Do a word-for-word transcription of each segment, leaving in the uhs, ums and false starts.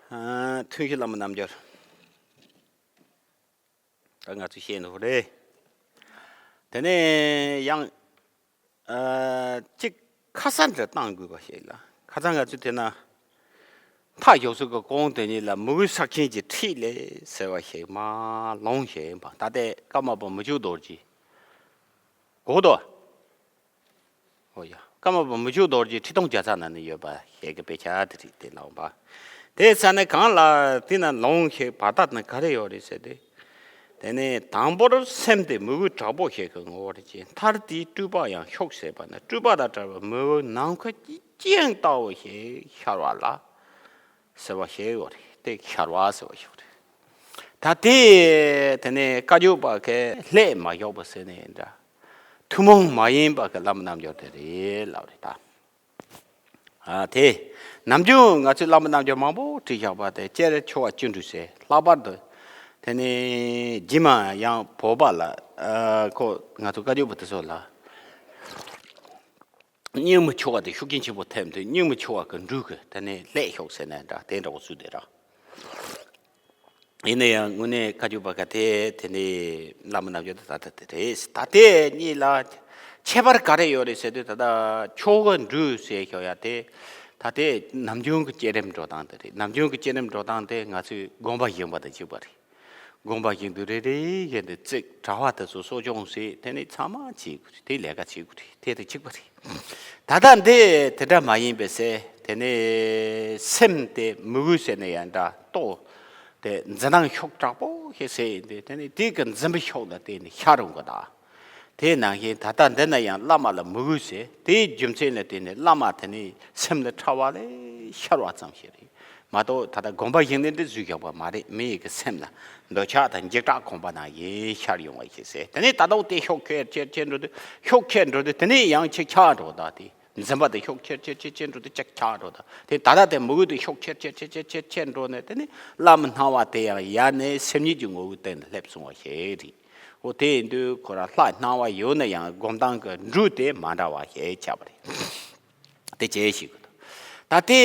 ཨ། ཐུན་བཞི་བླ་མའི་རྣལ་འབྱོར། ད་ང་ཚོས་བཤད་འདུག་རེད། དེ་ནས་ཡང་ཨ་གཅིག་ཁ་སང་འདྲ་བཏང་དགོས་པ་ཞིག་ལ། ཁ་སང་ང་ཚོས་དེ་ན་མཐའ་ཡོག་སུ་གི་གོང་དེ་ཉིད་ལ་མི་གུས་ས་ཁྱིན་གྱི་ཁྲིད་ལས་ཟེར་བ་ཞིག་མ་ལོང་ཞིག་ཡིན་པ། ད་ལྟའི་ཀརྨ་པ་མི་བསྐྱོད་རྡོ་རྗེ་གོ་དོ། ཨོ་ཡ། ཀརྨ་པ་མི་བསྐྱོད་རྡོ་རྗེ་ཁྲི་སྟོང་བརྒྱ་རྩ་ན་ནི་ཡོད་པ་ཞིག་གི་དཔེ་ཆ་དེ་རིགས་དེ་ལ་འོང་པ། དེ་ས་ནི་གང་ལ་དེ་ན་ལོང་ཞིག་བར་ཐག་ནི་ག་རེ་ཡོད་རེད་ཟེར་ཏེ། དེ་ནས་དང་པོར་སེམས་དེ་མི་གུས་དྲག་པོ་ཞིག་གི་ངོ་བོར་བྱས། མཐར་དེའི་སྤྲུལ་པ་ཡང་ཤོག་ཟེར་བ་ན། སྤྲུལ་པ་དང་བྲལ་བའི་མི་གུས་ནམ་མཁའི་དཀྱིལ་ལྟ་བུ་ཞིག་ཤར་བ་ལ་ཟེར་བ་ཞིག་ཡོད་རེད། དེ་ཤར་བ་ཟེར་བ་ཞིག་རེད། ད་དེ་དེ་ནས་བཀའ་བརྒྱུད་པ་གི་ལྷད་མ་ཞུགས་པ་ཟེར་ནས་འདྲ། ཐུན་མོང་མ་ཡིན་པ་གི་བླ་མའི་རྣལ་འབྱོར་དེ་རེད་ལབ་རེད་ད། ཨ་དེ། ནམ་རྒྱུན་ང་ཚོས་བླ་མའི་རྣལ་འབྱོར་མང་པོ་བྲིས་བཞག་པ་དེ་སྤྱིར་ཆོ་ག་བཅུ་འདྲུས་ཟེར། ལྷག་པར་དུ་དེ་ནས་རྗེས་མ་ཡང་བོད་པ་ལ་ཨ་ཁོ་ང་ཚོ་བཀའ་བརྒྱུད་པ་དེ་ཚོ་ལ་སྙིང་མི་ཆོ་ག་དེ་ཤུགས་རྐྱེན་ཆེན་པོ་ཐེབས་འདུག། སྙིང་མི་ཆོ་ག་གི་འབྲུ་གི་དེ་ནས་ལྷད་ཤོག་ཟེར་ནས་འདྲ་དེ་འདྲ་བོ་བཟོས་བསྡད་ར། ཡིན་ན་ཡང་དངོས་གནས་བཀའ་བརྒྱུད་པ་ག་དེ་དེ་ནས་བླ་མའི་རྣལ་འབྱོར་དེ་ད་ལྟ་དེ་རེད། ད་དེ་གཉིས་ལ་ཁྱད་པར་ག་རེ་ཡོད་རེད་ཟེར་དུས། ད་ལྟ་ཆོ་ག་འབྲུ་ཟེར་ཞོག་ཡ་དེ། ད་དེ་ནམ་རྒྱུན་གྱི་བསྐྱེད་རིམ་འགྲོ་སྟངས་དེ་རེད། ནམ་རྒྱུན་གྱི་བསྐྱེད་རིམ་འགྲོ་སྟངས་དེ་ང་ཚོས་དགོངས་པ་བཞེངས་པ་དང་གཅིག་པ་རེད། དགོངས་པ་བཞེངས་དུས་རེ་རེ་བཞིན་དུ་ཚིག་དྲ་བ་དེ་ཚོ་གསོ་སྐྱོང་བྱས། དེ་ནས་ཚང་མ་བྱེད་དགོས་རེད། དེ་ལས་ཀ་བྱེད་དགོས་རེད། དེ་དང་གཅིག་པ་རེད། ད་ལྟ་འདི་དེ་འདྲ་མ་ཡིན་པའི་ཟེར། དེ་ནས་སེམས་དེ་མི་གུས་ཟེར་ནས་ཡང་འདྲ་ལྟོ། དེ་འཛིན་སྟངས་ཤུགས་དྲག་པོ་ཞིག་ཟེར་ཡིན་དུས། དེ་ནས་དེ་གི་འཛིན་པའི་ཤུགས་ལ་བརྟེན་ནས་ཤར་འོང་གི་ད། དེ་ནང་བཞིན་ད་ལྟ་འདི་ན་ཡང་བླ་མ་ལ་མི་གུས་ཟེར། དེའི་རྒྱུ་མཚན་ལ་བརྟེན་ནས་བླ་མ་དེ་ནས་སེམས་ལ་ཕྲ་བ་ལས་ཤར་བ་ཙམ་ཞིག་རེད། མ་གཏོགས་ད་ལྟ་དགོངས་པ་བཞེངས་ནས་འདི་བཟོས་བཞག་པ་མ་རེད། མི་ཡི་གི་སེམས་ལ་འདོད་ཆགས་དང་འཇིགས་སྐྲག་གོམས་པ་ནང་བཞིན་ཤར་ཡོང་བ་ཞིག་ཟེར། དེ་ནས་ད་ལྟ་དེ་ཤུགས་ཆེར་ཆེར་ཆེར་འགྲོ་དུས། ཤུགས་ཆེར་འགྲོ་དུས་དེ་ནས་ཡང་ཆེ་ཆག་འགྲོ་ད་དེ། འཛིན་པ་དེ་ཤུགས་ཆེར་ཆེར་ཆེར་ཆེར་འགྲོ་དུས་ཆེ་ཆག་འགྲོ་ད། དེ་ད་ལྟ་དེ་མི་གུས་དེ་ཤུགས་ཆེར་ཆེར་ཆེར་ཆེར་ཆེར་ཆེར་འགྲོ་ནས། དེ་ནས་བླ་མའི་སྣང་བ་དེ་ཡང་ཡལ་ནས་སེམས་ཉིད་ཀྱི་ངོ་བོའི་སྟེང་དུ་སླེབས་སོང་བ་ཞིག་རེད། འོ་དེ་ཡིན་དུས་ཁོ་རང་ལྷའི་སྣང་བ་ཡོད་ན་ཡང་སྒོམ་སྟངས་ཀྱི་འབྲུ་དེ་མ་འདྲ་བ་ཞིག་ཆགས་པ་རེད། དེ་བྱས་ཤིག་གི་འདུག། ད་དེ་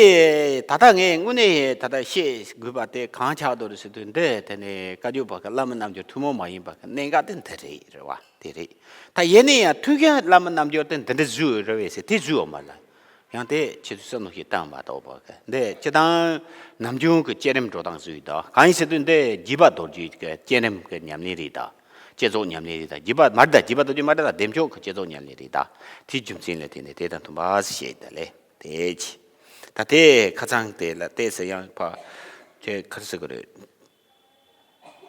ད་ལྟ་ངས་དངོས་གནས་ད་ལྟ་བཤད་དགོས་པ་དེ་གང་ཆགས་འདུག་རེད་ཟེར་དུས། འདི་དེ་ནས་བཀའ་བརྒྱུད་པ་གི་བླ་མའི་རྣལ་འབྱོར་ཐུན་མོང་མ་ཡིན་པ་གི་གནད་འགག་དེ་འདི་རེད། རེད་བ། དེ་རེད། ད་ཡིན་ན་ཡང་ཐུན་བཞིའི་བླ་མའི་རྣལ་འབྱོར་དེ་འདི་འདྲ་བཟོས་རེད་བས་ཟེར་དེ་བཟོས་ཡོད་མ་རེད། ཡང་དེ་ཁྱེད་ཚོས་བསམ་བློ་ཞིག་བཏང་མ་གཏོགས་པ་གི། འདི་སྤྱིར་བཏང་ནམ་རྒྱུན་གྱི་བསྐྱེད་རིམ་འགྲོ་སྟངས་བཟོས་ཡོད་ད། གང་ཡིན་ཟེར་དུས་འདི་རྒྱས་པ་རྡོ་རྗེ་གི་བསྐྱེད་རིམ་གྱི་ཉམས་ལེན་རེད་ད། བསྐྱེད་རྫོགས་ཉམས་ལེན་རེད་ད། རྒྱས་པ་མ་རེད་ད། རྒྱས་པ་རྡོ་རྗེ་མ་རེད་ད། བདེ་མཆོག་གི་བསྐྱེད་རྫོགས་ཉམས་ལེན་རེད་ད། དེའི་རྒྱུ་མཚན་ལ་བརྟེན་ནས་དེ་དང་མཐུན་པ་ཞེས་ད་ལས་དེ་ཅི། ད་དེ་ཁ་སང་དེ་ལ་བལྟས་ཟེར་ཡང་ཕ་དེ་ག་རེ་ཟེར་གི་རེད།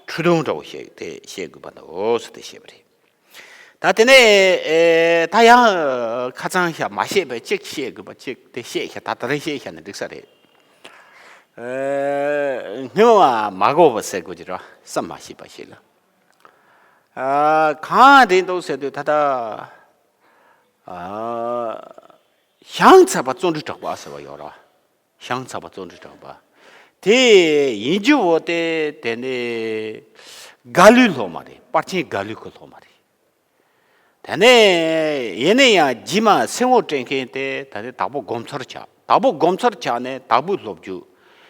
འཁྲུལ་སྡོམ་འདྲ་བོ་ཞིག་དེ་བཤད་དགོས་པ་འདྲ་བོ་ཟེར་དེ་བཤད་པ་རེད། ད་དེ་ནས་ཨེ་ད་ཡང་ཁ་སང་ཤ་མ་བཤད་པའི་གཅིག་བཤད་དགོས་པ་གཅིག་དེ་བཤད་ཤ། ད་ད་རེས་བཤད་ཤ་ན་འགྲིག་ས་རེད། ཨེ་སྔོན་མ་མ་གོ་བ་ཟེར་དགོས་ཀྱི་རེད། བསམ་མ་ཤེས་པ་ཞིག་ལ། ཨ་གང་རེད་འདུག་ཟེར་དུས། ད་ལྟ་ཨ་ཞང་ཚལ་པ་བརྩོན་འགྲུས་གྲགས་པ་ཟེར་བ་ཡོད་ར། ཞང་ཚལ་པ་བརྩོན་འགྲུས་གྲགས་པ། དེ་ཡིན་རྒྱུ་བོ་དེ་དེ་ནས་རྒྭ་ལོའི་སློབ་མ་རེད། དཔལ་ཆེན་རྒྭ་ལོའི་ཁོའི་སློབ་མ་རེད། དེ་ནས་ཡིན་ན་ཡང་རྗེས་མ་སེམས་འོ་དྲན་མཁན་དེ་ད་ནི་དྭགས་པོ་སྒོམ་ཚར་ཆགས། དྭགས་པོ་སྒོམ་ཚར་ཆགས་ནས་དྭགས་པོའི་སློབ་བརྒྱུད་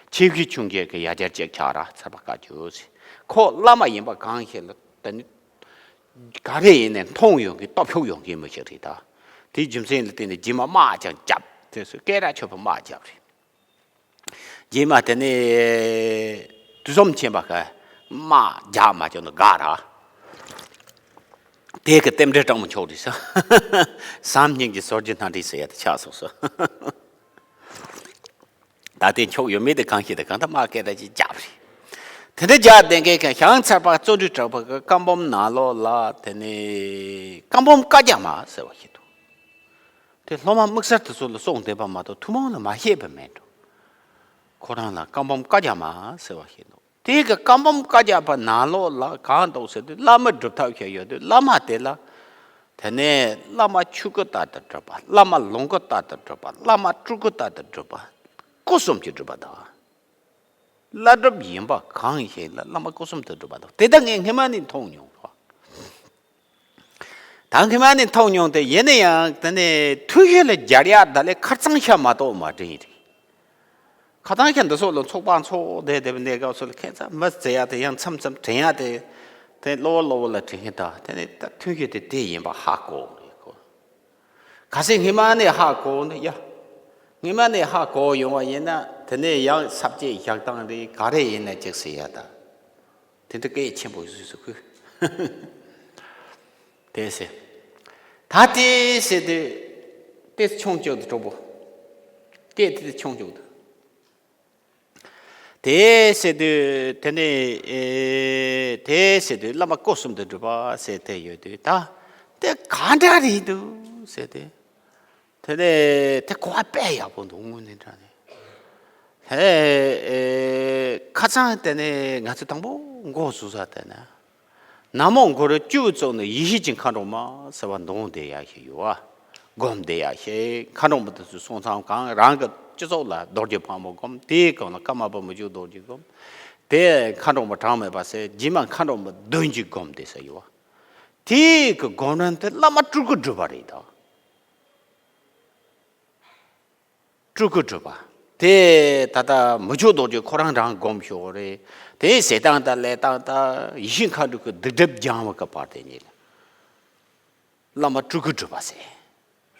ཆེ་བཞི་ཆུང་བརྒྱད་ཀྱི་ཡ་གྱལ་གཅིག་ཆགས་ར། ཚལ་པ་བཀའ་བརྒྱུད་ཟེར། ཁོ་བླ་མ་ཡིན་པ་གང་ཞིག་ལ་ད་ནི་ག་རེ་ཡིན་ནའི་མཐོང་ཡོང་མཁན་སྟོབས་ཤུགས་ཡོང་མཁན་མི་ཞིག་རེད་ད། དེའི་རྒྱུ་མཚན་ལ་བརྟེན་ནས་རྗེས་མ་དམག་ཀྱང་བརྒྱབ། དེ་ཚོ་སྐད་གྲགས་ཆོད་པའི་དམག་བརྒྱབ་རེད། རྗེས་མ་དེ་ནས་དུས་གསུམ་མཁྱེན་པ་གིས་དམག་རྒྱག་མ་བཅུག་ནས་དགག་ར། དེ་གི་རྟེན་འབྲེལ་སྤྲང་པོ་མཆོག་རེད་ཟེར། ཟམ་སྙིང་རྗེ་ཟོར་གྱི་སྣ་འདྲེན་ཟེར་ཡ་དེ་ཆགས་སོང་ཟེར། ད་དེ་མཆོག་ཡོད་མེད་དེ་གང་ཤེས། དེ་གང་ལྟར་དམག་སྐད་གྲགས་ཅིག་བརྒྱབ་རེད། དེ་འདྲ་རྒྱག་བསྡད་མཁན་གྱི་ཞང་ཚལ་པ་བརྩོན་འགྲུས་གྲགས་པ་གིས་བཀའ་འབུམ་ནང་ལོགས་ལ་དེ་ནས་བཀའ་འབུམ་བཀའ་རྒྱ་མ་ཟེར་བ་ཞིག་འདུག། དེ་སློབ་མ་དམིགས་བསལ་དེ་ཚོ་ལ་གསུངས་བསྡད་པ་མ་གཏོགས་ཐུན་མོང་ལ་མ་བཤད་པ་མེད་འགྲོ། ཁོ་རང་ལ་བཀའ་འབུམ་བཀའ་རྒྱ་མ་ཟེར་བ་ཞིག་འདུག། དེ་གི་བཀའ་འབུམ་བཀའ་རྒྱ་པ་ནང་ལོགས་ལ་གང་འདུག་ཟེར་དུས། བླ་མ་སྒྲུབ་ཐབས་ཞིག་ཡོད་དུས། བླ་མ་དེ་ལ་དེ་ནས་བླ་མ་ཆོས་སྐུ་ལྟར་དུ་སྒྲུབ་པ། བླ་མ་ལོངས་སྐུ་ལྟར་དུ་སྒྲུབ་པ། བླ་མ་སྤྲུལ་སྐུ་ལྟར་དུ་སྒྲུབ་པ། སྐུ་གསུམ་གྱི་སྒྲུབ་པ་དང་། བླ་སྒྲུབ་ཡིན་པ་གང་ཞིག་ལ་བླ་མ་སྐུ་གསུམ་དུ་སྒྲུབ་པ་དང་། དེ་ད་ངས་སྔོན་མ་ནས་མཐོང་མྱོང་རོ། ད་སྔོན་མ་ནས་མཐོང་མྱོང་སྟེ། ཡིན་ན་ཡང་དེ་ནས་ཐུན་བཞི་ལ་སྦྱར་ཡག་ད་ལས་ཁ་རྩང་ཤ་མ་གཏོགས་མ་དྲན་རེད། ཁ་སང་ཁྱེད་འདི་སོགས་ལ་ཚོགས་པ་ཚོགས་བསྡད་བསྡད་པའི་གནས་སྐབས་སུ་ལ་ཁྱད་མཚར་མི་བརྩི་ཡ་དེ་ཡང་མཚམས་མཚམས་དྲན་ཡ་དེ། དེ་གློ་བུར་གློ་བུར་ལ་དྲན་གྱི་ད་དེ་ནི་ད་ཐུན་གྱི་དེ་དེ་ཡིན་པ་ཧ་གོ་རེད་གོ། གལ་སྲིད་སྔོན་མ་ནས་ཧ་གོ་ནི་ཡ། སྔོན་མ་ནས་ཧ་གོ་ཡོང་བ་ཡིན་ན་དེ་ནས་ཡང་ས་བཅད་བཞག་སྟངས་རེད་ག་རེ་ཡིན་ན་ཅིག་ཟེར་ཡ་ད། དེ་འདྲ་སྐད་ཆེན་པོ་བཟོས་སུ་ཁུ། དེ་ཟེར། ད་དེ་ཟེར་དུས། དེ་ཆུང་ཆུང་དུ་གྲོགས་པོ། སྐད་དེ་ཆུང་ཆུང་དུ། དེ་ཟེར་དུས་དེ་ནས་ཨེ། དེ་ཟེར་དུས་བླ་མ་སྐུ་གསུམ་དུ་གྲུབ་པ་ཟེར་དེ་ཡོད་དུས་ད། དེ་ག་འདྲ་རེད་འདུག་ཟེར་དེ། དེ་ནས་དེ་གོ་བ་དཔེ་ཡག་པོ་འདུག་དངོས་གནས་དྲང་གནས། ཧེ། ཨེ། ཁ་སང་དེ་ནས་ང་ཚོ་དང་པོ་འགོ་བཙུགས་ས་དེ་ནས། ན་མོ་གུ་རུ་བཅུ་བཙུགས་ནས་ཡེ་ཤེས་ཀྱི་མཁའ་འགྲོ་མ་ཟེར་བ་འདོན་བསྡད་ཡ་ཞིག་ཡོད་བ། སྒོམ་བསྡད་ཡ་ཞིག་མཁའ་འགྲོ་མ་དེ་ཚོ་སོང་ཙང་གང་རང་གི་སྤྱི་ཚོགས་ལ་རྡོ་རྗེ་ཕག་མོ་སྒོམ། དེའི་གང་ལ་ཀརྨ་པ་མི་བསྐྱོད་རྡོ་རྗེ་སྒོམ། དེ་མཁའ་འགྲོ་མ་གྲངས་མེད་པ་ཟེར་རྗེས་མ་མཁའ་འགྲོ་མ་བདུན་གྱིས་སྒོམ་བསྡད་ས་ཡོད་བ། དེའི་གི་སྒོམ་རིམ་དེ་བླ་མ་སྤྲུལ་སྐུ་སྒྲུབ་པ་རེད་ད། སྤྲུལ་སྐུ་སྒྲུབ་པ། དེ་ད་ལྟ་མི་བསྐྱོད་རྡོ་རྗེ་ཁོ་རང་རང་སྒོམ་ཤོག་རེད། དེ་ཟས་སྟངས་དང་ལས་སྟངས་དང་ཡེ་ཤེས་མཁའ་འགྲོ་གི་སྡིག་སྒྲིབ་སྦྱང་བ་གི་བར་དེ་ཉིད་ལ། བླ་མ་སྤྲུལ་སྐུ་སྒྲུབ་པ་ཟེར། རེད་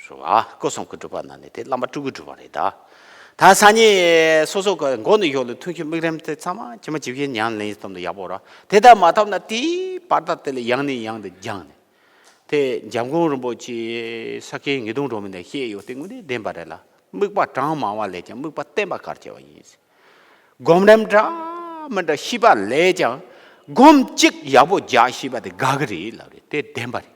བ། སྐུ་གསུམ་གྱི་སྒྲུབ་པ་ནང་ནས་དེ་བླ་མ་སྤྲུལ་སྐུ་སྒྲུབ་པ་རེད་ད། ད་སང་ཉིན་སོ་སོ་གི་མགོ་ནས་གཞུག་ལ་ཐུན་གྱི་དམིགས་རིམ་དེ་ཚང་མ་ཇི་མ་ཇི་བཞིན་ཉམས་ལེན་གཏོང་དུ་ཡག་པོ་རེད། དེ་ལྟར་མ་ཐོབ་ན་དེའི་བར་དག་དེ་ལ་ཡང་ནས་ཡང་དུ་སྦྱངས་ནས། དེ་འཇམ་མགོན་རིན་པོ་ཆེས་ས་སྐྱའི་ངེས་དོན་སྒྲོན་མེ་ནས་བཤད་ཡོད་དེ་དངོས་གནས་བདེན་པ་རེད་ལ། དམིགས་པ་གྲངས་མང་བ་ལས་ཀྱང་དམིགས་པ་བརྟན་པ་གལ་ཆེ་བ་ཡིན། སྒོམ་རིམ་འདྲ་མི་འདྲ་ཤེས་པ་ལས་ཀྱང་སྒོམ་གཅིག་ཡག་པོ་རྒྱག་ཤེས་པ་དེ་དགའ་གི་རེད་ལབ་རེད། དེ་བདེན་པ་རེད།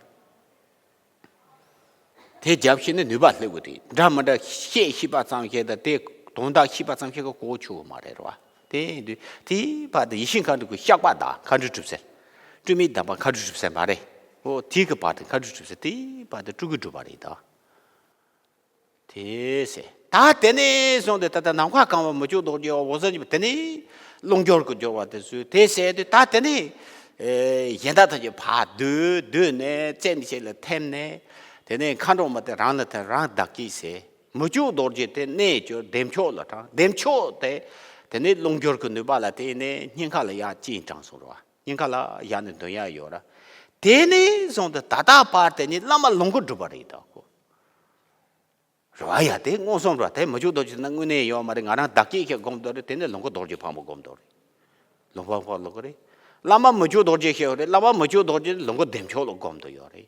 དེ་རྒྱབ་ཤེས་ནས་ནུས་པ་སླེབས་དགོས་རེད། འདྲ་མི་འདྲ་བཤད་ཤེས་པ་ཙམ་ཞིག་དང་དེ་དོན་དག་ཤེས་པ་ཙམ་ཞིག་གིས་གོ་ཆོད་ཀྱི་མ་རེད་རེད་བ། དེ་ཡིན་དུས་དེའི་བར་དུ་ཡེ་ཤེས་མཁའ་འགྲོ་གི་བཤགས་པ་དང་མཁའ་འགྲོའི་སྒྲུབ་སེམས། སྤྲོས་མེད་གདམས་པ་མཁའ་འགྲོའི་སྒྲུབ་སེམས་མ་རེད། འོ་དེའི་གི་བར་དུ་མཁའ་འགྲོའི་སྒྲུབ་སེམས་དེའི་བར་དུ་སྤྲུལ་སྐུའི་སྒྲུབ་པ་རེད་ད། དེ་ཟེར། ད་དེ་ནས་བཟུང་སྟེ་ད་ལྟ་ནམ་མཁའ་གང་བ་མི་བསྐྱོད་རྡོ་རྗེ་འོད་ཟེར་གྱི་དེ་ནས་རླུང་སྦྱོར་གྱི་སྦྱོར་བ་དེ་ཚོས་དེ་ཟེར་དུས་ད་དེ་ནས་ཨེ་གཞན་དག་ཐམས་ཅད་ཕར་བསྡུས་བསྡུས་ནས་རྩེ་ནས་ཆེ་ལ་ཐིམ་ནས། དེ་ནས་མཁའ་འགྲོ་མ་དེ་རང་ལ་ཐིམ། རང་བདག་གིས་ཟེར། མི་བསྐྱོད་རྡོ་རྗེ་དེ་གནས་བསྐྱོད་བདེ་མཆོག་ལ་དྲངས། བདེ་མཆོག་དེ་དེ་ནས་རླུང་སྦྱོར་གྱི་ནུས་པ་ལ་བརྟེན་ནས་སྙིང་ག་ལ་ཡར་སྤྱན་དྲངས་སོང་རེད་བ། སྙིང་ག་ལ་ཡར་ནས་འདོན་ཡ་ཡོད་ར། དེ་ནས་བཟུང་སྟེ་ད་ལྟ་བར་དེ་ཉིད་བླ་མ་ལོངས་སྐུ་སྒྲུབ་པ་རེད་ད་ཁོ། རེད་བ། ཡ་དེ་མངོན་སུམ་རེད་བ། དེ་མི་བསྐྱོད་རྡོ་རྗེ་ན་དངོས་གནས་ཡོད་མ་རེད། ང་རང་བདག་གིས་ཁྱེད་སྒོམ་འདོད་རེད། དེ་ནས་ལོངས་སྐུ་རྡོ་རྗེ་ཕག་མོ་སྒོམ་འདོད་རེད། ལོངས་སྐུ་ཕག་ལོངས་སྐུ་རེད། བླ་མ་མི་བསྐྱོད་རྡོ་རྗེ་ཞེས་ཡོད་རེད། བླ་མ་མི་བསྐྱོད་རྡོ་རྗེ་ལོངས་སྐུ་བདེ་མཆོག་ལ་སྒོམ་འདོད་ཡོད་རེད།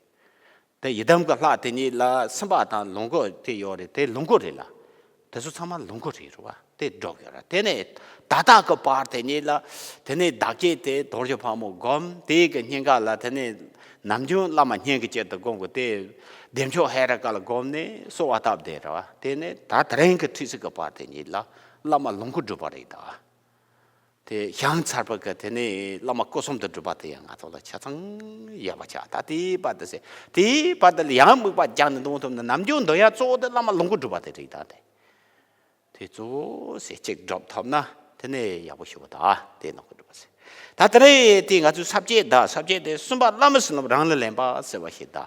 དེ་ཡི་དམ་གྱི་ལྷ་དེ་ཉིད་ལ་སེམས་པ་དང་ལོངས་སྐུ་དེ་ཡོད་རེད། དེ་ལོངས་སྐུ་རེད་ལ། དེ་ཚོ་ཚང་མ་ལོངས་སྐུ་རེད་རེད་བ། དེ་སྒྲོག་ཡོད་ར། དེ་ནས་ད་ལྟ་གི་བར་དེ་ཉིད་ལ། དེ་ནས་བདག་བསྐྱེད་དེ་རྡོ་རྗེ་ཕག་མོ་སྒོམ། དེའི་གི་སྙིང་ག་ལ་དེ་ནས་ནམ་རྒྱུན་བླ་མ་སྙིང་གི་དཀྱིལ་དུ་སྒོམ་དགོས་དེ། བདེ་མཆོག་ཧེ་རུ་ཀ་ལ་སྒོམ་ནས་གསོལ་བ་བཏབ་བསྡད་ར་བ། དེ་ནས་ད་དེ་རིང་གི་ཁྲིད་ཚིག་གི་བར་དེ་ཉིད་ལ་བླ་མ་ལོངས་སྐུ་སྒྲུབ་པ་རེད་ད། དེ་བྱང་ཚར་བ་གི་དེ་ནས་བླ་མ་སྐུ་གསུམ་དུ་སྒྲུབ་པ་དེ་ཡང་ང་ཚོ་ལ་ཆ་ཚང་ཡོད་པ་ཆགས། ད་དེའི་བར་དུ་ཟེར། དེའི་བར་དུ་ལ་ཡང་དམིགས་པ་རྒྱག་ནས་འདོན་ཐུབ་ན་ནམ་རྒྱུན་འདོན་ཡ་གཙོ་བོ་དེ་བླ་མ་ལོངས་སྐུ་སྒྲུབ་པ་དེ་རེད་ད། དེ་དེ་གཙོ་བོ་ཟེར་གཅིག་སྒྲུབ་ཐུབ་ན་དེ་ནས་ཡག་པོ་ཞུ་བ་ད། དེ་ལོངས་སྐུ་སྒྲུབ་པ་ཟེར། ད་དེ་རེད། དེ་ང་ཚོའི་ས་བཅད་ད། ས་བཅད་དེ་གསུམ་པ་བླ་མའི་ཟིན་རླབས་རང་ལ་ལེན་པ་ཟེར་བ་ཞིག་ད།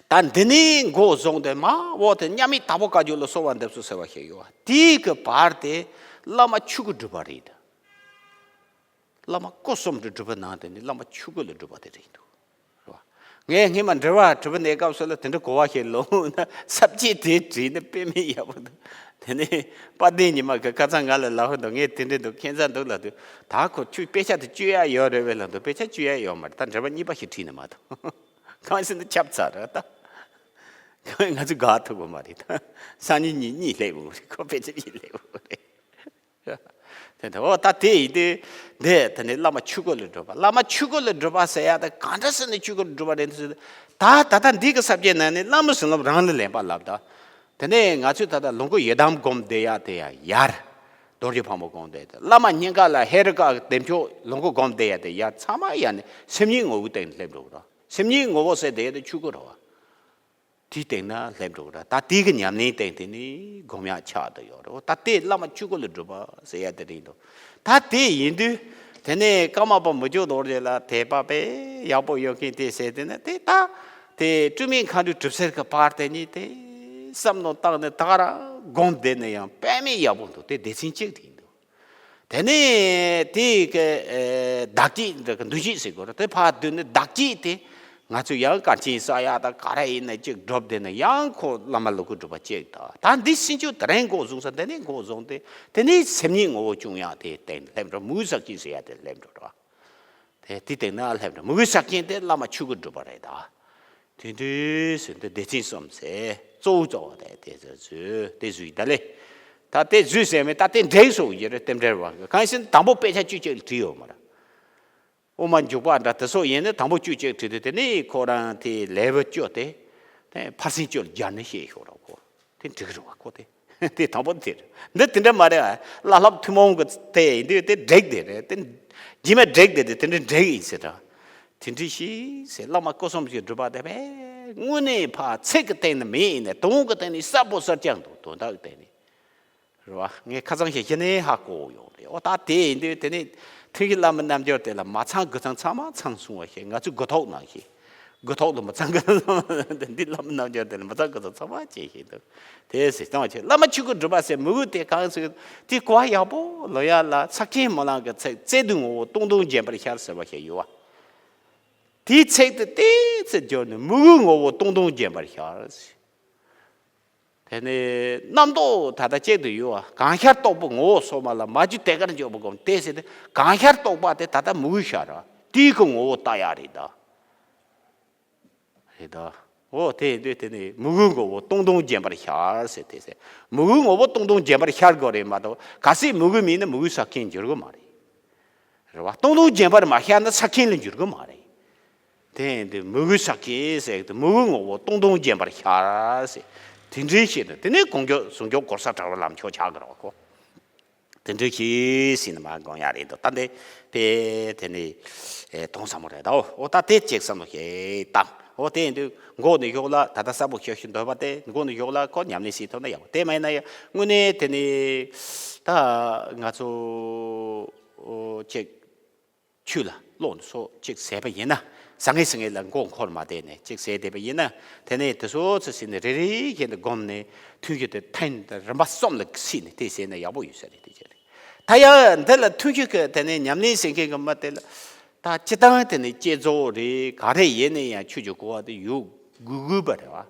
ད་འདི་ནས་འགོ་བཟུང་སྟེ་མ་འོག་ཏུ་མཉམ་མེད་དྭགས་པོ་བཀའ་བརྒྱུད་ལ་གསོལ་བ་འདེབས་སོ་ཟེར་བ་ཞིག་ཡོད་པ། དེའི་གི་བར་དེ་བླ་མ་ཆོས་སྐུ་སྒྲུབ་པ་རེད། བླ་མ་སྐུ་གསུམ་དུ་སྒྲུབ་པའི་ནང་དེ་ནི་བླ་མ་ཆོས་སྐུ་ལ་སྒྲུབ་པ་དེ་རེད་འདུག། རེད་བ། ངས་སྔོན་མ་འགྲེལ་པ་བྲིས་པའི་གནས་སྐབས་སུ་ལ་དེ་འདྲ་གོ་བ་ཞིག་ལོངས་ན། ས་བཅད་དེ་བྲིས་ན་དཔེ་མེད་ཡག་པོ་འདུག། དེ་ནས་དཔལ་ལྡན་ཉི་མ་གི་ཁ་སང་ང་ལ་ལབ་ཧོ་འདུག། ངས་དེ་འདྲ་འདུག། ཁྱད་མཚར་འདུག་ལབ་དུས། ད་ཁོ་ཁྱོད་དཔེ་ཆ་དེ་བཅོས་ཡ་ཡོད་རེད་པས་ལབ་འདུག། དཔེ་ཆ་བཅོས་ཡ་ཡོད་མ་རེད། ད་འགྲེལ་པ་གཉིས་པ་ཞིག་བྲིས་ནས་མ་གཏོགས། གང་ཟེར་ན་ཁྱབ་ཚར་རེད་ད། ང་ཚོ་དགའ་ཐུབ་ཀྱི་མ་རེད་ད། སང་ཉིན་གཉིས་གཉིས་སླེབས་དགོས་རེད། ཁོ་དཔེ་ཆ་གཉིས་སླེབས་དགོས་རེད། དེ་འདྲ། འོ་ད་དེ་ཡིན་དུས་འདི་དེ་ནི་བླ་མ་ཆོས་སྐུ་ལ་སྒྲུབ་པ། བླ་མ་ཆོས་སྐུ་ལ་སྒྲུབ་པ་ཟེར་ཡ་དེ་གང་འདྲ་ཟེར་ནས་ཆོས་སྐུ་ལ་སྒྲུབ་པ་རེད་ཟེར། ད་ད་ལྟ་འདི་གི་ས་བཅད་ནང་ནས་བླ་མའི་ཟིན་རླབས་རང་ལ་ལེན་པ་ལབ་ད། དེ་ནས་ང་ཚོས་ད་ལྟ་ལོངས་སྐུ་ཡི་དམ་སྒོམ་བསྡད་ཡ་དེ་ཡ་ཡར། རྡོ་རྗེ་ཕག་མོ་སྒོམ་བསྡད་དེ། བླ་མ་སྙིང་ག་ལ་ཧེ་རུ་ཀ་བདེ་མཆོག་ལོངས་སྐུ་སྒོམ་བསྡད་ཡ་དེ་ཡར། ཚང་མ་ཡར་ནས་སེམས་ཉིད་ངོ་བོའི་སྟེང་ནས་སླེབས་འགྲོ་གི་རེད། སེམས་ཉིད་ངོ་བོ་ཟེར་དེ་ཡ་དེ་ཆོས་སྐུ་རེད་བ། དེའི་སྟེང་ན་སླེབས་འགྲོ་གི་རེད། ད་དེ་གི་ཉམས་ལེན་སྟེང་དེ་ནི་སྒོམ་ཡག་ཆགས་བསྡད་ཡོད་རེད། འོ་ད་དེ་བླ་མ་ཆོས་སྐུ་ལ་སྒྲུབ་པ་ཟེར་ཡ་དེ་རེད་འདུག། ད་དེ་ཡིན་དུས་དེ་ནས་ཀརྨ་པ་མི་བསྐྱོད་རྡོ་རྗེ་ལ་དད་པ་དཔེ་ཡག་པོ་ཡོད་མཁན་དེ་ཟེར་དེ་ནི་དེ་ད་དེ་སྤྲོས་མེད་མཁའ་འགྲོའི་སྒྲུབ་སེམས་ཀྱི་བར་དེ་ཉིད་དེ། བསམ་བློ་བཏང་ནས་ད་ག་རང་སྒོམ་བསྡད་ན་ཡང་དཔེ་མེད་ཡག་པོ་འདུག་དེ་སྡེ་ཚན་གཅིག་དེ་ཡིན་འདུག་དེ་ནས་དེ་གི་ཨེ་བདག་བསྐྱེད་འདི་གི་འདུ་བྱེད་ཟེར་དགོས་རེད། དེ་ཕར་བསྡུས་ནས་བདག་བསྐྱེད་དེ་ང་ཚོས་ཡང་གར་ཆེན་ས་ཡ་དང་ག་རེ་ཡིན་ན་གཅིག་སྒྲུབ་བསྡད་ན་ཡང་ཁོ་བླ་མ་ལུ་གུ་སྒྲུབ་པ་གཅིག་དང་། ད་འདི་ཕྱིན་ཆད་དེ་རིང་འགོ་བཟུང་ས་དེ་ནས་འགོ་བཟུང་སྟེ་དེ་ནས་སེམས་ཉིད་ངོ་བོ་སྐྱོང་ཡག་དེ་སྟེང་དུ་སླེབས་འགྲོ། མུ་ས་ཀི་ཟེར་ཡག་དེ་སླེབས་འགྲོ་ར། དེ་དེ་སྟེང་ན་སླེབས་འགྲོ། མུ་གུ་ས་ཀི་དེ་བླ་མ་ཆོས་སྐུ་སྒྲུབ་པ་རེད་ད། དེ་འདྲའི་ཟེར་འདི་སྡེ་ཚན་གསུམ་ཟེར་གཙོ་བོ་གཙོ་བོ་དེ་དེ་ཟེར་བཟོས་དེ་བཟོས་ད་ལེ། ད་དེ་བཟོས་ཟེར་མེད་ད་དེ་འགྲིག་སོང་ཡོད་རེད། རྟེན་འབྲེལ་བ་གང་ཡིན་ཟེར་ན་དང་པོ་དཔེ་ཆ་བཅུ་གཅིག་བྲིས་ཡོད་མ་རེད། དབུ་མ་འཇུག་པ་འདྲ་དེ་ཚོ་ཡིན་ན་དང་པོ་བཅུ་གཅིག་བྲིས་དུས་དེ་ནས་ཁོ་རང་དེ་ལེའུ་བཅུ་དེ་ཕར་ཕྱིན་བཅུ་ལ་སྦྱར་ནས་བཤད་ཤོག་རོགས་གོ། དེ་འགྲིག་རེད་བ་ཁོ་དེ། དེ་དང་པོ་དེ་རེད། འདི་དེ་འདྲ་མ་རེད་བ། བླ་སློབ་ཐུན་མོང་གི་དེ་ཡིན་དུས་དེ་འགྲིག་དེ་རེད། དེ་རྗེས་མ་འགྲིག་དེ་དེ་དེ་འདྲ་འགྲིག་ཡིན་ཟེར་ར། དེ་འདྲ་ཞིག་ཟེར་བླ་མ་སྐུ་གསུམ་གྱི་སྒྲུབ་པ་དེ་བས་དངོས་གནས་ཕར་ཚིག་གི་སྟེང་ནས་མེད་ཡིན་ནས་དོན་གྱི་སྟེང་ནས་གསལ་པོ་གསལ་རྐྱང་འདུག་དོན་དག་གི་སྟེང་ནས། རེད་བ། ངས་ཁ་སང་ཞིག་གཞི་ནས་ཧ་གོ་ཡོང་རེད། འོ་ད་དེ་ཡིན་དུས་དེ་ནས་ཐུན་བཞི་བླ་མའི་རྣལ་འབྱོར་དེ་ལ་མ་ཚང་དགུ་ཚང་ཚང་མ་ཚང་སོང་བ་ཞིག་ང་ཚོས་དགུ་ཐོག་ནང་བཞིན་དགུ་ཐོག་ཏུ་མ་ཚང་དགུ་ཚང་འདི་བླ་མའི་རྣལ་འབྱོར་དེ་ལ་མ་ཚང་དགུ་ཚང་ཚང་མ་བྱས་ཤིག་འདུག་དེ་ཟེར་སྟངས་བྱས་བླ་མ་ཆོས་སྐུ་སྒྲུབ་པ་ཟེར་མུ་གུ་དེ་གང་ཟེར་དེ་གོ་བ་ཡག་པོ་ལོན་ཡག་ལ་ས་ཁྱེན་མོ་ལང་གི་ཚིག་རྩེ་གདུང་ངོ་བོ་སྟོང་སྟོང་རྗེན་པར་ཤར་ཟེར་བ་ཞིག་ཡོད་བ། དེའི་ཚིག་དེ་ཏོག་ཙམ་བསྒྱུར་ནས་མུ་གུ་ངོ་བོ་སྟོང་སྟོང་རྗེན་པར་ཤར་ཟེར། དེ་ནས་རྣམ་རྟོག་ད་ལྟ་གཅིག་ཏུ་ཡོད་པ་གང་ཤར་རྟོག་པའི་ངོ་བོ་སོ་མ་ལ་མ་གྱུར་དེ་ཀར་འཇོག་པ་སྒོམ་དེ་ཟེར་ཏེ་གང་ཤར་རྟོག་པ་དེ་ད་ལྟ་མུ་གུ་ཤར་ར་དེའི་གི་ངོ་བོ་ལྟ་ཡག་རེད་ད། རེད་ད། འོ་དེ་ཡིན་དུས་དེ་ནས་མུ་གུའི་ངོ་བོ་སྟོང་སྟོང་རྗེན་པར་ཤར་ཟེར་དེ་ཟེར། མུ་གུའི་ངོ་བོ་སྟོང་སྟོང་རྗེན་པར་ཤར་དགོས་རེད་མ་གཏོགས་གལ་སྲིད་མུ་གུ་མེད་ན་མུ་གུའི་ས་ཁྱེན་འགྱུར་གི་མ་རེད། རེད་བ། སྟོང་སྟོང་རྗེན་པར་མ་ཤར་ན་ས་ཁྱེན་ལ་འགྱུར་གི་མ་རེད། དེ་ཡིན་དུས་མུ་གུའི་ས་ཁྱེན་ཟེར་དུས་མུ་གུའི་ངོ་བོ་སྟོང་སྟོང་རྗེན་པར་ཤར་ཟེར། དེ་འདྲའི་ཞིག་ནི་དེ་ནས་གོང་འགྱོ་གཟུགས་འགྱོ་གོ་ས་གྲགས་པ་ལམ་ཆོག་ཆགས་ཀྱི་རེད་བ་ཁོ། དེ་འདྲའི་ཞིག་ཟིན་ནས་མ་དགོངས་ཡག་རེད་འདུག་ད་འདི་དཔེ་དེ་ནི་ཨེ་དོན་ཟབ་མོ་རེད་ད། འོ་ད་དེ་ཅིག་བསམ་བློ་ཞིག་བཏང་། འོ་དེ་ཡིན་དུས་མགོ་ནས་གཞུག་ལ་ད་ལྟ་གསལ་པོ་ཤོད་ཤིག་འདོད་པ་དེ་མགོ་ནས་གཞུག་ལ་ཁོ་ཉམས་ལེན་བྱེད་ཐུབ་ན་ཡག་པོ། དེ་མ་ཡིན་ན་ཡང་དངོས་གནས་དེ་ནི་ད་ང་ཚོ་ཨོ་ཅིག་ཆོས་ལ་བློ་འདི་ཚོ་གཅིག་ཟད་པ་ཡིན་ན། ཟང་ངེ་ཟིང་ངེ་ལ་མགོ་འཁོར་མ་བསྡད་ནས་གཅིག་ཟད་བསྡད་པ་ཡིན་ན། དེ་ནས་དེ་ཚོ་ཚོ་ཟིན་ནས་རེ་རེ་བཞིན་དུ་བསྒོམས་ནས་ཐུན་བཞི་དེ་ཐེངས་རིམ་པ་གསུམ་ལ་ཕྱིས་ནས་དེ་ཟེར་ན་ཡག་པོ་ཡོད་ས་རེད་དེ་ཅེ་རེད། ད་ཡང་འདི་ལ་ཐུན་བཞི་གི་དེ་ནས་ཉམས་ལེན་བྱེད་མཁན་གྱི་མི་དེ་ལ་ད་སྤྱི་བཏང་དེ་ནས་བསྐྱེད་རྫོགས་རེད་ག་རེ་ཡིན་ན་ཡང་ཆོས་ཀྱི་གོ་བ་དེ་ཡོད་དགོས་དགོས་པ་རེད་བ།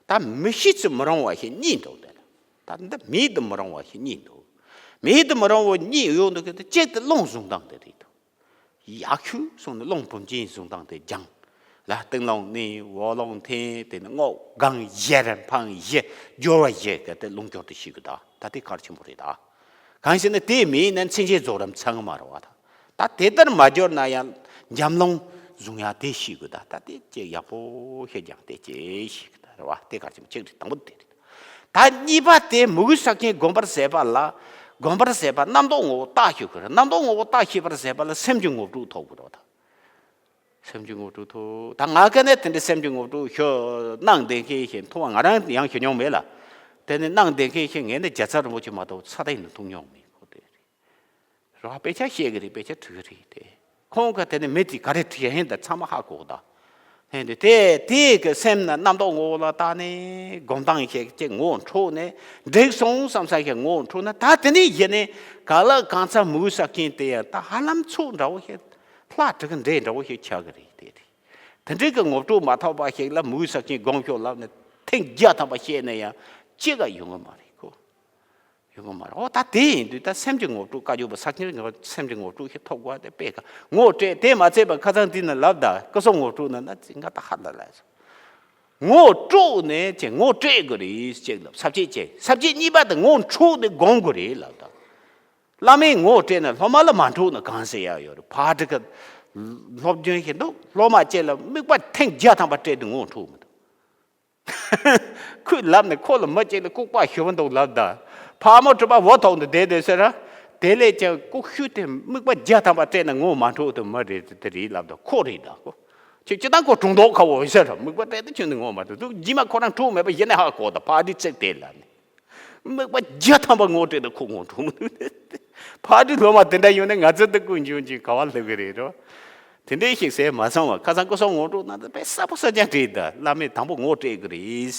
ད་མི་ཤེས་ཚུལ་མི་རུང་བ་ཞིག་རྙེད་འདུག་དེ་ལ་ད་འདི་མེད་དུ་མི་རུང་བ་ཞིག་རྙེད་འདུག་མེད་དུ་མི་རུང་བ་རྙེད་ཡོད་འདུག་གི་དེ་གཅིག་དེ་རླུང་བཟུང་སྟངས་དེ་རེད་འདུག་ཡག་ཤོས་སོང་ནས་རླུང་བུམ་ཅན་བཟུང་སྟངས་དེ་སྦྱངས། ལ་སྟེང་རླུང་ནི་འོག་རླུང་འཐེན་དེ་ནི་རྔུབ་སྒང་བཞིར་འཕང་བཞི་སྦྱོར་བ་བཞི་གི་དེ་རླུང་སྦྱོར་དེ་ཤེས་དགོས་ད། ད་དེ་གལ་ཆེན་པོ་རེད་ད། གང་ཞེ་ན་དེ་མེད་ན་མཚན་བཅས་རྫོགས་རིམ་ཚང་གི་མ་རེད་བ་ད། ད་དེ་ལྟར་མ་སྦྱོར་ན་ཡང་འཇམ་རླུང་བཟུང་ཡག་དེ་ཤེས་དགོས་ད། ད་དེ་ཅེས་ཡག་པོ་ཤེས་ཀྱང་དེ་ཅེས་ཤེས་དགོས་ད་རེད་བ། དེ་གལ་ཆེན་པོ་གཅིག་རེད། དང་པོ་དེ་རེད། ད་གཉིས་པ་དེ་མུ་གུའི་ས་ཁྱེན་སྒོམ་པར་ཟད་པ་ལ། སྒོམ་པར་ཟད་པ་རྣམ་རྟོག་ངོ་བོ་བརྟག་ཤེས་དགོས་རེད། རྣམ་རྟོག་ངོ་བོ་བརྟག་ཤེས་པར་ཟད་པ་ལ་སེམས་ཀྱི་ངོ་སྤྲོད་ཐོབ་དགོས་རེད་ད། སེམས་ཀྱི་ངོ་སྤྲོད་ཐོབ། ད་ང་ག་ནས་དེ་འདྲའི་སེམས་ཀྱི་ངོ་སྤྲོད་ཞུ་གནང་བསྡད་མཁན་ཞིག་མཐོང་བ་ང་རང་ཡང་ཞུ་མྱོང་མེད་ལ། དེ་ནས་གནང་བསྡད་མཁན་ཞིག་ངས་ནི་རྒྱལ་ཚབ་རིན་པོ་ཆེ་མ་གཏོགས་ས་སྟེང་ནས་མཐོང་མྱོང་མེད་ཁོ་དེ་རེད། རོ་ཧ་དཔེ་ཆ་བཤད་གི་རེད། དཔེ་ཆ་འབྲི་གི་རེད་དེ། ཁོང་ག་དེ་ནས་མི་དེ་ག་རེ་བྲིས་ཡིན་ད་ཚང་མ་ཧ་གོ་ད། ཧེ་འདི་དེ་དེ་གི་སེམས་ན་རྣམ་རྟོག་ངོ་བོ་ལ་བལྟས་ནས་སྒོམ་སྟངས་ཤིག་ཅིག་ངོ་འཕྲོད་ནས་འགྲིག་སོང་བསམ་ས་ཞིག་ངོ་འཕྲོད་ན། ད་དེ་ནས་གཞི་ནས་ག་ལ་གང་ཚ་མུ་གུ་ས་ཁྱེན་དེ་ཡང་ད་ཧ་ལམ་ཚུགས་འདྲ་བོ་ཞིག་ལྷ་དྲུག་གི་འདྲེ་འདྲ་བོ་ཞིག་ཆགས་གི་རེད་དེ་རེད། དེ་འདྲའི་གི་ངོ་སྤྲོད་མ་ཐོབ་པ་ཞིག་ལ་མུ་གུ་ས་ཁྱེན་སྒོམ་ཤོག་ལབ་ནས་ཐེངས་བརྒྱ་ཐམ་པ་བཤད་ན་ཡང་གཅིག་ག་ཡོང་གི་མ་རེད་ཁོ། ཡོང་གི་མ་རེད། འོ་ད་དེ་ཡིན་དུས་ད་སེམས་ཀྱི་ངོ་སྤྲོད་བཀའ་བརྒྱུད་པ་ས་ཁྱེན་ངོ་སེམས་ཀྱི་ངོ་སྤྲོད་ཞིག་ཐོབ་དགོས་པ་དེ་དཔེ་ཁ་ངོ་སྤྲད་དེ་མ་ཚད་པ་ཁ་སང་འདི་ན་ལབ་ད་སྐུ་གསུང་ངོ་སྤྲོད་ན་ན་ཅི་ང་ད་ཧ་ལ་ལ་སོང་། ངོ་སྤྲོད་ནས་ཅི་ངོ་སྤྲད་དགོས་རེད་ཅེས་ལབ། ས་བཅད་ཅེས་ས་བཅད་གཉིས་པ་དེ་ངོ་འཕྲོད་ནས་སྒོམ་དགོས་རེད་ལབ་ད། བླ་མས་ངོ་སྤྲད་ན་སློབ་མ་ལ་མ་འཕྲོད་ན་གང་ཟེར་ཡག་ཡོད་རེད། ཕར་འགྲིག་གི་སློབ་སྦྱོང་ཞིག་འདུག་སློབ་མ་ཅིག་ལ་དམིགས་པ་ཐེངས་བརྒྱ་ཐམ་པ་སྤྲད་དུས་ངོ་འཕྲོད་མི་འདུག་ཁོས་ལབ་ནས་ཁོ་ལ་མི་གཅིག་ལ་ལྐུགས་པ་ཞུ་བ་འདུག་ལབ་ད། ཕག་མོ་གྲུ་པ་འུ་ཐོག་ཏུ་བསྡད་བསྡད་ཟེར་ར། དེ་ལས་ཀྱང་ལྐུགས་ཤུ་དེ་དམིགས་པ་བརྒྱ་ཐམ་པ་སྤྲད་ན་ངོ་མ་འཕྲོད་དུ་མི་རེད་དེ་རེད་ལབ་ད་ཁོ་རེད་ད་ཁོ། ཁྱོད་ཅི་ལྟར་ཁོ་གྲུང་མདོག་ཁ་བོ་ཟེར་ར། དམིགས་པ་སྤྲད་དུ་ཁྱོད་ནི་ངོ་མ་འཕྲོད་དུ་རྗེས་མ་ཁོ་རང་གྲུང་མེད་པ་ཡིན་ནས་ཧ་གོ་ད་ཕག་དེ་ཚིག་དེ་ལབ་ནས། དམིགས་པ་བརྒྱ་ཐམ་པ་ངོ་སྤྲད་དུ་ཁོ་ངོ་འཕྲོད་མི་འདུག་ཕག་དེ་སློབ་མ་དེ་འདྲ་ཡོང་ནས་ང་ཚོ་འདི་ཀུན་འབྱུང་ཅིག་ག་བ་སླེབས་གི་རེད་རོ། དེ་འདྲའི་ཞིག་ཟེར་མ་སོང་བ། ཁ་སང་སྐུ་གསུང་ངོ་སྤྲོད་གནང་དུས་དཔེ་གསལ་པོ་གསལ་རྐྱང་བྲིས་ད། བླ་མས་དང་པོ་ངོ་སྤྲད་གི་རེད།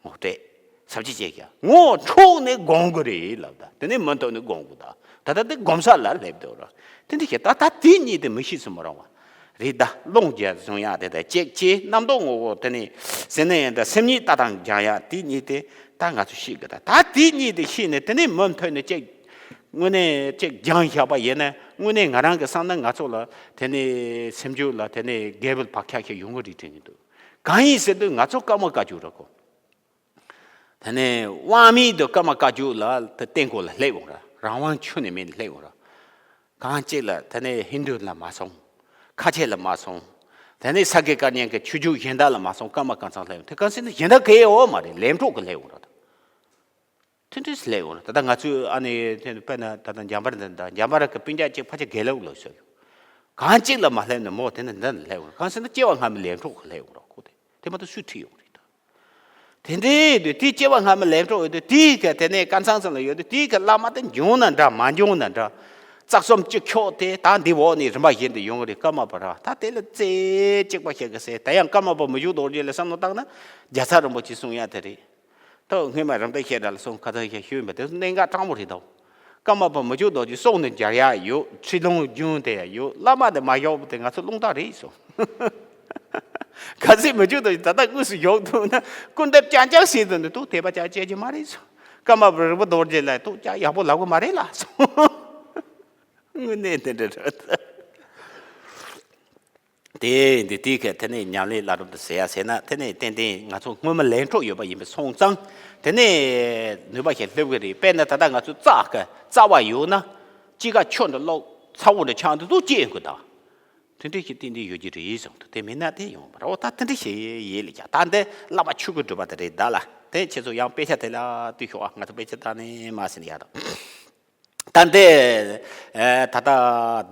ངོ་སྤྲད། ཚབ་ཅི་བྱེད་ཀྱང་ངོ་འཕྲོག་ནས་སྒོམ་དགོས་རེད་ལབ་ད། དེ་ནས་མུ་མཐུད་ནས་སྒོམ་དགོས་ད། ད་ལྟ་དེ་སྒོམ་ས་ལ་སླེབས་འདུག་ར། དེ་འདྲ་བྱས་ད་ད་དེ་གཉིས་དེ་མི་ཤེས་སུ་མི་རུང་བ་རེད་ད། རླུང་རྒྱག་བཟུང་ཡག་དེ་ད་ཅིག་བྱས། རྣམ་རྟོག་ངོ་བོ་དེ་ནས་ཟེར་ན་ཡང་ད་སེམས་ཉིད་ལྟ་སྟངས་སྦྱང་ཡག་དེ་གཉིས་དེ་ད་ང་ཚོ་ཤེས་དགོས་ད། ད་དེ་གཉིས་དེ་ཤེས་ནས་དེ་ནས་མུ་མཐུད་ནས་ཅིག་དངོས་གནས་ཅིག་སྦྱངས་བཞག་པ་ཡིན་ན། དངོས་གནས་ང་རང་གི་བསམ་ན་ང་ཚོ་ལ་དེ་ནས་སེམས་རྒྱུད་ལ་དེ་ནས་དགེ་བའི་བག་ཆགས་ཤིག་ཡོང་གི་རེད་དྲན་གྱི་འདུག་གང་ཡིན་ཟེར་དུས་ང་ཚོ་ཀརྨ་བཀའ་བརྒྱུད་ར་གོ། དེ་ནས་དབང་མེད་དུ་ཀརྨ་བཀའ་བརྒྱུད་ལ་དེ་བསྟེན་དགོས་ལ་སླེབས་འོང་ར། རང་དབང་ཁྱོན་ནས་མེད་ནས་སླེབས་འོང་ར། གང་གཅིག་ལ་དེ་ནས་ཧིན་དུ་ལ་མ་སོང་། ཁ་ཆེ་ལ་མ་སོང་། དེ་ནས་ས་དགེ་བཀའ་རྙིང་གི་ཆོས་བརྒྱུད་གཞན་དག་ལ་མ་སོང་། ཀརྨ་གང་ཚང་སླེབས་འོང་། དེ་གང་ཟེར་ན་གཞན་དག་གལ་ཡོད་མ་རེད། ལས་འཕྲོ་གི་སླེབས་འོང་ར། ད་དེ་འདྲས་སླེབས་འོང་ར། ད་ལྟ་ང་ཚོས་ཨ་ནི་དེ་དཔེར་ན་ད་ལྟ་འཇམ་དཔལ་འདི་འདྲ། འཇམ་དཔལ་གི་སྤུན་ཀྱག་ཅིག་ཕལ་ཆེར་དགེ་ལུགས་ལ་སོགས་ཡོད། གང་གཅིག་ལ་མ་སླེབས་ན་མོ་དེ་ནི་འདི་ལ་སླེབས་འོང་ར། གང་ཟེར་ན་སྐྱེ་བ་སྔ་མའི་ལས་འཕྲོ་གི་སླེབས་འོང་ར། ཁོ་དེ་དེ་མ་གཏོགས་སུས་ཁྲིད་ཡོང་རེད་ད། དེ་འདྲའི་དུས་དེ་སྐྱེ་བ་སྔ་མའི་ལས་འཕྲོ་ཡོད་དུས། དེའི་ག་དེ་ནས་ཀམ་ཚང་ཚང་ལ་ཡོད་དུས། དེའི་ག་བླ་མ་དེ་འབྱུང་ན་འདྲ་མ་འབྱུང་ན་འདྲ། རྩ་གསུམ་གཅིག་ཁྱོག་དེ་ད་འདི་འོག་ནས་རིམ་པ་བཞིན་དུ་ཡོང་གི་རེད། ཀརྨ་པ་ར། ད་དེ་ལ་རྩེ་གཅིག་པ་ཞིག་གི་ཟེར། ད་ཡང་ཀརྨ་པ་མི་བཞུགས་རྡོ་རྗེ་ལ་བསམ་བློ་བཏང་ན་རྒྱལ་ཚབ་རིན་པོ་ཆེ་གསུང་ཡ་དེ་རེད། ད་སྔོན་མ་རིམ་གྲོ་བཤད་གྲྭ་ལ་སོང་། ཁ་ཚ་ཞིག་ཞུས་པ་དེ་གནད་འགག་དྲང་པོ་རེད་དོ། ཀརྨ་པ་མི་བཞུགས་རྡོ་རྗེ་སྲོག་ནས་འབྱར་ཡག་ཡོད། ཁྲིད་ལུང་རྒྱུན་དེ་ཡག་ཡོད། བླ་མ་དེ་མ་བཞུགས་པ་དེ་ང་ཚོ་རླུང་རྟ་རེད་གསུངས། གལ་སྲིད་མི་བཞུགས་རྡོ་རྗེ་ད་ལྟ་དངོས་སུ་བཞུགས་ཐུབ་ན་སྐུ་འདེབས་རྐྱང་རྐྱང་བྱེད་དུ་འདི་ཐུག་དད་པ་ཅང་བྱེད་ཀྱི་མ་རེད་གསུངས། ཀརྨ་པ་རིག་པ་རྡོ་རྗེ་ལ་ཐུག་ཅག་ཡག་པོ་ལབ་གི་མ་རེད་ལ་གསུངས། དངོས་གནས་དེ་འདྲ་རེད། དེ་འདི་དེའི་ག་དེ་ནས་ཉམས་ལེན་བླ་སྒྲུབ་དུ་ཟེར་ཡ་ཟེར་ན། དེ་ནས་ཏན་ཏན་ང་ཚོ་སྔོན་མ་ལས་འཕྲོ་ཡོད་པ་ཡིན་པ་སོང་ཙང་དེ་ནས་ནུས་པ་ཞིག་སླེབས་ཀྱི་རེད། དཔེར་ན་ད་ལྟ་ང་ཚོ་རྩ་ག་རྩ་བ་ཡོད་ན་དཔྱིད་ཀ་ཆུ་འདྲ་གློག་ཚ་བོ་འདྲ་ཆགས་འདུག་ཏུ་སྐྱེ་དགོས་ད། དེ་འདྲ་ཞིག་ཏན་ཏན་ཡོད་ཀྱི་རེད་གསུངས་འདུག། དེ་མིན་ན་དེ་ཡོང་བ་རེད། འོ་ད་དེ་འདྲ་ཞིག་ཡིན་ལ་ཀྱང་། ད་འདི་བླ་མ་ཆོས་སྐུ་སྒྲུབ་པ་དེ་རེད་ད་ལ། དེ་ཁྱེད་ཚོ་ཡང་དཔེ་ཆ་དེ་ལ་ལྟོས་ཤོག་ཨ། ང་ཚོ་དཔེ་ཆ་ལྟ་ནས་མ་ཟིན་ཡ་དང་། ད་འདི་ཨ་ད་ལྟ་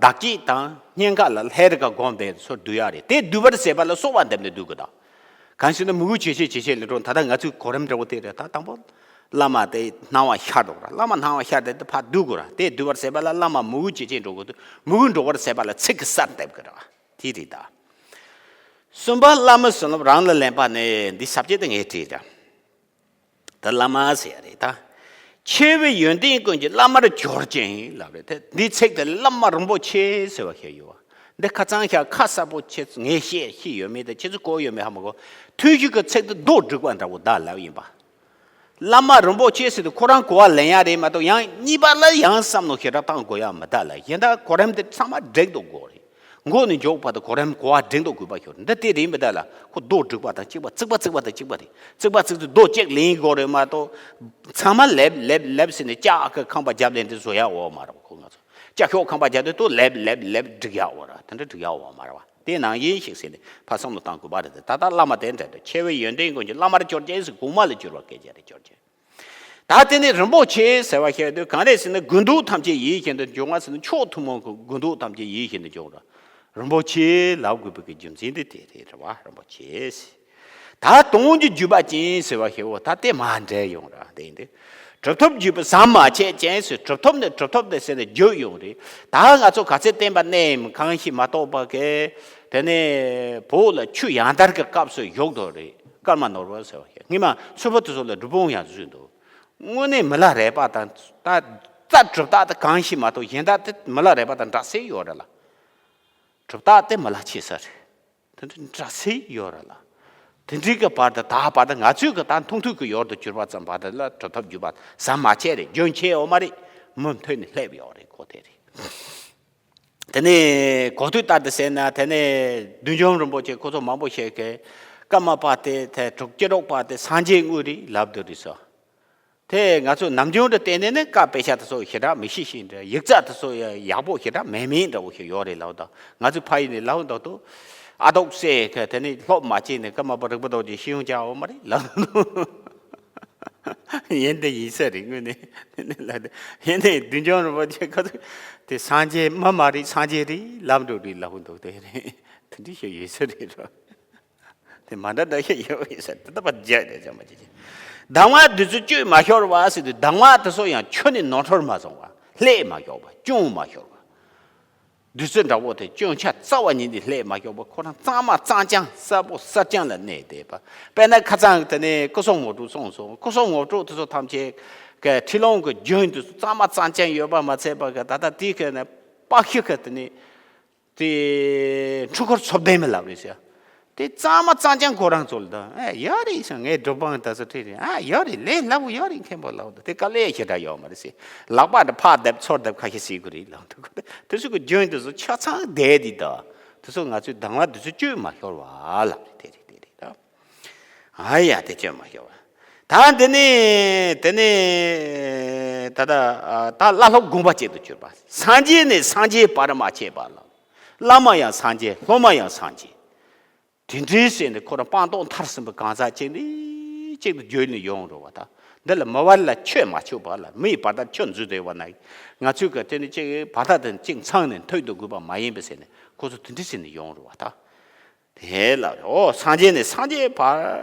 བདག་བསྐྱེད་དང་སྙིང་ག་ལ་ལྷའི་རིགས་ཀ་སྒོམ་དེ་ཚོ་བསྡུ་ཡ་རེད། དེ་བསྡུ་བར་ཟད་པ་ལ་གསོལ་བ་འདེབས་ནས་བསྡུ་དགོས་དང་། གང་ཞིག་ན་མོས་གུས་ཇེ་ཆེ་ཇེ་ཆེ་ལ་འགྲོ། ད་ལྟ་ང་ཚོའི་གོ་རིམ་འདྲ་བོ་དེ་རེད། ད་དང་པོ་བླ་མ་དེ་སྣང་བ་ཤར་འགྲོ་ར། བླ་མ་སྣང་བ་ཤར་དེ་དེ་ཕར་བསྡུ་དགོས་ར། དེ་བསྡུ་བར་ཟད་པ་ལ་བླ་མ་མོས་གུས་ཇེ་ཆེ་འགྲོ་དགོས་འདུག། མོས་གུས་འགྲོ་བར་ཟད་པ་ལ་ཚིག་གི་གསར་འདེབས་དགོས་ར། དེ་རེད་ད། གསུམ་པ་བླ་མའི་བྱིན་རླབས་རང་ལ་ལེན་པ་ནི། འདི་ས་བཅད་དེ་ངས་བྲིས་ད། ད་བླ་མ་ཟེར་ཡ་རེད་ད། ཆེ་བའི་ཡོན་ཏན་ཀུན་གྱི་བླ་མར་གྱུར་ཅིང་ལབ་རེད་དེ། འདི་ཚིག་དེ་བླ་མ་རིན་པོ་ཆེ་ཟེར་བ་ཞིག་ཡོད་པ། འདི་ཁ་ཚང་ཞིག་ཁ་གསལ་པོ་ཆེ་ངས་བཤད་ཤེས་ཡོད་མེད་དེ་ཁྱེད་ཚོ་གོ་ཡོད་མེད་ཧ་མ་གོ། ཐུན་བཞི་གི་ཚིག་དེ་རྡོ་སྒྲིག་པ་འདྲ་བོ་ད་ལབ་ཡིན་པ། བླ་མ་རིན་པོ་ཆེ་ཟེར་དུས་ཁོ་རང་གོ་བ་ལེན་ཡ་རེད་མ་གཏོགས། ཡང་གཉིས་པ་ལ་ཡང་བསམ་བློ་ཞེ་དྲག་བཏང་དགོས་ཡ་མི་གདའ་ལ། གཞན་དག་གོ་རིམ་དེ་ཚང་མ་འགྲིག་འདུག་དགོས་རེད། མགོ་ནས་མཇུག་བར་དུ་གོ་རིམ་གོ་བ་འགྲིག་འདུག་དགོས་པ་ཤོར། འདི་དེ་རེད་མི་གདའ་ལ། ཁོ་རྡོ་སྒྲིག་པ་དང་གཅིག་པ། བརྩིགས་པ་བརྩིགས་པ་དང་གཅིག་པ་རེད། བརྩིགས་པ་བརྩིགས་དུས་རྡོ་གཅིག་ལེན་དགོས་རེད་མ་གཏོགས། ཚང་མ་ལེབ་ལེབ་ལེབ་ཟེར་ནས་ལྕགས་ཀྱི་ཁང་པ་རྒྱབ་ལེན་དེ་བཟོ་ཡ་འོ་མ་རེད་པ། ཁོ་ང་ཚོ་ལྕགས་ཤོག་ཁང་པ་རྒྱབ་དུས་ཏོ་ལེབ་ལེབ་ལེབ་སྒྲིག་ཡ་འོ་ར། དེ་འདྲ་སྒྲིག་ཡ་འོ་མ་རེད་པ། དེ་ནང་བཞིན་ཞིག་ཟེར་ནས་ཕར་བསམ་བློ་བཏང་དགོས་པ་རེད། ད་ལྟ་བླ་མ་དེ་འདྲ་འདྲ། ཆེ་བའི་ཡོན་ཏན་ཀུན་གྱི་བླ་མར་གྱུར་ཅིང་ཟེར། གོང་མ་ལ་གྱུར་པ་སྐད་ཆ་རེད། གྱུར་ཅིང་། ད་དེ་ནས་རིན་པོ་ཆེ་ཟེར་བ་ཞིག་དུས་གང་རེད་ཟེར་ན། དགོས་འདོད་ཐམས་ཅད་ཡིད་བཞིན་དུ་འབྱུང་བ་ཟེར་ན། མཆོག་ཐུན་མོང་གི་དགོས་འདོད་ཐམས་ཅད་ཡིད་བཞིན་དུ་འབྱུང་ར། རིན་པོ་ཆེ་ལབ་དགོས་པའི་གི་རྒྱུ་མཚན་དེ་དེ་རེད་ར་བ། རིན་པོ་ཆེ་ཟེར། ད་དོན་གྱི་བརྒྱུད་པ་ཅན་ཟེར་བ་ཞིག་འོ་ད་དེ་མ་འདྲེས་ཡོང་ར། དེ་ཡིན་དུས་གྲུབ་ཐོབ་བརྒྱུད་པའི་ཟམ་མ་ཆད་ཅན་ཟེར། གྲུབ་ཐོབ་ནས་གྲུབ་ཐོབ་དེ་ཟེར་ནས་བརྒྱུད་ཡོང་རེད། ད་ང་ཚོ་ག་ཚད་བསྟན་པ་གནས་གང་ཞིག་མ་གཏོགས་པ་གི་དེ་ནས་བོད་ལ་ཆོས་ཡང་དར་གྱི་སྐབས་སུ་བཞུགས་འདུག་རེད། ཀརྨ་ནོར་བུ་ཟེར་བ་ཞིག། སྔོན་མ་སུ་ཕོ་དེ་ཚོ་ལ་སྒྲུབ་དཔོན་ཡང་བཟོས་འདུག། དངོས་གནས་མི་ལ་རས་པ་དང་། ད་རྩ་གྲུབ་རྟགས་དེ་གང་ཞིག་མ་གཏོགས་གཞན་དག་དེ་མི་ལ་རས་པ་དང་འདྲ་སེ་ཡོད་རེད་ལ། གྲུབ་རྟགས་དེ་མི་ལ་ཆེ་ས་རེད། དེ་འདྲ་འདྲ་སེ་ཡོད་རེད་ལ། དེ་འདྲའི་གི་བར་དུ་ད་བར་དུ་ང་ཚོའི་གི་ད་མཐོང་ཐོས་ཀྱི་ཡུལ་དུ་གྱུར་པ་ཙམ་བར་དུ་ལ་གྲུབ་ཐོབ་བརྒྱུད་པ་ཟམ་མ་ཆད་རེད། རྒྱུན་ཆད་ཡོད་མ་རེད། མུ་མཐུད་ནས་སླེབས་ཡོད་རེད། གོ་དེ་རེད། དེ་ནས་གོ་ཐོས་ལྟར་དུ་ཟེར་ན། དེ་ནས་བདུད་འཇོམས་རིན་པོ་ཆེ་ཁོ་ཚོ་མང་པོ་ཞིག་གིས་ཀརྨ་པ་དེ་དེ་དྲུག་སྐྱེ་རོགས་པ་དེ་སངས་རྒྱས་དངོས་རེད་ལབ་འདུག་རེད་ཟེར། དེ་ང་ཚོ་ནམ་རྒྱུན་དུ་བལྟས་ནས་ནི་ཀ་དཔེ་ཆ་དེ་ཚོ་ཞེ་དྲག་མི་ཤེས་ཤེས་འདྲ། ཡིག་ཚགས་དེ་ཚོ་ཡག་པོ་ཞེ་དྲག་མེད་མེད་འདྲ་བོ་ཞིག་ཡོད་རེད་ལབ་དང་། ང་ཚོ་ཕ་ཡུལ་ནས་ལབ་འདུག་ཏུ། ཨ་ཏོག་སེ་ག་དེ་ནས་སློབ་མ་བྱས་ནས་ཀརྨ་པ་རིག་པ་རྡོ་རྗེ་ཤེས་ཡོན་སྦྱང་འོ་མ་རེད་ལབ་འདུག། ཡིན་དེ་ཡིན་ས་རེད། དངོས་གནས་ལ་དེ་ཡིན་དེ་བདུད་འཇོམས་རིན་པོ་ཆེ་ཁ་ཐུག་དེ་སངས་རྒྱས་མ་མ་རེད། སངས་རྒྱས་རེད་ལབ་འགྲོ་རེད་ལབ་འདུག། དེ་རེད། དེ་འདྲ་ཞིག་ཡོད་ས་རེད་རོ། དེ་མ་འདྲ་འདྲ་ཞིག་ཡོད་ཡིན་ས་དེ་ལྟ་བ་རྒྱ་རེད་ཅང་མ་བྱེད་ཅིང་། གདམས་ངག་འདི་ཚོ་བཅོས་མ་ཤོར་བ་ཟེར་དུས། གདམས་ངག་དེ་ཚོ་ཡང་ཁྱོན་ནས་ནོར་འཁྲུལ་མ་སོང་བ། ལྷད་མ་ཤོར་བ། སྐྱོན་མ་ཤོར་བ། བདུད་རྩི་འདྲ་བོ་དེ་སྐྱོན་ཆ་རྩ་བ་ཉིད་ནས་ལྷད་མ་ཤོར་བ་ཁོ་རང་གཙང་མ་གཙང་རྐྱང་གསལ་པོ་གསལ་རྐྱང་ལ་གནས་བསྡད་པ། དཔེར་ན་ཁ་སང་དེ་ནས་སྐུ་གསུང་ངོ་སྤྲོད་སོང་སོང་། སྐུ་གསུང་ངོ་སྤྲོད་དེ་ཚོ་ཐམས་ཅད་ཀྱི་ཁྲིད་ལུང་གི་རྒྱུན་དེ་ཚོ་གཙང་མ་གཙང་རྐྱང་ཡོད་པ་མ་ཚད་པ་གི་ད་ལྟ་དེའི་ཁ་ནས་པགས་ཤུ་གི་དེ་ནས་དེ་འཁྲུལ་འཁོར་ཚོ་བདེ་མི་ལབ་རེད་ཟེར། དེ་གཙང་མ་གཙང་རྐྱང་ཁོ་རང་ཚོ་ལ་ད་ཨ་ཡོད་རེད་ཟེར། ངའི་སྒྲུབ་དཔང་དེ་ཚོ་ཁྲིད་རེད། ཨ་ཡོད་རེད། ལས་སླ་པོ་ཡོད་རེད། མཁན་པོ་ལབ་འདུག་དེ་དཀའ་ལས་ཞེ་དྲག་ཡོད་མ་རེད་ཟེར། ལག་པ་འདྲ་ཕར་རྡེབ་ཚུར་རྡེབ་ཁ་ཤས་བྱེད་དགོས་རེད་ལབ་འདུག་དེ་ཚོ་གི་རྒྱུན་དེ་ཚོ་ཆ་ཚང་བསྡད་དེ་ད་དེ་ཚོ་ང་ཚོའི་གདམས་ངག་དེ་ཚོ་བཅོས་མ་ཤོར་བ་ལབ་རེད། དེ་རེད་དེ་རེད་ད། ཨ་ཡ་དེ་བཅོས་མ་ཤོར་བ། ད་དེ་ནས་དེ་ནས་ད་ད་ད་བླ་སློབ་དགོངས་པ་གཅིག་ཏུ་གྱུར་པ། སངས་རྒྱས་ནས་སངས་རྒྱས་བར་མ་ཆད་པ་ལ། བླ་མ་ཡང་སངས་རྒྱས། སློབ་མ་ཡང་སངས་རྒྱས། དེ་འདྲའི་ཟེར་ནས་ཁོ་རང་སྤངས་རྟོགས་མཐར་ཕྱིན་པའི་གང་ཟག་ཅིག་ནི་གཅིག་ཏུ་བརྗོད་ནས་ཡོང་རུང་བ་དང་། འདི་ལ་མི་བར་ལ་ཆོས་མ་ཆོད་པ་ལ་མི་ཡི་བར་དག་ཆོས་འཛུལ་བསྡད་པ་ན། ང་ཚོས་ག་དེ་ནི་གཅིག་བར་དག་དེ་གཅིག་ཚང་ནས་མཐུད་དུ་དགོས་པ་མ་ཡིན་པའི་ཟེར་ནས་ཁོ་ཚོ་དེ་འདྲ་ཟེར་ནས་ཡོང་རུང་བ་དང་། དེ་ལ་ཨོ་སངས་རྒྱས་ནས་སངས་རྒྱས་བར་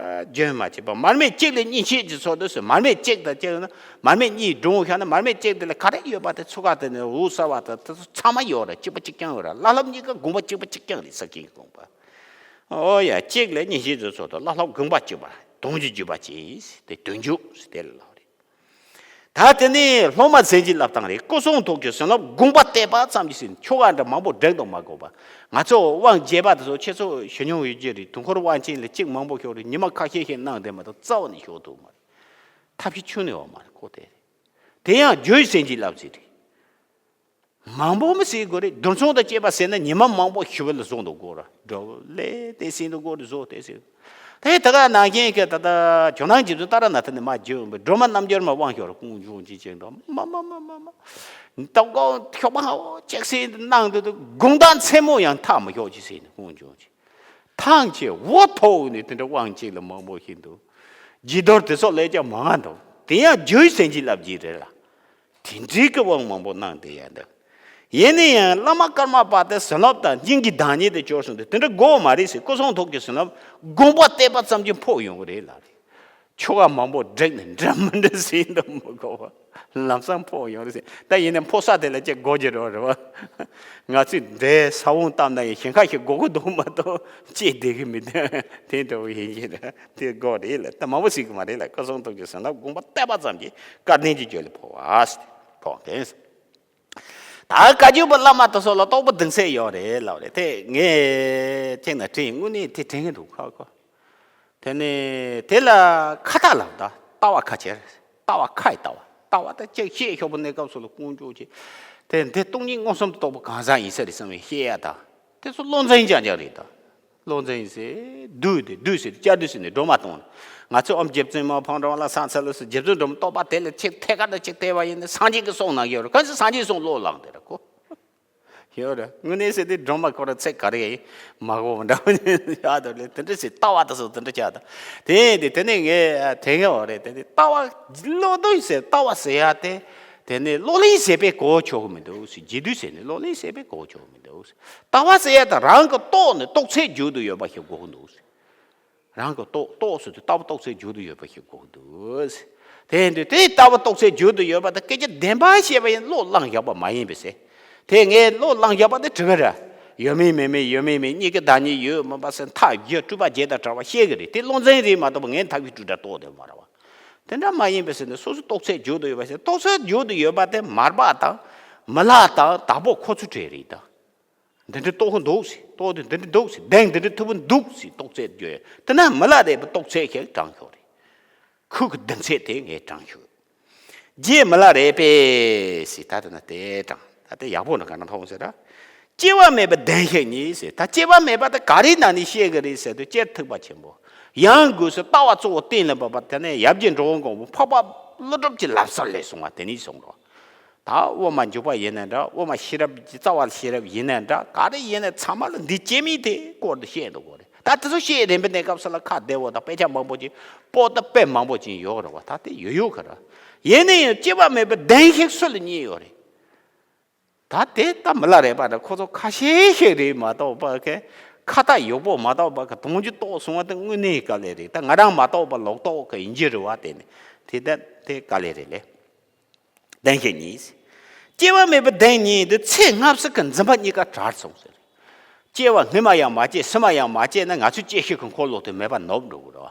རྒྱུན་མ་ཆད་པ། མར་མེ་གཅིག་ལས་གཉིས་མཆེད་ཀྱི་ཚོགས་འདུ་ཟེར། མར་མེ་གཅིག་དང་གཅིག་ན་མར་མེ་གཉིས་སྒྲུང་བཤད་ན་མར་མེ་གཅིག་དེ་ལ་ག་རེ་ཡོད་པ་དེ་ཚུགས་ཀ་དེ་ནས་འུ་ས་བ་དང་དེ་ཚོ་ཚང་མ་ཡོད་རེད། གཅིག་པ་གཅིག་རྐྱང་ཡོད་རེད། བླ་སློབ་གཉིས་ཀ་དགོངས་པ་གཅིག་པ་གཅིག་རྐྱང་རེད། ས་ཀྱི་དགོངས་པ། ཨོ་ཡ་གཅིག་ལས་གཉིས་མཆེད་ཀྱི་ཚོགས་འདུ། བླ་སློབ་དགོངས་པ་གཅིག་པ། དོན་གྱི་བརྒྱུད་པ་གཅིག་དེ་དོན་བརྒྱུད་དེ་ལ་ལབ་རེད། ད་དེ་ནས་སློབ་མ་མཚན་གྱི་བསླབ་སྟངས་རེད། སྐུ་གསུང་ཐུགས་ཀྱི་བྱིན་རླབས་དགོངས་པ་གཏད་པ་ཙམ་གྱིས་ཟིན། ཆོ་ག་འདྲ་མང་པོ་སྒྲིག་དང་མ་དགོས་པ། ང་ཚོ་དབང་རྒྱས་པ་དེ་ཚོ་ཁྱེད་ཚོ་ཞུ་མྱོང་ཡོད་ཀྱི་རེད། དུས་འཁོར་དབང་ཆེན་ལ་གཅིག་མང་པོ་ཤོག་རེད། ཉི་མ་ཁ་ཤས་ཤིག་གནང་བསྡད་མ་གཏོགས་རྩ་བ་ནས་ཤོག་ཐུབ་མ་རེད། ཐབས་ཤེས་ཁྱོན་ནས་ཡོད་མ་རེད་ཁོ་དེ། དེ་ཡང་རྒྱུད་མཚན་གྱི་བསླབ་ཚིག་རེད། མང་པོ་མི་ཟེར་དགོས་རེད། རྡུལ་ཚོན་དང་བཅས་པ་ཟེར་ན་ཉི་མ་མང་པོ་ཞུ་བ་ལ་བཟོ་འདུག་དགོས་ར། འགྲོ་ལས་དེ་ཟེར་འདུག་དགོས་རེད། བཟོ་དེ་ཟེར། དེ་ད་ག་ནང་བཞིན་གྱི་ད་ལྟ་ཇོ་ནང་རྗེ་བཙུན་ཏཱ་ར་ནཱ་ཐ་ནས་མ་བརྗོད་པའི་སྒྲོལ་མ་རྣལ་འབྱོར་མ་དབང་ཤོར་ཀུན་འབྱུང་ཅི་ཅེས་དང་མ་མ་མ་མ་མ། ད་ཀོ་ཤོག་པ་ཧ་ཅེག་སེ་གནང་འདུག་དགོང་དག་མཚན་མོ་ཡང་ཐག་མི་ཤོག་ཅི་ཟེར་ནས་ཀུན་འབྱུང་ཅི། ཐང་ཆད་འོ་ཐོག་ནས་དེ་འདྲ་དབང་ཅིག་ལ་མང་པོ་ཞིག་འདུག་རྗེས་ཟློས་དེ་ཚོ་ལས་ཀྱང་མང་ང་འདུག་དེ་ཡང་རྒྱུད་མཚན་གྱི་བསླབ་བྱ་རེད་ལ། དེ་འདྲའི་གི་དབང་མང་པོ་གནང་བསྡད་ཡ་འདུག་ཡིན་ན་ཡང་བླ་མ་ཀརྨ་པ་དེ་བྱིན་རླབས་དང་སྙིང་གི་བདག་ཉིད་དེ་སྐྱོར་སོང་དུས་དེ་འདྲ་དགོས་མ་རེད་ཟེར། སྐུ་གསུང་ཐུགས་ཀྱི་བྱིན་རླབས་དགོངས་པ་གཏད་པ་ཙམ་གྱིས་ཕོག་ཡོང་གི་རེད་ལ་རེད། ཆོ་ག་མང་པོ་བསྒྲིགས་ནས་འདྲ་མི་འདྲ་ཟེར་འདུག་མི་དགོས་པ། ལམ་སང་ཕོག་ཡོང་རེད་ཟེར། ད་ཡིན་ནའི་ཕོག་ས་དེ་ལ་ཅིག་དགོས་ཀྱི་རེད་བ། ང་ཚོས་འདྲའི་ས་བོན་བཏབ་ན་ཡང་ཞིང་ཁ་ཞིག་དགོས་ཀྱི་འདུག་མ་གཏོགས་སྐྱེས་བསྡད་ཀྱི་མི་འདུག་དེ་འདྲ་བོ་ཡིན་གྱི་རེད། དེ་དགོས་རེད་ལ་ད་མང་པོ་ཟེར་གྱི་མ་རེད་ལ། སྐུ་གསུང་ཐུགས་ཀྱི་བྱིན་རླབས་དགོངས་པ་གཏད་པ་ཙམ་གྱིས་སྐལ་ལྡན་གྱི་རྒྱུད་ལ་ཕོག་པ་ཕོག་མཁན། ད་བཀའ་བརྒྱུད་པའི་བླ་མ་དེ་ཚོ་ལ་རྟོགས་པ་གདེང་ཚད་ཡོད་རེད་ལབ་རེད། དེ་ངས་ཅིག་ན་དྲན། དངོས་གནས་དེ་དྲན་གྱི་འདུག་ཁ་ཁོ། དེ་ནས་དེ་ལ་ཁ་ལྟ་ལབ། ད་ལྟ་བ་ཁ་ཁྱེར། ལྟ་བ་ཁ་ཡི་ལྟ་བ། ལྟ་བ་ད་ཅིག་ཤེས་ཤོག་པོ་གནས་སྐབས་སུ་ལ་ཀུན་སྤྱོད་ཅིག་དེ་འདི་སྟོང་ཉིད་མངོན་སུམ་དུ་རྟོགས་པ་གང་ཟག་ཡིན་ས་རེད་བསམ་པའི་ཤེས་ཡ་ད། དེ་ཚོ་བློ་འཛིན་རྐྱང་རྐྱང་རེད་ད། བློ་འཛིན་ཟེར་བསྡུས་ཏེ་བསྡུས་ཟེར་བསྐྱར་ཟློས་ཟེར་ནས་སྒྲོལ་མ་གཏོང་། ང་ཚོས་ཨོཾ་རྗེ་བཙུན་མ་འཕགས་མགྲོན་ལ་ཕྱག་འཚལ་ལོ་ཟེར། རྗེ་བཙུན་སྒྲོལ་མ་རྟོགས་པ་དེ་ལ་ཆེས་ཐད་ཀར་དུ་ཆེས་བལྟས་པ་ཡིན་ན་སངས་རྒྱས་ཀྱི་གསུང་ནང་ཡོད་རེད། གང་ཞིག་སངས་རྒྱས་གསུང་བློ་བླངས་དེ་རེད་ཁོ། ཡོད་རེད། དངོས་གནས་ཟེར་དུས་སྒྲོལ་མ་ཁོ་རང་ཚེ་ག་རེ་མ་གོ་བ་འདྲ་བོ་ཡག་འདུག་ལས། དེ་འདྲ་ཟེར་ལྟ་བ་དེ་ཚོ་དེ་འདྲ་བྱ་དང་། དེ་དེ་དེ་ནས་ངས་དྲན་གྱི་ཡོད་རེད། དེ་ནས་ལྟ་བ་བློ་འདུས་ཟེར་ལྟ་བ་ཟེར་ཡ་དེ། དེ་ནས་བློ་ལས་ཟད་པའི་གོ་ཆོད་གི་མི་འདུག་ཟེར། རྗེས་ཟློས་ཟེར་ནས་བློ་ལས་ཟད་པའི་གོ་ཆོད་གི་མི་འདུག་ཟེར། ལྟ་བ་ཟེར་ཡ་དང་རང་གི་རྟོགས་ནས་རྟོགས་ཚད་མཇུག་ཏུ་ཡོད་པ་ཞིག་དགོས་ཀྱི་འདུག་ཟེར། རང་གི་རྟོགས་རྟོགས་ཟེར་དུས་ལྟ་བ་རྟོགས་ཚད་མཇུག་ཏུ་ཡོད་པ་ཞིག་དགོས་ཀྱི་འདུག་ཟེར། དེ་ཡིན་དུས་དེ་ལྟ་བ་རྟོགས་ཚད་མཇུག་ཏུ་ཡོད་པ་དང་སྐད་ཆ་བདེན་པ་བཤད་པ་ཡིན་བློ་བླངས་བཞག་པ་མ་ཡིན་པས་ཟེར། དེ་ངས་བློ་བླངས་བཞག་པ་དེ་དྲི་གི་རེད། ཡོད་མིན་མེད་མིན་ཡོད་མིན་མིན་གཉིས་ཀྱི་བདག་ཉིད་ཡོད་མིན་པ་ཟེར་མཐའ་བཞི་སྤྲུལ་པ་བརྒྱད་དང་བྲལ་བ་བཤད་གི་རེད། དེ་བློ་འཛིན་རེད་མ་གཏོགས་པ་ངས་མཐའ་བཞི་སྤྲུལ་བྲལ་རྟོགས་བསྡད་མ་རེད་བ། དེ་འདྲ་མ་ཡིན་པས་ཟེར་ནས་སོ་སོ་རྟོགས་ཚད་མཇུག་ཏུ་ཡོད་པ་ཟེར། རྟོགས་ཚད་མཇུག་ཏུ་ཡོད་པ་དེ་མར་པ་དང་མི་ལ་དང་བདག་པོ་ཁོ་ཚོ་གྲས་རེད་ད། འདི་འདྲ་རྟོགས་ཀྱི་འདུག་ཟེར། རྟོགས་དེ་འདི་འདྲ་འདུག་ཟེར། གདེང་འདི་འདྲ་ཐུབ་པ་འདུག་ཟེར་རྟོགས་ཚད་བརྗོད་ཡ། དེ་ན་མི་ལ་རས་པའི་རྟོགས་ཚད་ཞིག་དྲངས་ཤོག་རེད། ཁོ་གི་གདེང་ཚད་དེ་ངས་དྲངས་ཤོག་རྗེ་མི་ལ་རས་པས་ཟེར། ད་དེ་ན་དེ་དྲངས། ད་དེ་ཡག་པོ་འདྲ་ག་འདྲ་མཐོང་ཟེར་ར། སྐྱེ་བ་མེད་པའི་གདེང་ཤེས་ཉིད་ཟེར། ད་སྐྱེ་བ་མེད་པ་དེ་ག་རེ་ནང་ནས་ཤེས་གི་རེད་ཟེར་དུས་སྤྱིར་ཐེག་པ་ཆེན་པོ། ཡང་སྒོས་སུ་ལྟ་བ་གཙོ་བོ་གཏན་ལ་ཕབ་པ་དེ་ནས་ཡབ་རྗེ་འགྲོ་བའི་མགོན་པོ་འཕགས་པ་ཀླུ་སྒྲུབ་ཀྱི་ལམ་སྲོལ་ལས་བྱུང་བ་དེ་ནས་བྱུང་འགྲོ། ད་དབུ་མ་འཇུག་པ་ཡིན་ན་འདྲ། དབུ་མ་ཤེས་རབ་ཀྱི་རྩ་བ་ཤེས་རབ་ཡིན་ན་འདྲ། ག་རེ་ཡིན་ན་ཚང་མ་ལ་འདི་སྐྱེ་མེད་དེ་སྐོར་དུ་བཤད་འདུག་གོ་རེད། ད་དེ་ཚོ་བཤད་རན་པའི་གནས་སྐབས་སུ་ལ་ཁ་བདེ་བོ་དང་དཔེ་ཆ་མང་པོ་ཅིག་པོ་ཏི་དཔེ་མང་པོ་ཅིག་ཡོད་རེད་བ། ད་དེ་ཡོད་ཡོད་ག་རེད། ཡིན་ན་ཡང་སྐྱེ་བ་མེད་པའི་གདེང་ཤིག་སུ་ལ་རྙེད་ཡོད་རེད། ད་དེ་ད་མི་ལ་རས་པ་འདྲ་ཁོ་ཚོ་ཁ་ཤས་ཤིག་རེད་མ་གཏོགས་པ་གི་ཁ་ཏ་ཡོག་པོ་མ་གཏོགས་པ་གི་དོན་གྱིས་རྟོགས་སོང་བ་དེ་དངོས་གནས་དཀའ་ལས་རེད། ད་ང་རང་མ་གཏོགས་པ་ལོག་རྟོག་གི་ཡིན་གྱི་རེད་བ། དེ་ནི་དེ་ད་དེ་དཀའ་ལས་རེད་ལེ། གདེང་ཤེས་ཉིད། སྐྱེ་བ་མེད་པའི་བདེན་གཉིས་འདི་ཚེ་སྔ་ཕྱི་གི་འཛིན་པ་གཉིས་ཀ་བྲལ་སོང་ཟེར། སྐྱེ་བ་སྔོན་མ་ཡང་མ་སྐྱེས་ཕྱི་མ་ཡང་མ་སྐྱེས་ན་ང་ཚོས་སྐྱེ་ཤི་གི་འཁོར་ལོ་དེ་མེད་པ་ནོར་འགྲོ་གི་རེད་བ།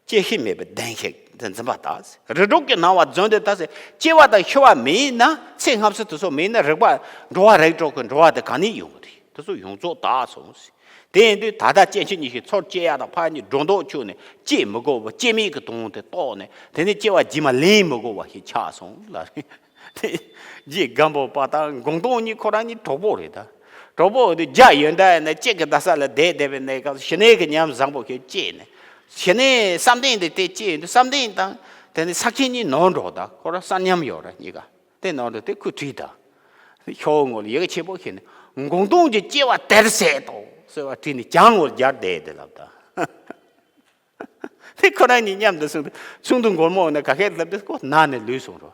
སྐྱེ་ཤི་མེད་པའི་བདེན་ཤེས་དེ་འཛིན་པ་དག་ཟེར། རིགས་དྲུག་གི་སྣང་བ་རྫུན་དུ་དག་ཟེར། སྐྱེ་བ་དང་ཤི་བ་མེད་ན་ཚེ་སྔ་ཕྱི་དེ་ཚོ་མེད་ན་རིག་པ་འགྲོ་བ་རིགས་དྲུག་གི་འགྲོ་བ་དེ་ག་ནས་ཡོང་གི་རེད། དེ་ཚོ་ཡོངས་རྫོགས་དག་སོང་ཟེར། དེ་ཡིན་དུས་ད་ལྟ་སྐྱེ་འཆི་གཉིས་ཤིག་ཚུར་སྐྱེ་ཡ་དང་ཕར་གཉིས་སྒྲོ་འདོགས་ཆོད་ནས་སྐྱེ་མི་དགོས་པ་སྐྱེ་མེད་ཀྱི་དོན་དེ་རྟོགས་ནས་དེ་ནས་སྐྱེ་བ་རྗེས་མ་ལེན་མི་དགོས་པ་ཞིག་ཆགས་སོང་ལ། རྗེ་སྒམ་པོ་པ་དང་མགོན་སྟོང་གཉིས་ཁོ་རང་གཉིས་གྲོགས་པོ་རེད་ད། གྲོགས་པོ་དེ་རྒྱ་ཡོན་ད་ཡིན་ན་གཅིག་གི་རྡ་ས་ལ་བསྡད་བསྡད་པའི་གནས་སྐབས་ཞི་གནས་ཀྱི་ཉམས་བཟང་པོ་ཞིག་སྐྱེས་ནས་ཞི་གནས་བསམ་གཏན་དེ་དེ་སྐྱེས་ཡོང་དུས་བསམ་གཏན་དང་དེ་ནས་ས་ཁྱི་གཉིས་ནོར་འགྲོ་ད་ཁོ་རང་ས་མཉམ་ཡོད་ར་གཉིས་ཀ། དེ་ནང་དུ་དེ་ཁོས་བྲིས་དང་། ཤོག་ངོ་ལ་ཡི་གེ་ཆེན་པོ་ཞིག་ནས་མགོན་སྟོང་གི་སྐྱེ་བ་དེར་ཟད་དོ་ཟེར་བ་བྲིས་ནས་གྱང་ངོ་ལ་སྦྱར་བསྡད་དེ་ལབ་དང་། དེ་ཁོ་རང་གཉིས་མཉམ་དུ་སོང་དུས་ཚོགས་འདུ་མགོན་མོ་ནས་ག་ཤེད་ལབ་དུས་ཁོ་ན་ནས་ལུས་སོང་རོ།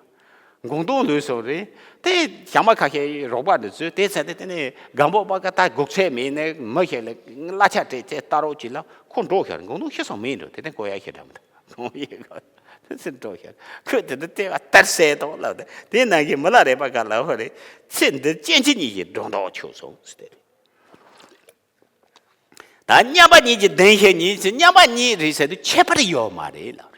མགོན་སྟོང་ལུས་སོང་རེད། དེ་ཞག་མ་ཁ་ཤས་རོགས་པ་འདི་ཚོས་དེ་ཚད་དེ་དེ་ནས་སྒམ་པོ་པ་ཀ་ད་སྒུག་ཚད་མེད་ནས་མི་ཞིག་ལ་གླ་ཆ་སྤྲད་ཚད་ལྟ་རོགས་གྱིས་ལ་ཁོ་འགྲོ་ཤར་མགོན་སྟོང་ཤི་སོང་མིན་འགྲོ་དེ་དེ་གོ་ཡ་ཤི་འདྲ་མི་འདུག་དེ་ཚེ་འགྲོ་ཤར་ཁོས་དེ་འདྲ་ལྟེ་བ་ལྟར་གསལ་དོ་ལབ་དེ་དེ་ནང་གི་མི་ལ་རས་པ་ག་ལ་ཧོ་རེད། ཚེ་འདི་སྐྱེ་འཆི་གཉིས་ཀྱི་སྒྲོ་འདོགས་ཆོད་སོང་ཟེར་དེ་རེད། ད་མཉམ་པ་ཉིད་ཀྱི་བདེན་ཤེས་ཉིད་ཟེར་མཉམ་པ་ཉིད་རེད་ཟེར་དུས་ཁྱད་པར་ཡོད་མ་རེད་ལབ་རེད།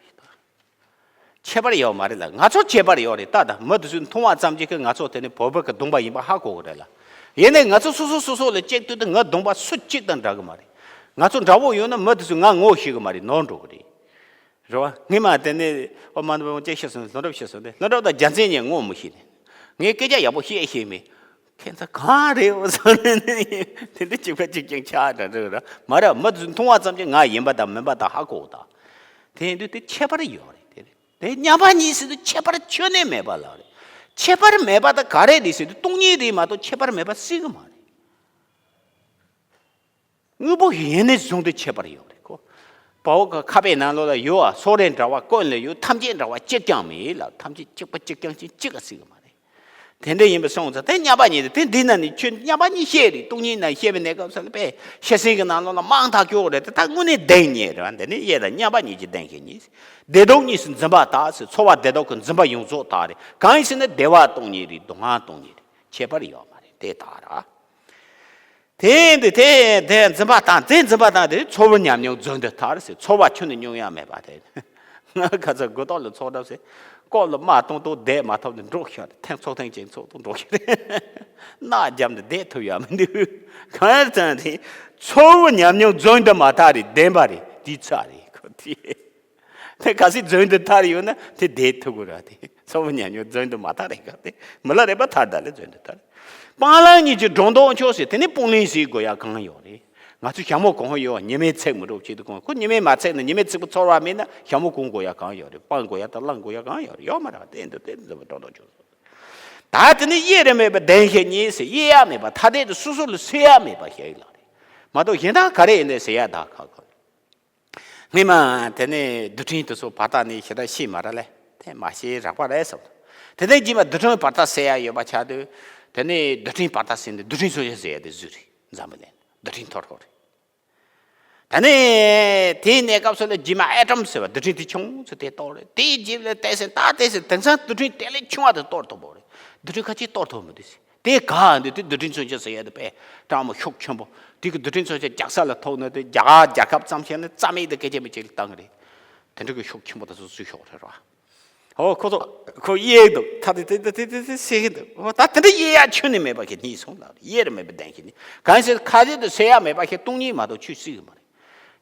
ཁྱད་པར་ཡོད་མ་རེད་ལ་ང་ཚོ་ཁྱད་པར་ཡོད་རེད་ད། ད་མི་དེ་ཚོས་མཐོང་བ་ཙམ་གྱིས་ཀྱི་ང་ཚོ་དེ་ནི་བོད་པ་གི་གདོང་པ་ཡིན་པ་ཧ་གོ་གི་རེད་ལ། ཡིན་ནའི་ང་ཚོ་སོ་སོ་སོ་སོ་ལ་གཅིག་ལྟོས་ཏེ་ང་གདོང་པ་སུ་གཅིག་དང་འདྲ་གི་མ་རེད། ང་ཚོ་འདྲ་བོ་ཡོད་ན་མི་དེ་ཚོས་ང་ངོ་ཤེས་གི་མ་རེད་ནོར་འགྲོ་གི་རེད། རེད་བ། སྔས་མ་དེ་ནས་ཨོ་མ་ནི་བོ་ཅེ་ཤི་སོང་ལྷོ་འགྲོ་ཤི་སོང་དེ་ལྷོ་འགྲོ་དང་རྒྱ་མཚན་ཉིད་ངོ་མི་ཤེས་ནས། ངས་སྐད་ཆ་ཡག་པོ་བཤད་ཤེས་མེད། ཁྱེད་ཚོ་གང་རེད་འོ་ཟེར་ནས་དེ་འདྲ་གཅིག་པ་གཅིག་རྐྱང་ཆགས་འདྲ་འདྲ་ར་མ་ར་མི་ཚོས་མཐོང་བ་ཙམ་གྱིས་ང་ཡིན་པ་དང་མིན་པ་དང་ཧ་གོ་ད། དེ་ཡིན་དུས་དེ་ཁྱད་པར་ཡོད་རེད་དེ་རེད་དེ་མཉམ་པ་གཉིས་ཟེར་དུས་ཁྱད་པར་ཁྱོན་ནས་མེད་པ་ལ་རེད། ཁྱད་པར་མེད་པ་དང་ག་རེ་རེད་ཟེར་དུས་སྟོང་ཉིད་རེད་མ་གཏོགས་ཁྱད་པར་མེད་པ་སྲིད་གི་མ་རེད། དངོས་པོ་ཡིན་ནས་བཟུང་སྟེ་ཁྱད་པར་ཡོད་རེད་ཁོ། དཔའ་བོ་གི་ཁ་པའི་ནང་ལོགས་ལ་ཡོད་ཨ་སོག་རས་འདྲ་བ་ཀུན་ལ་ཡོད་ཐམས་ཅད་འདྲ་བ་གཅིག་ཀྱང་མེད་ལ་ཐམས་ཅད་གཅིག་པ་གཅིག་རྐྱང་ཅིག་གཅིག་ག་སྲིད་གི་མ་རེད། དེ་འདྲ་ཡིན་པ་སོང་ཙང་དེ་མཉམ་པ་ཉིད་དེ་དེ་འདི་ན་ནི་ཁྱོད་མཉམ་པ་ཉིད་ཤེས་རེད་སྟོང་ཉིད་ན་ཤེས་པའི་གནས་སྐབས་སུ་ལ་པས་ཤེས་སེམས་ཀྱི་ནང་ལོགས་ལ་མང་ཐག་སྐྱོ་རེད་དེ་ད་དངོས་གནས་བདེན་གཉིས་རེད་བ། འདི་ནི་ཡེ་དང་མཉམ་པ་ཉིད་ཀྱི་བདེན་ཤེས་གཉིས། བདེ་སྡུག་གཉིས་སུ་འཛིན་པ་དག་ཟེར་ཚོར་བ་བདེ་སྡུག་གི་འཛིན་པ་ཡོངས་རྫོགས་དག་རེད་གང་ཡིན་ཟེར་ན་བདེ་བ་སྟོང་ཉིད་རེད་སྡུག་བསྔལ་སྟོང་ཉིད་རེད་ཁྱད་པར་ཡོད་མ་རེད་དེ་དག་ར། དེ་འདི་དེ་དེ་འཛིན་པ་དང་དེ་འཛིན་པ་དང་དེ་ཚོར་བ་ཉམས་མྱོང་རྫུན་དུ་ཐར་ཟེར་ཚོར་བ་ཁྱོན་ནས་མྱོང་ཡ་མེད་པ་དེ། ང་ཁ་ཚ་དགུ་ཏོག་ལ་ཚོགས་གྲབས་ཟེར་ཀོ་ལ་མ་གཏོང་གཏོང་བསྡད་མ་ཐུབ་ནས་འགྲོ་ཤོར་ཐེངས་ཚོགས་ཐེངས་གཅིག་ཚོགས་གཏོང་འགྲོ་ཤོར་རྣག་རྒྱབ་ནས་བསྡད་ཐུབ་ཡ་མི་འདུག་གང་ཡང་ཙང་དེ་ཚོར་བ་ཉམས་མྱོང་རྫུན་དུ་མ་ཐར་རེད་བདེན་པ་རེད་དེ་ཚ་རེད་ཁོ་དེ། དེ་ག་སྲིད་རྫུན་དུ་ཐར་ཡོད་ན་དེ་བསྡད་ཐུབ་ཀྱི་རེད་དེ། ཚོར་བ་ཉམས་མྱོང་རྫུན་དུ་མ་ཐར་རེད་ག་དེ་མི་ལ་རས་པ་ཐར་ད་ལས་རྫུན་དུ་ཐར། སྤང་བླང་གཉིས་ཀྱི་སྒྲོ་འདོགས་ཆོད་ཟེར་དེ་ནི་སྤང་བླང་ཟེར་དགོས་ཡ་གང་ཡོད་རེད། ང་ཚོ་ཞྭ་མོ་གོན་ཡོད་ཉི་མས་ཚིག་མི་འགྲོ་ཆེད་དུ་གོན་ཁོ་ཉི་མས་མ་ཚིག་ན་ཉི་མས་ཚིག་པ་ཚོར་བ་མེད་ན་ཞྭ་མོ་གོན་དགོས་ཡ་གང་ཡོད་རེད་སྤང་དགོས་ཡ་དང་བླང་དགོས་ཡ་གང་ཡོད་རེད་ཡོད་མ་རེད་བ་དེ་འདུག་དེ་འདུག་སྒྲོ་འདོགས་ཆོད། ད་དེ་ནི་དབྱེར་མེད་པའི་བདེན་ཞེན་གཉིས་ཟེར་དབྱེ་ཡ་མེད་པ་ཐ་དད་དུ་སོ་སོ་ལ་སེལ་ཡ་མེད་པ་ཞིག་ལ་རེད། མ་གཏོགས་གཞན་དག་ག་རེ་ཡིན་ནའི་ཟེར་ཡ་ད་ཁག་ཁག་སྔོན་མ་དེ་ནས་རྡུལ་ཕྲན་དེ་ཚོ་བར་ཐག་ནས་ཞེ་དྲག་ཤེས་མ་ར་ལས་དེ་མ་ཤེས་རག་པ་རེད་བསམ། དེ་ནས་རྗེས་མ་རྡུལ་ཕྲན་བར་ཐག་སེལ་ཡ་ཡོད་པ་ཆགས་དུས། དེ་ནས་རྡུལ་ཕྲན་བར་ཐག་ཟིན་ཏེ་རྡུལ་ཕྲན་མཚོན་བྱ་ཟེར་ཡ་དེ་བཟོས་རེད་འཛམ་བུ་གླིང་རྡུལ་ཕྲན་ཐོར་ཐོར་རེད། དེ་ནས་དེའི་གནས་སྐབས་སུ་ལ་རྗེས་མ་ཨེ་ཊམ་ཟེར་བ་རྡུལ་ཕྲན་དེ་ཆུང་ཙམ་དེ་གཏོར་རེད་དེའི་རྗེས་ལ་བལྟས་ཟིན་ད་བལྟས་ཟིན་དེང་སང་རྡུལ་ཕྲན་དེ་ལས་ཆུང་བ་དེ་གཏོར་ཐུབ་པོ་རེད་རྡུལ་ཕྲན་ཁ་ཅིག་གཏོར་ཐུབ་མི་འདུག་ཟེར། དེ་ག་འདི་དེ་རྡུལ་ཕྲན་མཚོན་བྱ་ཟེར་ཡ་དེ་དཔེ་སྤྲང་མོ་ཤུགས་ཆེན་པོ། དེ་གི་རྡུལ་ཕྲན་མཚོན་བྱ་རྒྱག་ས་ལ་ཐུག་ན་དེ་རྒྱ་གར་རྒྱལ་ཁབ་ཙམ་ཞིག་ནི་རྩ་མེད་དུ་སྐད་ཆ་མི་གཅིག་ལ་བཏང་གི་རེད། དེ་འདྲ་གི་ཤུགས་ཆེན་པོ་དེ་ཚོ་བཟོས་ཤོག་རེད་ར། ཨོ་ཁོ་ཚོ་ཁོ་གཡས་འདུག་ཐ་དེ་དེ་དེ་དེ་དེ་སེ་གི་འདུག་ཨོ་ད་དེ་འདྲ་གཡས་ཡ་ཁྱོན་ནས་མེད་པ་ཞིག་གཉིས་སོང་ལ་གཡས་རུ་མེད་པ་ལྡན་ཞིག་ནི་གང་ཞིག་ཁ་ཅིག་ཏུ་ཟེར་ཡ་མེད་པ་ཞིག་སྟོང་ཉིད་མ་གཏོགས་ཆོས་སྲིད་གི་མ་རེད།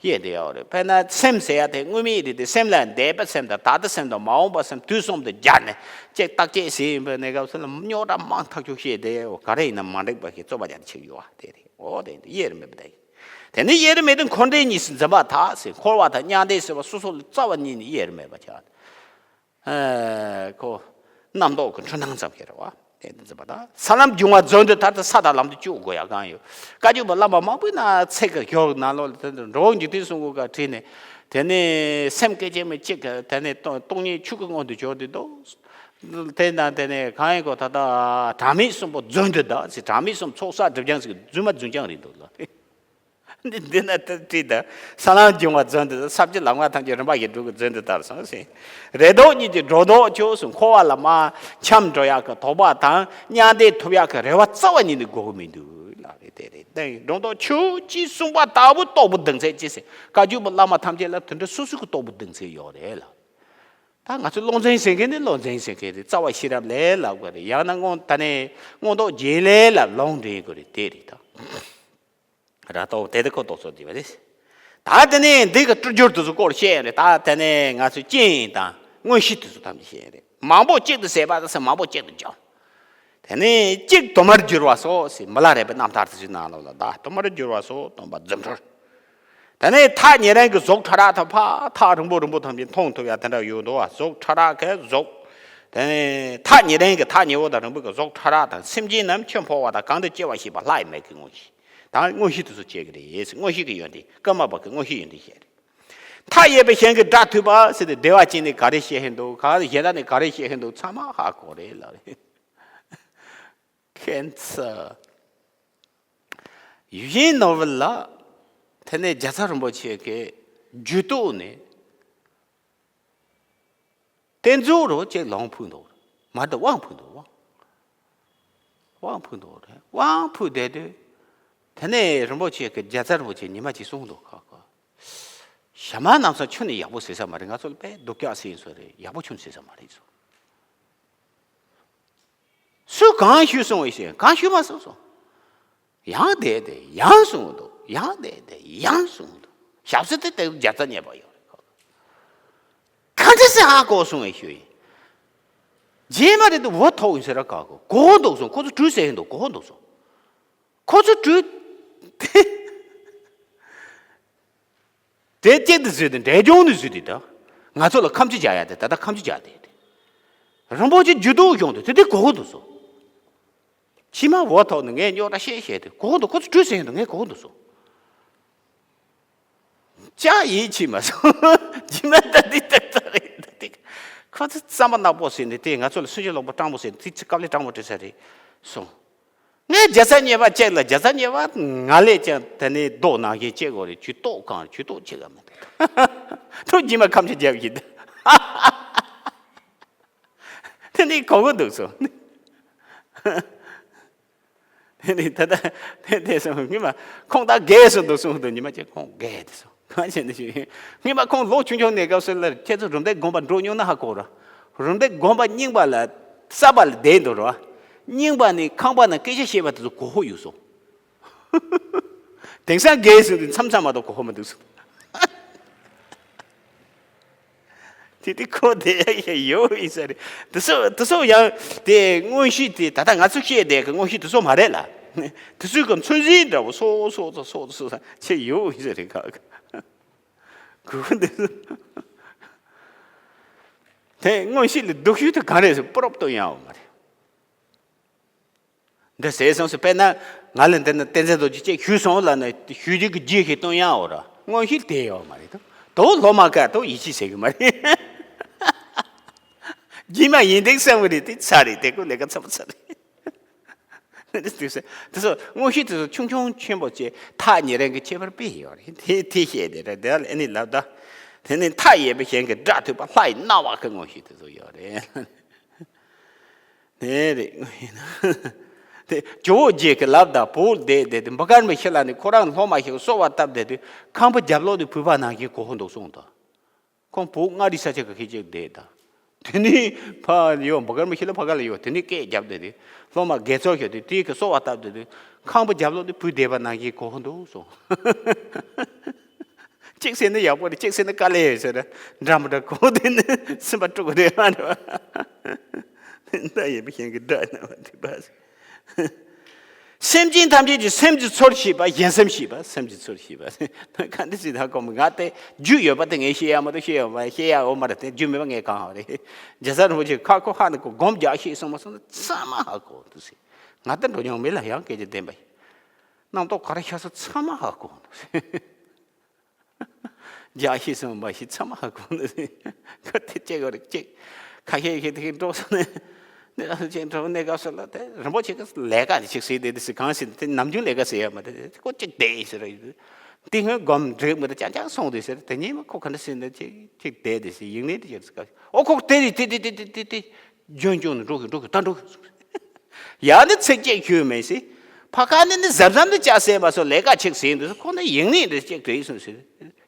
ཡེ་དེ་ཡོད་རེད། དཔེར་ན་སེམས་ཟེར་ཡ་དེ་དངོས་མེད་རེད་དེ་སེམས་ལ་འདས་པའི་སེམས་དང་ད་ལྟའི་སེམས་དང་མ་འོངས་པའི་སེམས་དུས་གསུམ་དུ་སྦྱར་ནས་ཅེས་བརྟག་དཔྱད་བྱེད་ཡིན་པའི་གནས་སྐབས་སུ་ལ་རྙོག་དྲ་མང་ཐག་ཆོད་བཤད་དེ་ག་རེ་ཡིན་ན་མ་འགྲིག་པ་ཞིག་རྩོད་པ་རྒྱག་ཆེ་ཡོད་པ་དེ་རེད། འོ་དེ་ཡེ་རེད་མེད་པ་དེ་དེ་ནི་ཡེ་རེད་མེད་དེ་འཁོར་འདས་གཉིས་སུ་འཛིན་པ་དག་ཟེར་འཁོར་བ་དང་མྱང་འདས་ཟེར་བ་སོ་སོ་ལ་རྩ་བ་ཉིད་ནས་ཡེ་རེད་མེད་པ་ཆགས། ཨ་ཁོ་རྣམ་རྟོག་གི་འཁྲུལ་སྣང་ཙམ་ཞིག་རེད་བ། དེ་འདི་ཚོ་པ་དང་ས་ལམ་སྦྱོང་བ་རྫོགས་འདི་ལྟར་དུ་ས་དང་ལམ་དུ་སྤྱོད་དགོས་ཡ་གང་ཡོད། བཀའ་བརྒྱུད་པ་བླ་མ་མང་པོའི་ནང་ཚིག་གི་ཞོག་ནང་ལོགས་ལ་དེ་འདྲ་འགྲོ་བ་འཇིག་རྟེན་གསུམ་མགོ་ག་བྲིས་ནས་དེ་ནས་སེམས་སྐད་ཅིག་མི་གཅིག་གི་དེ་ནས་སྟོང་སྟོང་ཉིད་ཆོས་ཀྱི་དབང་དུ་གྱུར་ཏེ་འདུག་དེ་དང་དེ་ནས་གང་ཡིན་གོ་ད་ལྟ་གྲངས་མེད་གསུམ་པོ་རྫོགས་འདི་ལྟར་ཟེར་གྲངས་མེད་གསུམ་ཚོགས་བསགས་སྒྲིབ་སྦྱང་ཟེར་རྫུན་མ་རྫུན་རྐྱང་རེད་འདུག་ལ། འདི་འདི་ན་ད་བྲིས་ད། ས་ལམ་བྱུང་བ་བརྫུན་དུ་ས་བཅུ་ལམ་ལྔ་ཐམས་ཅད་རིམ་པ་བཞིན་སྒྲུབ་ཀྱི་བརྫུན་དུ་ལྟར་སོང་ཟེར། རེ་དོགས་གཉིས་ཀྱིས་སྒྲོ་འདོགས་ཆོག་གསུངས། འཁོར་བ་ལ་མ་འཁྱམས་འགྲོ་ཡག་གི་དོགས་པ་དང་མྱང་འདས་ཐོབ་ཡག་གི་རེ་བ་རྩ་བ་ཉིད་ནས་དགོས་ཀྱི་མི་འདུག་ལབ་རེད། དེ་རེད། དེ་སྒྲོ་འདོགས་ཆོག་ཅེས་གསུངས་པ་ལྟ་བུ་རྟོགས་པའི་གདེང་ཚད་ཅི་ཟེར། བཀའ་བརྒྱུད་པ་བླ་མ་ཐམས་ཅད་ལ་དེ་འདྲ་སོ་སོ་གི་རྟོགས་པའི་གདེང་ཚད་ཡོད་རེད་ལ། ད་ང་ཚོ་བློ་འཛིན་ཟེར་མཁན་ནི་བློ་འཛིན་ཟེར་མཁན་རེད། རྩ་བ་ཤེས་རབ་ལས་ལབ་དགོས་རེད། ཡང་ན་མངོན་ད་ནས་མངོན་རྟོགས་རྒྱན་ལས་ལབ་ལུང་འདྲེན་དགོས་རེད། དེ་རེད་ད། ར་ཏོ་དེ་དེ་ཁོ་རྟོགས་ཚོད་འདི་བ་རེད། ད་དེ་ནས་འདི་གི་སྤྲུལ་སྦྱོར་དེ་ཚོ་སྐོར་བཤད་ཡོད་རེད། ད་དེ་ནས་ང་ཚོས་རྐྱེན་དང་མངོན་ཤེས་དེ་ཚོ་ཐམས་ཅད་བཤད་ཡོད་རེད། མང་པོ་གཅིག་ཏུ་ཟད་པ་དང་མང་པོ་གཅིག་ཏུ་འཇོམས། དེ་ནས་གཅིག་དུ་མར་འགྱུར་བ་སོགས་ཟེར། མི་ལ་རས་པའི་རྣམ་ཐར་དེ་ཚོའི་ནང་ལོགས་ལ་ད་དུ་མར་འགྱུར་བ་སོགས་སྟོན་པ་རྫུ་འཕྲུལ། དེ་ནས་ཐག་ཉེ་རིང་གི་གཟུགས་ཕྲ་རགས་དང་ཕ་ཐག་རིང་པོ་རིང་པོ་ཐམས་ཅད་མཐོང་ཐུབ་ཡ་དེ་འདྲ་ཡོད་འདུག་བ། གཟུགས་ཕྲ་རགས་ཀྱི་གཟུགས། དེ་ནས་ཐག་ཉེ་རིང་གི་ཐག་ཉེ་བོ་དང་རིང་པོ་གི་གཟུགས་ཕྲ་རགས་དང་སེམས་ཅན་རྣམས་འཆི་འཕོ་བ་དང་གང་དུ་སྐྱེ་བ་ཤེས་པ་ལྷ་ཡི་མིག་གི་མངོན་ཤེས་དང་མངོན་ཤེས་དེ་ཚོ་སྐྱེ་གི་རེད། མངོན་ཤེས་ཀྱི་ཡོན་ཏན་ཀརྨ་པ་གི་མངོན་ཤེས་ཡོན་ཏན་བཤད་རེད། མཐའ་ཡས་པའི་ཞིང་གི་སྒྲ་ཐོས་པ་ཟེར་ཏེ་བདེ་བ་ཅན་ནས་ག་རེ་བཤད་ཧེ་འདུག་ག་རེ་གཞན་དག་ནས་ག་རེ་བཤད་ཧེ་འདུག་ཚང་མ་ཧ་གོ་རེད་ལབ་རེད། ཁྱེད་ཚོ། ཡུལ་ཞེན་ནོར་བུ་ལ། དེ་ནས་རྒྱལ་ཚབ་རིན་པོ་ཆེ་གི་རྒྱུད་ཐོག་ནས་གཏན་རྫོགས་རོ་ཅིག་ལུང་ཕུལ་འདུག་མ་གཏོགས་དབང་ཕུལ་འདུག་དབང་། དབང་ཕུལ་འདུག་རེད། དབང་ཕུལ་བསྡད་དུས། དེ་ནས་རིན་པོ་ཆེ་གི་རྒྱལ་ཚབ་རིན་པོ་ཆེ་ཉི་མ་གཅིག་གསུངས་འདུག་ཁ་ཁ། ཞྭ་དམར་ནག་ཚང་ཁྱོན་ནས་ཡག་པོ་ཟེར་ས་མ་རེད། ང་ཚོ་ལ་དཔེ་སྡུག་ཅག་ཟེར་ཡིན་ས་རེད། ཡག་པོ་ཁྱོན་ནས་ཟེར་ས་མ་རེད་ཟེར། སུས་གང་ཞུས་སོང་བས་ཤེས། གང་ཞུས་མ་སོང་སོང་། ཡང་བསྡད་དེ་ཡང་གསུངས་འདུག་ཡང་བསྡད་དེ་ཡང་གསུངས་འདུག་ཞབས་ཟས་དེ་དེ་རྒྱལ་ཚབ་ཉེས་པ་ཡོད་རེད། ག་འདྲ་སེ་ཧ་གོ་སོང་བས་ཞུ་ཡིན། རྗེས་མ་རེད་དུ་འོ་ཐོག་ཡིན་ཟེར་ར་ག་གོ་གོ་འདུག་སོང་། ཁོ་ཚོ་གྲོས་ཟེར་ཡིན་འདུག་གོ་འདུག་སོང་། ཁོ་ཚོ་གྲོས། དེ་གཅིག་ཏུ་བཟོས་ཏེ་འབྲས་ལྗོངས་ནས་བཟོས་ཏེ་ད། ང་ཚོ་ལ་ཁ་མཆུ་རྒྱག་ཡ་དེ་ད་ལྟ་ཁ་མཆུ་རྒྱག་དེ་དེ། རིན་པོ་ཆེ་རྒྱུད་དུ་ཡོང་དུས་དེ་དེ་གོ་གོ་འདུག་སོ། ཕྱི་མ་འོ་ཐོག་ནས་ངས་རྙོག་དྲ་བཤད་བཤད་དེ་གོ་གོ་འདུག་ཁོ་ཚོ་གྲོས་ཟེར་ཡོང་དུས་ངས་གོ་གོ་འདུག་སོ། ཅག་ཡིད་ཆེས་མ་སོང་། རྗེས་མ་ད་འདི་ཏག་ཏག་རེད་ད་དེ། ཁོ་ཚོ་རྩམ་པ་ནག་པོ་ཟེར་ནས་དེ་ང་ཚོ་ལ་སུན་ཆད་ལོག་པ་སྤྲང་པོ་ཟེར་ནས་དེ་ཚོ་དཀའ་ལས་སྤྲང་པོ་བྲིས་ས་རེད་སོང་། ངས་རྒྱལ་ཚབ་ཉེས་པ་གཅིག་ལ་རྒྱལ་ཚབ་ཉེས་པ་ང་ལས་ཀྱང་དེ་ནས་རྡོག་ནང་བཞིན་གཅིག་གོ་རེད། ཇུས་གཏོགས་གང་ཇུས་གཏོགས་བྱེད་ག་མི་འདུག་ཐུགས་རྗེས་མ་ཁམས་ཆེ་རྒྱབ་ཡིན། དེ་ནས་གོ་གོ་འདུག་སོང་། དེ་ནས་ད་ལྟ་དེ་དེ་སོང་ཉི་མ་ཁོང་ད་རྒས་སོང་འདུག་སོང་དུ་ཉི་མ་ཅིག་ཁོང་རྒས་དེ་སོང་གང་བྱས་ནས་ཞུ་ཉི་མ་ཁོང་ལོ་ཆུང་ཆུང་ནས་སྐབས་སུ་ལར་ཁྱེད་ཚོ་རུམ་བཏེག་དགོན་པ་འགྲོ་མྱོང་ན་ཧ་གོ་ར། རུམ་བཏེག་དགོན་པ་རྙིང་པ་ལ་ས་པ་ལ་བསྡད་འདུག་ར། རྙིང་པ་ནས་ཁང་པ་ནང་སྐད་ཆ་བཤད་པ་དེ་ཚོ་གོ་ཧོ་ཡོད་སོང་། དེང་སང་རྒས་སོང་དུས་མཚམས་མཚམས་མ་གཏོགས་གོ་ཧོ་མི་འདུག་སོང་། དེ་དེ་ཁོ་དེ་ཡ་ཡོད་ཡིན་ས་རེད། དེ་ཚོ་དེ་ཚོ་ཡང་དེ་མངོན་ཤེས་དེ་ད་ལྟ་ང་ཚོ་བཤད་བསྡད་གི་མངོན་ཤེས་དེ་ཚོ་མ་རེད་ལ། དེ་ཚོའི་གི་ཚོད་འཛིན་འདྲ་བོ་སོ་སོ་སོ་སོ་སོ་ཆེ་ཡོད་ཡིན་ས་རེད་ག་གི། གུ་དེ་ཚོ་དེ་མངོན་ཤེས་ལ་སྡུག་ཤོས་དེ་ག་རེད་ཟེར་པུ་རོབ་ཏོ་ཡང་ཡོད་མ་རེད། འདི་ཟེར་སོང་ཟེར་དཔེར་ན་ང་ལ་འདི་ན་བསྟན་འཛིན་རྡོ་རྗེ་ཅེས་ཞུས་སོང་ལབ་ན་ཞུ་རྒྱུ་གི་རྒྱུ་ཞིག་སྟོན་ཡག་འོ་ར་མངོན་ཤེས་དེ་ཡོད་མ་རེད་དོ། དོ་སློབ་མ་ཀ་དོ་ཡིད་ཆེས་བྱེད་གི་མ་རེད། རྒྱུས་མ་ཡིན་འདུག་བསམ་གི་རེད། དེ་ཚ་རེད། དེ་ཀོ་ལས་ཀ་ཚ་པོ་ཚ་རེད། འདི་ཟེར་དེ་ཚོ་མངོན་ཤེས་དེ་ཚོ་ཆུང་ཆུང་ཆེན་པོ་བཅས་ཐག་ཉེ་རིང་གི་ཁྱད་པར་དཔེ་ཡོད་རེད། དེ་དེ་བཤད་དེ་རེད། དེ་ལ་ཨ་ནི་ལབ་ད། དེ་ནི་མཐའ་ཡས་པའི་ཞིང་གི་སྒྲ་ཐོས་པ་ལྷ་ཡི་རྣ་བ་གི་མངོན་ཤེས་དེ་ཚོ་ཡོད་རེད། དེ་རེད། དེ་ཇོ་བོ་རྗེ་གི་ལབ་དང་བོད་བསྡད་དེ་དེ་འབུ་དཀར་མོ་ཤི་ལ་ནི་ཁོ་རང་སློབ་མ་ཞིག་གསོལ་བ་བཏབ་བསྡད་དུས་ཁང་པ་རྒྱབ་ལོགས་དེ་བུད་པ་ནང་བཞིན་གོ་ཧོ་འདུག་གསུངས་དང་། ཁོང་བོད་མངའ་རིས་ས་ཆ་གི་ཁྱི་གཅིག་བསྡད་དང་། དེ་ནི་ཕ་ཡོ་འབུ་དཀར་མོ་ཤི་ལ་ཕ་ག་ལ་ཡོ་དེ་ནི་སྐད་རྒྱབ་བསྡད་དེ་སློབ་མ་དགེ་ཚོགས་ཞིག་དེ་དེའི་གི་གསོལ་བ་བཏབ་བསྡད་དུས་ཁང་པ་རྒྱབ་ལོགས་དེ་བུད་བསྡད་པ་ནང་བཞིན་གོ་ཧོ་འདུག་གསུངས། གཅིག་ཟེར་ན་ཡག་པོ་རེད། གཅིག་ཟེར་ན་དཀའ་ལས་ཡོད་ཟེར་ན་འདྲ་མི་འདྲ་གོ་དེ་ནི་སེམས་པ་དཀྲུག་གི་རེད་མ་རེད་པ། ད་ཡིན་པ་གཞན་གྱི་འདྲ་ན་བ་དེ་པ། སེམས་ཅན་ཐམས་ཅད་ཀྱི་སེམས་ཀྱི་ཚུལ་ཤེས་པ། གཞན་སེམས་ཤེས་པ། སེམས་ཀྱི་ཚུལ་ཤེས་པ། ག་འདི་ཟེར་ད་གོ་མི་ང་དེ་རྒྱུས་ཡོད་པ་དེ་ངས་ཤེས་ཡ་མ་གཏོགས་ཤེས་ཡ་མ་ཤེས་ཡ་འོ་མ་རེད། དེ་རྒྱུས་མེད་པ་ངས་གང་ཧ་རེད། རྒྱལ་ཚབ་རིན་པོ་ཆེ་ཁ་ཁོ་ཧ་ནི་ཁོ་སྒོམ་རྒྱག་ཤེས་སོང་མ་སོང་ན་ཚང་མ་ཧ་གོ་འདུག་ཟེར། ང་དེ་འགྲོ་མྱོང་མེད་ལ་ཡང་སྐད་ཆ་བདེན་པ་ཡིན། རྣམ་རྟོག་ག་རེ་ཤར་སོང་ཚང་མ་ཧ་གོ་འདུག་ཟེར། རྒྱག་ཤེས་སོང་མ་ཤེས་ཚང་མ་ཧ་གོ་ནི་རེད། ཁ་དེ་གཅིག་གོ་རེ་གཅིག་ཁ་ཤས་ཤིག་དེ་འགྲོ་སོང་ནས་གནས་སྐབས་སུ་ཅིག་འགྲོ་གནས་སྐབས་སུ་ལ་དེ་རིན་པོ་ཆེ་གི་ལས་ཀ་དེ་ཅིག་ཟེར་དེ་དེ་ཟེར་གང་ཟེར་དེ་ནམ་རྒྱུན་ལས་ཀ་ཟེར་ཡ་མ་དེ་ཁོ་གཅིག་བསྡད་ཡིན་ཟེར་ར་ཡོད། དེ་སྔོན་སྒོམ་འགྲིག་མི་འདུག་ཅང་ཅང་སོང་དེ་ཟེར། དེ་ཉིན་མ་ཁོ་ག་འདྲ་ཟེར་ན་ཅིག་ཅིག་བསྡད་དེ་ཟེར། ཡིག་ནས་དེ་ཅིག་ཟེར། ཨོ་ཁོ་དེ་རེད། དེ་དེ་དེ་དེ་དེ་དེ་ལྗོན་ལྗོན་ནས་འགྲོ་གི་འགྲོ་གི་ད་འགྲོ་གི་ཟེར། ཡང་ནི་ཚིག་གཅིག་ཞུས་མེད་ཟེར། ཕ་ཁ་ནི་ནི་གཟབ་གཟབ་ནི་ཅག་ཟེར་མ་སོང་། ལས་ཀ་ཆེག་ཟེར་འདུག་ཁོ་ནི་ཡིག་ནས་འདི་ཅིག་བྲིས་སོང་ཟེར།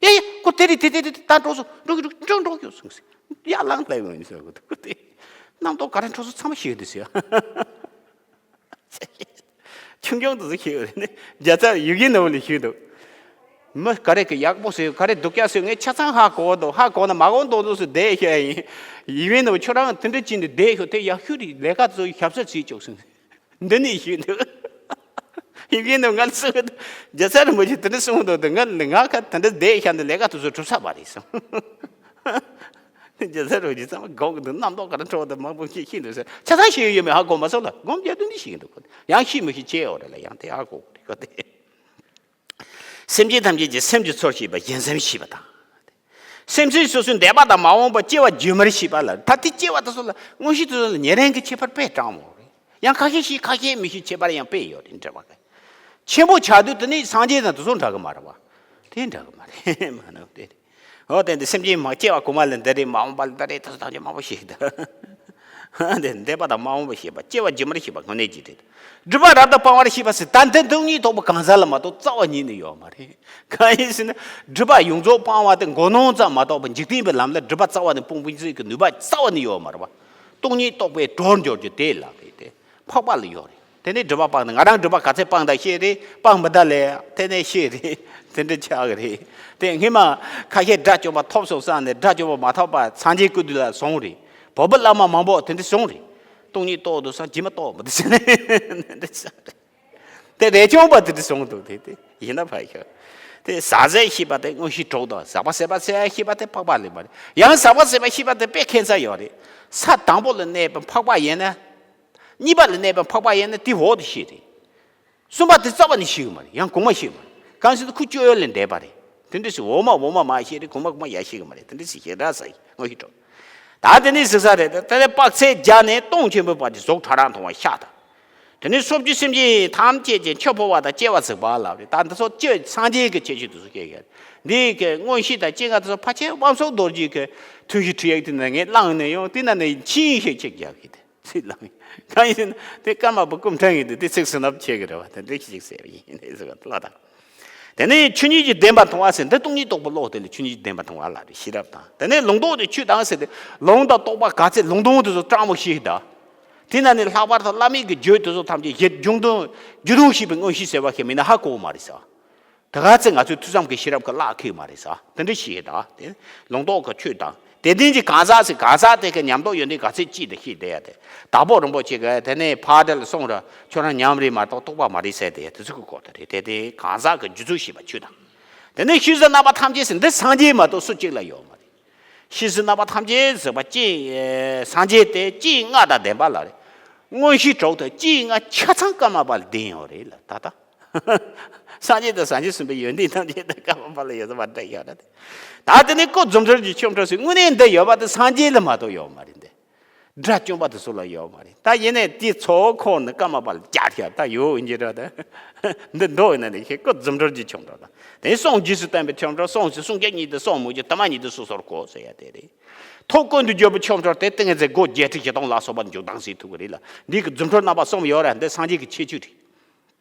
ཡ་ཡ་ཁོ་དེ་རེད། དེ་དེ་དེ་དེ་ད་འགྲོ་སོང་། འགྲོ་གི་འགྲོ་གི་འགྲོ་འགྲོ་གི་སོང་ཟེར། ཡ་ལངས་ལ་ཡོང་ཡིན་ཟེར། ཁོ་དེ་རྣམ་རྟོག་ག་རེ་འཕྲོ་སོང་ཚང་མ་ཤེས་འདུག་ཟེར། ཆུང་ཆུང་དུ་ཞིག་ནི་རྒྱ་ཚ་ཡི་གེ་ནང་ལ་ཞིག་འདུག་མི་ག་རེ་གི་ཡག་པོ་ཟེར། ག་རེ་སྡུག་ཅག་ཟེར། ངས་ཆ་ཚང་ཧ་གོ་འདུག་ཧ་གོ་ན་མ་གོ་འདུག་འདུག་སུ་བསྡད་ཤག་ཡིན། ཡི་གེ་ནང་ཁྱོད་རང་དེ་འདྲ་ཅིག་འདི་བསྡད་ཤོག་དེ་ཡག་ཤོས་རེད། ལས་ཀ་ཚོ་ཞབས་སར་བྱེད་ཆོག་ཟེར། འདི་ནས་ཞིག་འདུག་ཡི་གེ་ནང་ང་ལ་གསུངས་འདུག་རྒྱ་ཚ་རིན་པོ་ཆེ་དེ་འདྲ་གསུངས་འདུག་དེ་ང་ང་ཁ་དེ་འདྲ་བསྡད་ཤག་འདི་ལས་ཀ་དེ་ཚོ་གྲུབ་ས་མ་རེད་གསུངས། རྒྱ་ཚ་རུ་རྒྱུ་ཚང་མ་སྒོམ་གི་འདུག་རྣམ་རྟོག་ག་རེ་འཕྲོ་བ་དང་མང་པོ་ཞིག་ཤེས་འདུག་ཟེར། ཆ་ཚང་ཤེས་ཡོད་མེད་ཧ་གོ་མ་སོང་ལ། སྒོམ་རྒྱག་དུས་འདི་ཤེས་ཀྱི་འདུག་ཡང་ཤེས་མི་ཤེས་བྱས་ཡོད་རེད་ལ། ཡང་དེ་ཧ་གོ་གི་རེད་ཁོ་དེ། སེམས་ཅན་ཐམས་ཅད་ཀྱི་སེམས་ཀྱི་ཚོར་ཤེས་པ་གཞན་སེམས་ཤེས་པ་དང་། སེམས་ཅན་སོ་སོའི་འདས་པ་དང་མ་འོངས་པ་སྐྱེ་བ་རྗེས་མར་ཤེས་པ་ལ། ད་དེ་སྐྱེ་བ་དེ་ཚོ་ལ་མངོན་ཤེས་དེ་ཚོ་ལ་ཉེ་རིང་གི་ཁྱད་པར་དཔེ་དྲང་མོ་རེད། ཡང་ཁ་ཤས་ཤེས་ཁ་ཤས་མི་ཤེས་ཁྱད་པར་ཡང་དཔེ་ཡོད་རེད། འདྲ་བ་གི་ཆེན་པོ་ཆགས་དུས་དེ་ནི་སངས་རྒྱས་དང་དེ་ཚོ་འདྲ་གི་མ་རེད་བ། དེ་འདྲ་གི་མ་རེད། མ་ནོར་དེ་རེད། འོ་དེ་འདི་སེམས་ཅན་མ་སྐྱེ་བ་གོང་མ་ལ་འདི་རེད། མ་འོངས་པ་ལ་འདི་རེད། ད་ཐམས་ཅད་མང་པོ་ཤེས་ཀྱི་འདུག་དེ་འདས་པ་དང་མ་འོངས་པ་ཤེས་པ། སྐྱེ་བ་རྗེས་མར་ཤེས་པ་དངོས་གནས་ཀྱི་རེད། སྒྲིབ་པ་རབ་ཏུ་སྤང་བར་ཤེས་པ་ཟེར། ད་འདི་སྟོང་ཉིད་རྟོགས་པ་གང་ཟག་ལ་མ་གཏོགས་རྩ་བ་ཉིད་ནས་ཡོད་མ་རེད། གང་ཡིན་ཟེར་ན་སྒྲིབ་པ་ཡོངས་རྫོགས་སྤང་བ་དེ་མགོ་ནོར་ཙམ་མ་གཏོགས་པ་འཇིག་རྟེན་པའི་ལམ་ལ་སྒྲིབ་པ་རྩ་བ་ནས་སྤོང་སྤོང་ཚུལ་གྱི་ནུས་པ་རྩ་བ་ནས་ཡོད་མ་རེད་བ། སྟོང་ཉིད་རྟོགས་པའི་གྲོགས་འབྱོར་རྒྱུ་དེ་ལ་རེད་དེ། འཕགས་པ་ལ་ཡོད་རེད། དེ་ནས་སྒྲིབ་པ་སྤངས་ནས། ང་རང་སྒྲིབ་པ་ག་ཚད་སྤངས་དང་ཤེས་རེད། སྤངས་མི་དང་ལས་དེ་ནས་ཤེས་རེད། དེ་འདྲ་ཆགས་ཀྱི་རེད། དེ་སྔོན་མ་ཁ་ཤས་དགྲ་བཅོམ་པ་ཐོབ་སོང་བསམ་ནས་དགྲ་བཅོམ་པ་མ་ཐོབ་པ་སངས་རྒྱས་སྐུ་མདུན་ལ་སོང་རེད། བོད་པ་བླ་མ་མང་པོ་དེ་འདྲ་སོང་རེད། སྟོང་ཉིད་རྟོགས་འདུག་བསམ་རྗེས་མ་རྟོགས་མི་འདུག་ཟེར་ནས་དེ་འདྲ་ཆགས་རེད། དེ་རས་ཆུང་པ་དེ་འདྲ་སོང་འདུག་དེ་དེ་ཡིན་ན་ཕ་ཤོད། དེ་ཟག་ཟད་ཤེས་པ་དེ་མངོན་ཤེས་གྲོགས་དང་། ཟག་པ་ཟད་པ་ཟད་ཤེས་པ་དེ་འཕགས་པ་ལས་མ་རེད། ཡང་ཟག་པ་ཟད་པ་ཤེས་པ་དེ་དཔེ་ཁྱད་མཚར་ཡོད་རེད། ས་དང་པོ་ལ་གནས་པའི་འཕགས་པ་ཡིན་ན། གཉིས་པ་ལ་གནས་པའི་འཕགས་པ་ཡིན་ན་དེ་འོག་ཏུ་ཤེས་རེད། གསུམ་པ་དེ་རྩ་བ་ནས་ཤེས་གི་མ་རེད། ཡང་གོང་མ་ཤེས་མ་རེད། གང་ཟེར་ན་ཁུ་བཅོ་ཡོད་ལས་འདས་པ་རེད། དེ་འདྲ་ཞིག་འོག་མ་འོག་མ་མ་ཤེས་རེད། གོང་མ་གོང་མ་ཡ་ཤེས་གི་མ་རེད། དེ་འདྲ་ཞིག་ཤེས་ར་ས་ཡི་མངོན་ཤེས་གྲོགས། ད་དེ་ནས་གཟིགས་ས་རེད། དེ་ནས་དཔག་ཚད་བརྒྱ་ནས་སྟོང་ཆེན་པོའི་བར་གྱི་གཟུགས་ཕྲ་རགས་མཐོང་བ་ཤ་སྟག་དེ་ནས་སོ་བརྒྱད་སེམས་ཅན་ཐམས་ཅད་ཀྱི་འཆི་འཕོ་བ་དང་སྐྱེ་བ་གཟིགས་པ་ལ་རེད། ད་འདི་ཚོ་སྐྱེ་སངས་རྒྱས་ཀྱི་ཁྱད་ཆོས་དེ་ཚོ་སྐྱེ་ཡོད། འདི་གི་མངོན་ཤེས་དང་སྐྱེ་འགག་དེ་ཚོ་ཕལ་ཆེར་དབང་ཕྱུག་རྡོ་རྗེ་གི་ཐུན་བཞི་ཁྲིད་ཡིག་དེ་ནས་ངས་བླངས་ནས་ཡོང་། དེ་ན་ནས་ཕྱིན་ཞིག་ཅིག་རྒྱག་གི་དེ། ཚིག་ལ་དེ་ཀརྨ་པ་སྐུ་ཕྲེང་གིས་དེ་ཚིག་ཟིན་རབས་བྱེད་ཀྱི་རེད་བ། དེ་འདྲ་ཞིག་ཟེར་བ་ཡིན་ནས་ཟེར་བ་ལ་དང་། དེ་ནས་ཆོས་ཉིད་ཀྱི་བདེན་པ་མཐོང་བ་ཟེར། འདི་སྟོང་ཉིད་རྟོགས་པའི་བློ་དེ་ལ་ཆོས་ཉིད་ཀྱི་བདེན་པ་མཐོང་བ་ལ་རེད། ཤེས་རབ་དང་། དེ་ནས་ལུང་རྟོགས་དེ་ཆོས་དང་ཟེར་ཏེ། ལུང་དང་རྟོགས་པ་ག་ཚད་ལུང་སྟོང་དེ་ཚོ་དྲང་མོ་ཤེས་ད། དེ་ན་ནས་ལྷག་པར་དུ་བླ་མེད་ཀྱི་རྒྱུད་དེ་ཚོ་ཐམས་ཅད་གཞི་འབྱུང་དང་རྒྱུ་དང་ཤེས་པའི་མངོན་ཤེས་ཟེར་བ་ཞིག་མིན་ན་ཧ་གོ་བ་མ་རེད་ཟེར། ད་ག་ཚོད་ང་ཚོའི་ཐོས་བསམ་གྱི་ཤེས་རབ་ཀྱི་བླ་ཁེགས་མ་རེད་ཟེར། དེ་འདྲ་ཞིག་ད་དེ་ལུང་རྟོགས་ཀྱི་ཆོས་དང་། དེ་ལྡན་གྱི་གང་ཟག་ཟེར། གང་ཟག་དེ་གི་ཉམས་རྟོགས་ཡོན་ཏན་ག་ཚད་ཅིག་དེ་ཤེས་བསྡད་ཡ་དེ། དྭགས་པོ་རིན་པོ་ཆེ་གི་དེ་ནས་ཕར་དེ་ལ་སོང་ར་ཁྱོད་རང་ཉམས་རེད་མ་གཏོགས་རྟོགས་པ་མ་རེད་ཟེར་དེ་དེ་ཚོ་གི་སྐོར་དེ་རེད། དེ་དེ་གང་ཟག་གི་རྒྱུ་ཚུལ་ཤེས་པ་ཆོས་དང་། དེ་ནས་ཤེས་བཞིན་རྣམ་པ་ཐམས་ཅད་ཟེར། འདི་སངས་རྒྱས་མ་གཏོགས་སུ་གཅིག་ལ་ཡོད་མ་རེད། ཤེས་བཞིན་རྣམ་པ་ཐམས་ཅད་ཟེར་བ་ཅི། སངས་རྒྱས་དེ་སྤྱི་ལྔ་དང་ལྡན་པ་ལ་རེད། མངོན་ཤེས་གྲོགས་དེ་སྤྱི་ལྔ་ཆ་ཚང་ཀརྨ་པ་ལ་ལྡན་ཡོད་རེད་ལ་ད་ལྟ། སངས་རྒྱས་དང་སངས་རྒྱས་གསུམ་པའི་ཡོན་ཏན་ཐམས་ཅད་དེ་ཀརྨ་པ་ལ་ཡོད་ཟེར་བ་འདྲ་ཡོད་རེད། ད་དེ་ནས་སྐུ་རྫུ་འཕྲུལ་གྱི་ཆོ་འཕྲུལ་ཟེར། དངོས་གནས་འདི་ཡོད་པ་དེ་སངས་རྒྱས་ལ་མ་གཏོགས་ཡོད་མ་རེད་འདི། དགྲ་བཅོམ་པ་དེ་ཚོ་ལ་ཡོད་མ་རེད། ད་ཡིན་ནའི་དེའི་ཚོགས་འཁོར་ནི་ཀརྨ་པ་ལ་བཅར་བཞག་ད་ཡོད་ཡིན་གྱི་རེད་ད། འདི་འགྲོ་ཡིན་ན་ནི་ཁྱེད་སྐུ་རྫུ་འཕྲུལ་གྱི་ཆོ་འཕྲུལ་དང་། དེ་ནས་གསུང་རྗེས་སུ་བསྟན་པའི་ཆོ་འཕྲུལ། གསུང་ཞིག་གསུང་སྐད་གཉིས་ཏེ་གསུང་མོད་ཀྱི། དུ་མ་ཉིད་དུ་སོ་སོར་གོ་ཟེར་ཡ་དེ་རེད། ཐུགས་ཀུན་ཏུ་འགྱུར་བའི་ཆོ་འཕྲུལ་དེ་ཏིང་ངེ་འཛིན་སྒོ་བརྒྱད་ཁྲི་བཞི་སྟོང་ལ་སོགས་པ་འཇུག་ལྡང་ཟེར་ཐུག་གི་རེད་ལ། འདི་གི་རྫུ་འཕྲུལ་རྣམ་པ་གསུམ་ཡོད་རེད། འདི་སངས་རྒྱས་ཀྱི་ཁྱད་ཆོས་རེད།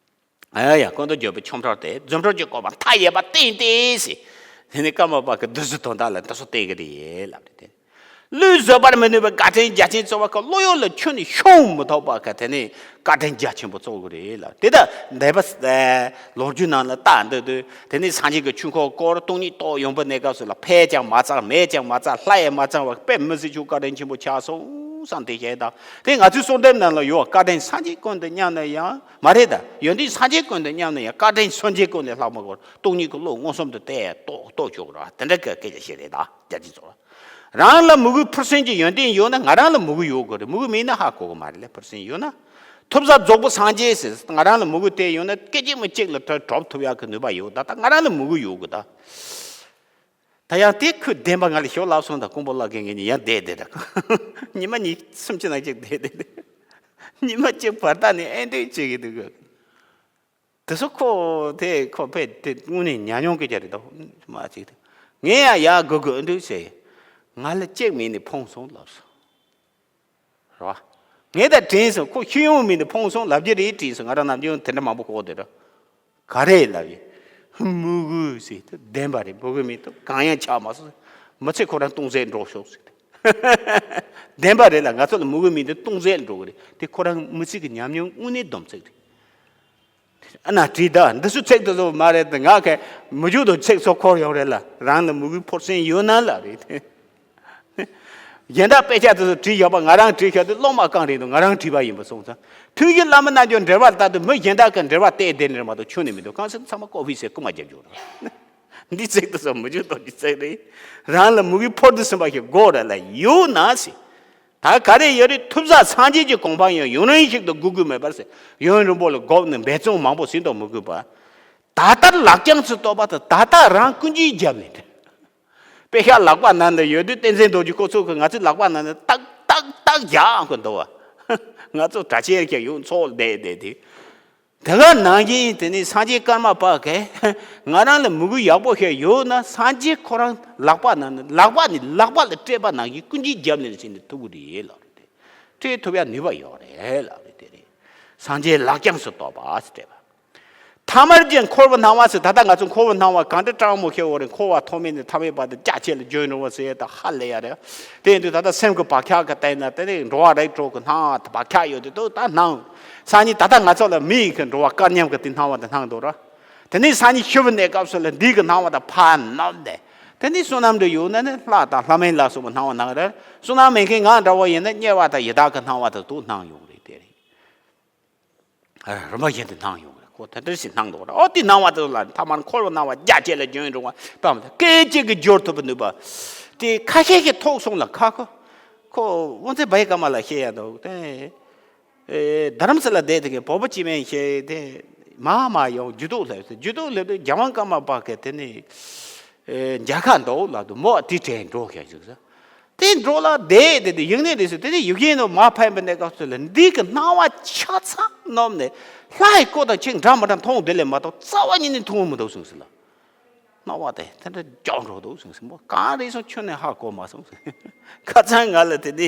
ཨ་ཡ། ཀུན་ཏུ་འགྱུར་བའི་ཆོ་འཕྲུལ་དེ། རྫུ་འཕྲུལ་གྱི་བཀོད་པ་མཐའ་ཡས་པ་བསྟན་ཏེ་ཟེར། དེ་ནི་ཀརྨ་པ་གི་བདུད་རྩི་དོན་དག་ལ་འདི་ཚོ་བསྟན་གྱི་རེད་ལབ་རེད་དེ། བློས་བཟོད་པར་མི་ནུས་པའི་བཀའ་དྲིན་རྒྱ་ཆེན་ཚོལ་བ་ཁོ་བློ་ཡུལ་ལ་ཁྱོན་ནས་ཤོང་མི་ཐུབ་པ་གི་དེ་ནི་བཀའ་དྲིན་རྒྱ་ཆེན་པོ་ཚོལ་གྱི་རེད་ལབ། དེ་ལྟར་འདས་པ་ལོ་རྒྱུས་ནང་ལ་བལྟ་འདོད་དུས། དེ་ནི་སངས་རྒྱས་ཀྱི་ཆོས་འཁོར་བསྐོར། སྟོང་ཉིད་རྟོགས་ཡོང་པའི་གནས་སྐབས་སུ་ལ་ཕས་ཀྱང་མ་ཚང་། མེད་ཀྱང་མ་ཚང་། ལྷ་ཡང་མ་ཚང་བ་དཔེ་མི་སྲིད་ཆོས་བཀའ་དྲིན་ཆེན་པོ་ཆགས་སོང་བསམ་དེ་བཤད་དང་། དེ་ང་ཚོའི་གསོལ་འདེབས་ནང་ལ་ཡོད། བཀའ་དྲིན་སངས་རྒྱས་ཀུན་ཏུ་མཉམ་ན་ཡང་། མ་རེད་ད། ཡོན་ཏན་སངས་རྒྱས་ཀུན་ཏུ་མཉམ་ན་ཡང་། བཀའ་དྲིན་སངས་རྒྱས་ཀུན་ལས་ལྷག་མི་དགོས། སྟོང་ཉིད་ཀྱི་བློ་མངོན་སུམ་དུ་བསྟན་རྟོགས་རྟོགས་ཆོག་ར། དེ་འདྲ་གི་སྐད་ཆ་ཞིག་རེད་ད། རྒྱ་ཆེན་ཚོ། རང་ལ་མོས་གུས་ཕུར་ཕྱིན་གྱི་ཡོན་ཏན་ཡོད་ན་ང་རང་ལ་མོས་གུས་ཡོད་དགོས་རེད། མོས་གུས་མེད་ན་ཧ་གོ་གི་མ་རེད་ལ། ཕུར་ཕྱིན་ཡོད་ན། ཐུབ་ས་རྫོགས་པའི་སངས་རྒྱས་ཟེར། ང་རང་ལ་མོས་གུས་དེ་ཡོད་ན་སྐད་ཅིག་མ་གཅིག་ལ་གྲོལ་ཐུབ་ཡག་གི་ནུས་པ་ཡོད། ད་ལྟ་ང་རང་ལ་མོས་གུས་ཡོད་དགོས་ད། ད་ཡང་དེ་ཁོས་བདེན་པ་ང་ལ་ཞོ་ལབ་སོང་། ད་ཀོང་པོ་བླ་རྒན་ངས་ཉིན་ཡང་བསྡད་བསྡད་ད། ཉི་མ་གཉིས་གསུམ་གྱི་ནང་གཅིག་བསྡད་བསྡད་དེ། ཉི་མ་གཅིག་བར་ཐག་ནས་ཨེ་འདྲས་བྱེད་ཀྱི་འདུག་གི། དེ་ཚོ་ཁོ་དེ་ཁོ་ཕེ་དེ་དངོས་གནས་ཉམས་མྱོང་སྐད་ཆ་རེད་དོ། མ་ཅིག་ངས་ཡང་ཡག་དགོས་དགོས་འདུག་ཟེར། ང་ལ་གཅིག་མིན་ནས་ཕོངས་སོང་ལབ་སོང་། རེད་བ། ངས་ད་དྲན་སོང་། ཁོ་ཤེས་ཡོན་མིན་ནས་ཕོངས་སོང་ལབ་རྒྱུ་རེད་དྲན་སོང་། ང་རང་ནམ་རྒྱུན་དེ་འདྲ་མང་པོ་གོ་དེ་ར། ག་རེ་ལབ་ཡིན། མི་དགོས་ཟེར་དུས་བདེན་པ་རེད། མི་དགོས་མི་འདུག་གང་ཡང་ཆགས་མ་སོང་། མི་ཚེ་ཁོ་རང་སྟོང་ཟད་འགྲོ་ཤོག་ཟེར་དུས། བདེན་པ་རེད་ལ། ང་ཚོ་ལ་མི་དགོས་མི་འདུག་སྟོང་ཟད་འགྲོ་གི་རེད། དེ་ཁོ་རང་མི་ཚེ་གི་ཉམས་མྱོང་དངོས་གནས་སྡོམ་ཚིག་རེད། ཨ་ན་བྲིས་ད་འདི་ཚོ་ཚིག་དེ་ཚོ་མ་རེད་དེ། ང་གས་མི་རྒྱུ་དང་ཚིག་ཚོ་འཁོར་ཡོང་རེད་ལ། རང་ལ་མི་དགོས་ཕོར་སེན་ཡོད་ན་ལ་རེད། གཞན་དག་དཔེ་ཆ་དེ་ཚོ་བྲིས་ཡོད་པ་ང་རང་བྲིས་ཤག་དེ་སློབ་མ་གང་རེད་འདུག་ང་རང་བྲིས་པ་ཡིན་པ་སོང་ཙང་། ཐུགས་ཀྱི་བླ་མ་རྣལ་འབྱོར་འགྲེལ་པ་ལྟར་དུ་མི་གཞན་དག་གི་འགྲེལ་པ་བལྟས་བསྡད་ནས་མ་གཏོགས་ཁྱོན་ནས་མི་འདུག་གང་ཟེར་ཚང་མ་ཀོ་ཕི་ཟེར་རྐུ་མ་རྒྱབ་རྒྱུ་རེད། འདི་ཚིག་དེ་ཚོ་མི་རྒྱུ་དང་འདི་ཚིག་རེད། རང་ལ་མི་དགོས་ཕོར་དུ་ཟིན་པ་ཞིག་དགོས་རེད་ལ་ཡོད་ན་ཟེར། ད་ག་རེ་ཡོད་རེད། ཐུབ་ས་སངས་རྒྱས་ཀྱི་གོ་འཕང་ཡང་ཡུན་རིང་ཞིག་ཏུ་སྒུག་དགོས་མེད་པར་ཟེར། ཡུན་རིང་པོ་ལ་སྒུག་ནས་འབད་བརྩོན་མང་པོ་ཟིན་དུ་མི་དགོས་པ། ད་ལྟར་ལག་རྐྱང་ཚུལ་རྟོགས་པ་དང་ད་ལྟ་རང་ཀུན་གྱིས་རྒྱབ་ནས་དཔེ་ཤག་ལག་པ་ནང་ལ་ཡོད་དུས་བསྟན་འཛིན་རྡོ་རྗེ་ཁོ་ཚོ་གིས་ང་ཚོའི་ལག་པ་ནང་ལ་ཏག་ཏག་ཏག་རྒྱག་ཨང་ཁོ་འདུག་བ། ང་ཚོ་གྲྭ་ཆས་ཀྱང་ཡོང་ཚོགས་བསྡད་བསྡད་དེ། དེ་ག་ནང་བཞིན་དེ་ནི་སངས་རྒྱས་ཀརྨ་པ་གིས་ང་རང་ལ་མི་དགོས་ཡག་པོ་ཞིག་ཡོད་ན་སངས་རྒྱས་ཁོ་རང་ལག་པ་ནང་ནས་ལག་པ་ནི་ལག་པ་ལ་སྤྲད་པ་ནང་བཞིན་ཀུན་གྱིས་རྒྱབ་ནས་ཟིན་ནས་ཐུབ་ཀྱི་རེད་ལབ་རེད་དེ། སྤྲད་ཐུབ་ཡ་ནུས་པ་ཡོད་རེད་ལབ་རེད་དེ་རེད། སངས་རྒྱས་ལག་རྐྱང་སུ་གཏོགས་པ་ཟེར་སྤྲད་པ། ཐ་མལ་གྱི་འཁོར་བའི་སྣང་བ་ཟེར། ད་ལྟ་ང་ཚོ་འཁོར་བའི་སྣང་བ་གང་འདྲ་སྤྲང་མོ་ཤེས་འོ་རེད། འཁོར་བ་ཐོག་མེད་ནས་ཐ་མལ་པ་དེ་རྒྱ་ཆེ་ལ་འཇོན་རུང་བ་ཟེར་ད་ཧ་ལས་ཡ་རེད། དེ་ཡིན་དུས་ད་ལྟ་སེམས་ཀྱི་བག་ཆགས་ཀྱི་སྟེང་ན་དེ་ནས་འགྲོ་བ་རིགས་དྲུག་གི་སྣང་བ་དེ་བག་ཆགས་ཡོད་དུས་དུ་ད་སྣང་། སང་ཉིན་ད་ལྟ་ང་ཚོ་ལ་མི་ཡི་གི་འགྲོ་བ་སྐལ་མཉམ་གྱི་དེ་སྣང་བ་དེ་སྣང་འདུག་ར། དེ་ནས་སང་ཉིན་ཤི་བའི་གནས་སྐབས་སུ་ལ་འདི་གི་སྣང་བ་དེ་ཕར་ནོར་ནས། དེ་ནས་བསོད་ནམས་འདྲ་ཡོད་ན་ནི་ལྷ་དང་ལྷ་མིན་ལ་སོགས་པའི་སྣང་བ་སྣང་ར། བསོད་ནམས་མེད་མཁན་ང་འདྲ་བོ་ཡིན་ན་དམྱལ་བ་དང་ཡི་དྭགས་ཀྱི་སྣང་བ་དེ་དུ་སྣང་ཡོང་རེད་དེ་རེད། རིམ་པ་བཞིན་དུ་སྣང་ཡོང་གི་རེད། ཁོ་དེ་འདྲ་ཞིག་སྣང་འདུག་ར། ཨོ་དེ་སྣང་བ་དེ་ལ་ཐ་མལ་འཁོར་བའི་སྣང་བ་རྒྱ་ཆེ་ལ་འཇོན་རུང་བ་ལྟ་མ་ཐག་སྐད་ཅིག་གིས་སྦྱོར་ཐུབ་པའི་ནུས་པ། དེ་ཁ་ཤས་ཤིག་ཐོགས་སོང་ལ་ཁ་ཁོ། ཁོ་དབུ་མཛད་བའི་ཀ་མ་ལ་བཤད་ཡ་འདུག་དེ། རྡ་རམ་ས་ལ་བསྡད་དེ་གི་བོད་པ་སྤྱི་མེན་བཤད་དེ། མ་མ་ཡོང་ཇུས་གཏོགས་ལབ་ཟེར། ཇུས་གཏོགས་ལབ་དུས་རྒྱལ་དབང་ཀརྨ་པ་གི་དེ་ནི། མཇལ་ཁ་འདུག་ལབ་དུས་མོ་དེ་དྲན་འགྲོ་ཤག་ཞིག་ཟེར། དེ་འགྲོ་ལ་བསྡད་དེ་དེ་ཡིག་གནས་རེད་ཟེར། དེ་ནས་ཡིག་ཡིན་ནོ་མ་ཕན་པའི་གནས་སྐབས་སུ་ལ་འདི་གི་སྣང་བ་ཆ་ཚང་ནོམ་ནས་ལྷ་ཡི་སྐུ་དང་ཆིག་འདྲ་མི་འདྲ་མཐོང་དེ་ལས་མ་གཏོགས་རྩ་བ་ཉིད་ནས་མཐོང་མི་འདུག་ཟེར་ལ། སྣང་བ་དེ་དེ་འདྲ་འཇོག་འགྲོ་འདུག་ཟེར། མོ་གང་རེད་སོང་ཁྱོན་ནས་ཧ་གོ་མ་སོང་ཟེར། ཁ་སང་ང་ལ་དེ་ནས་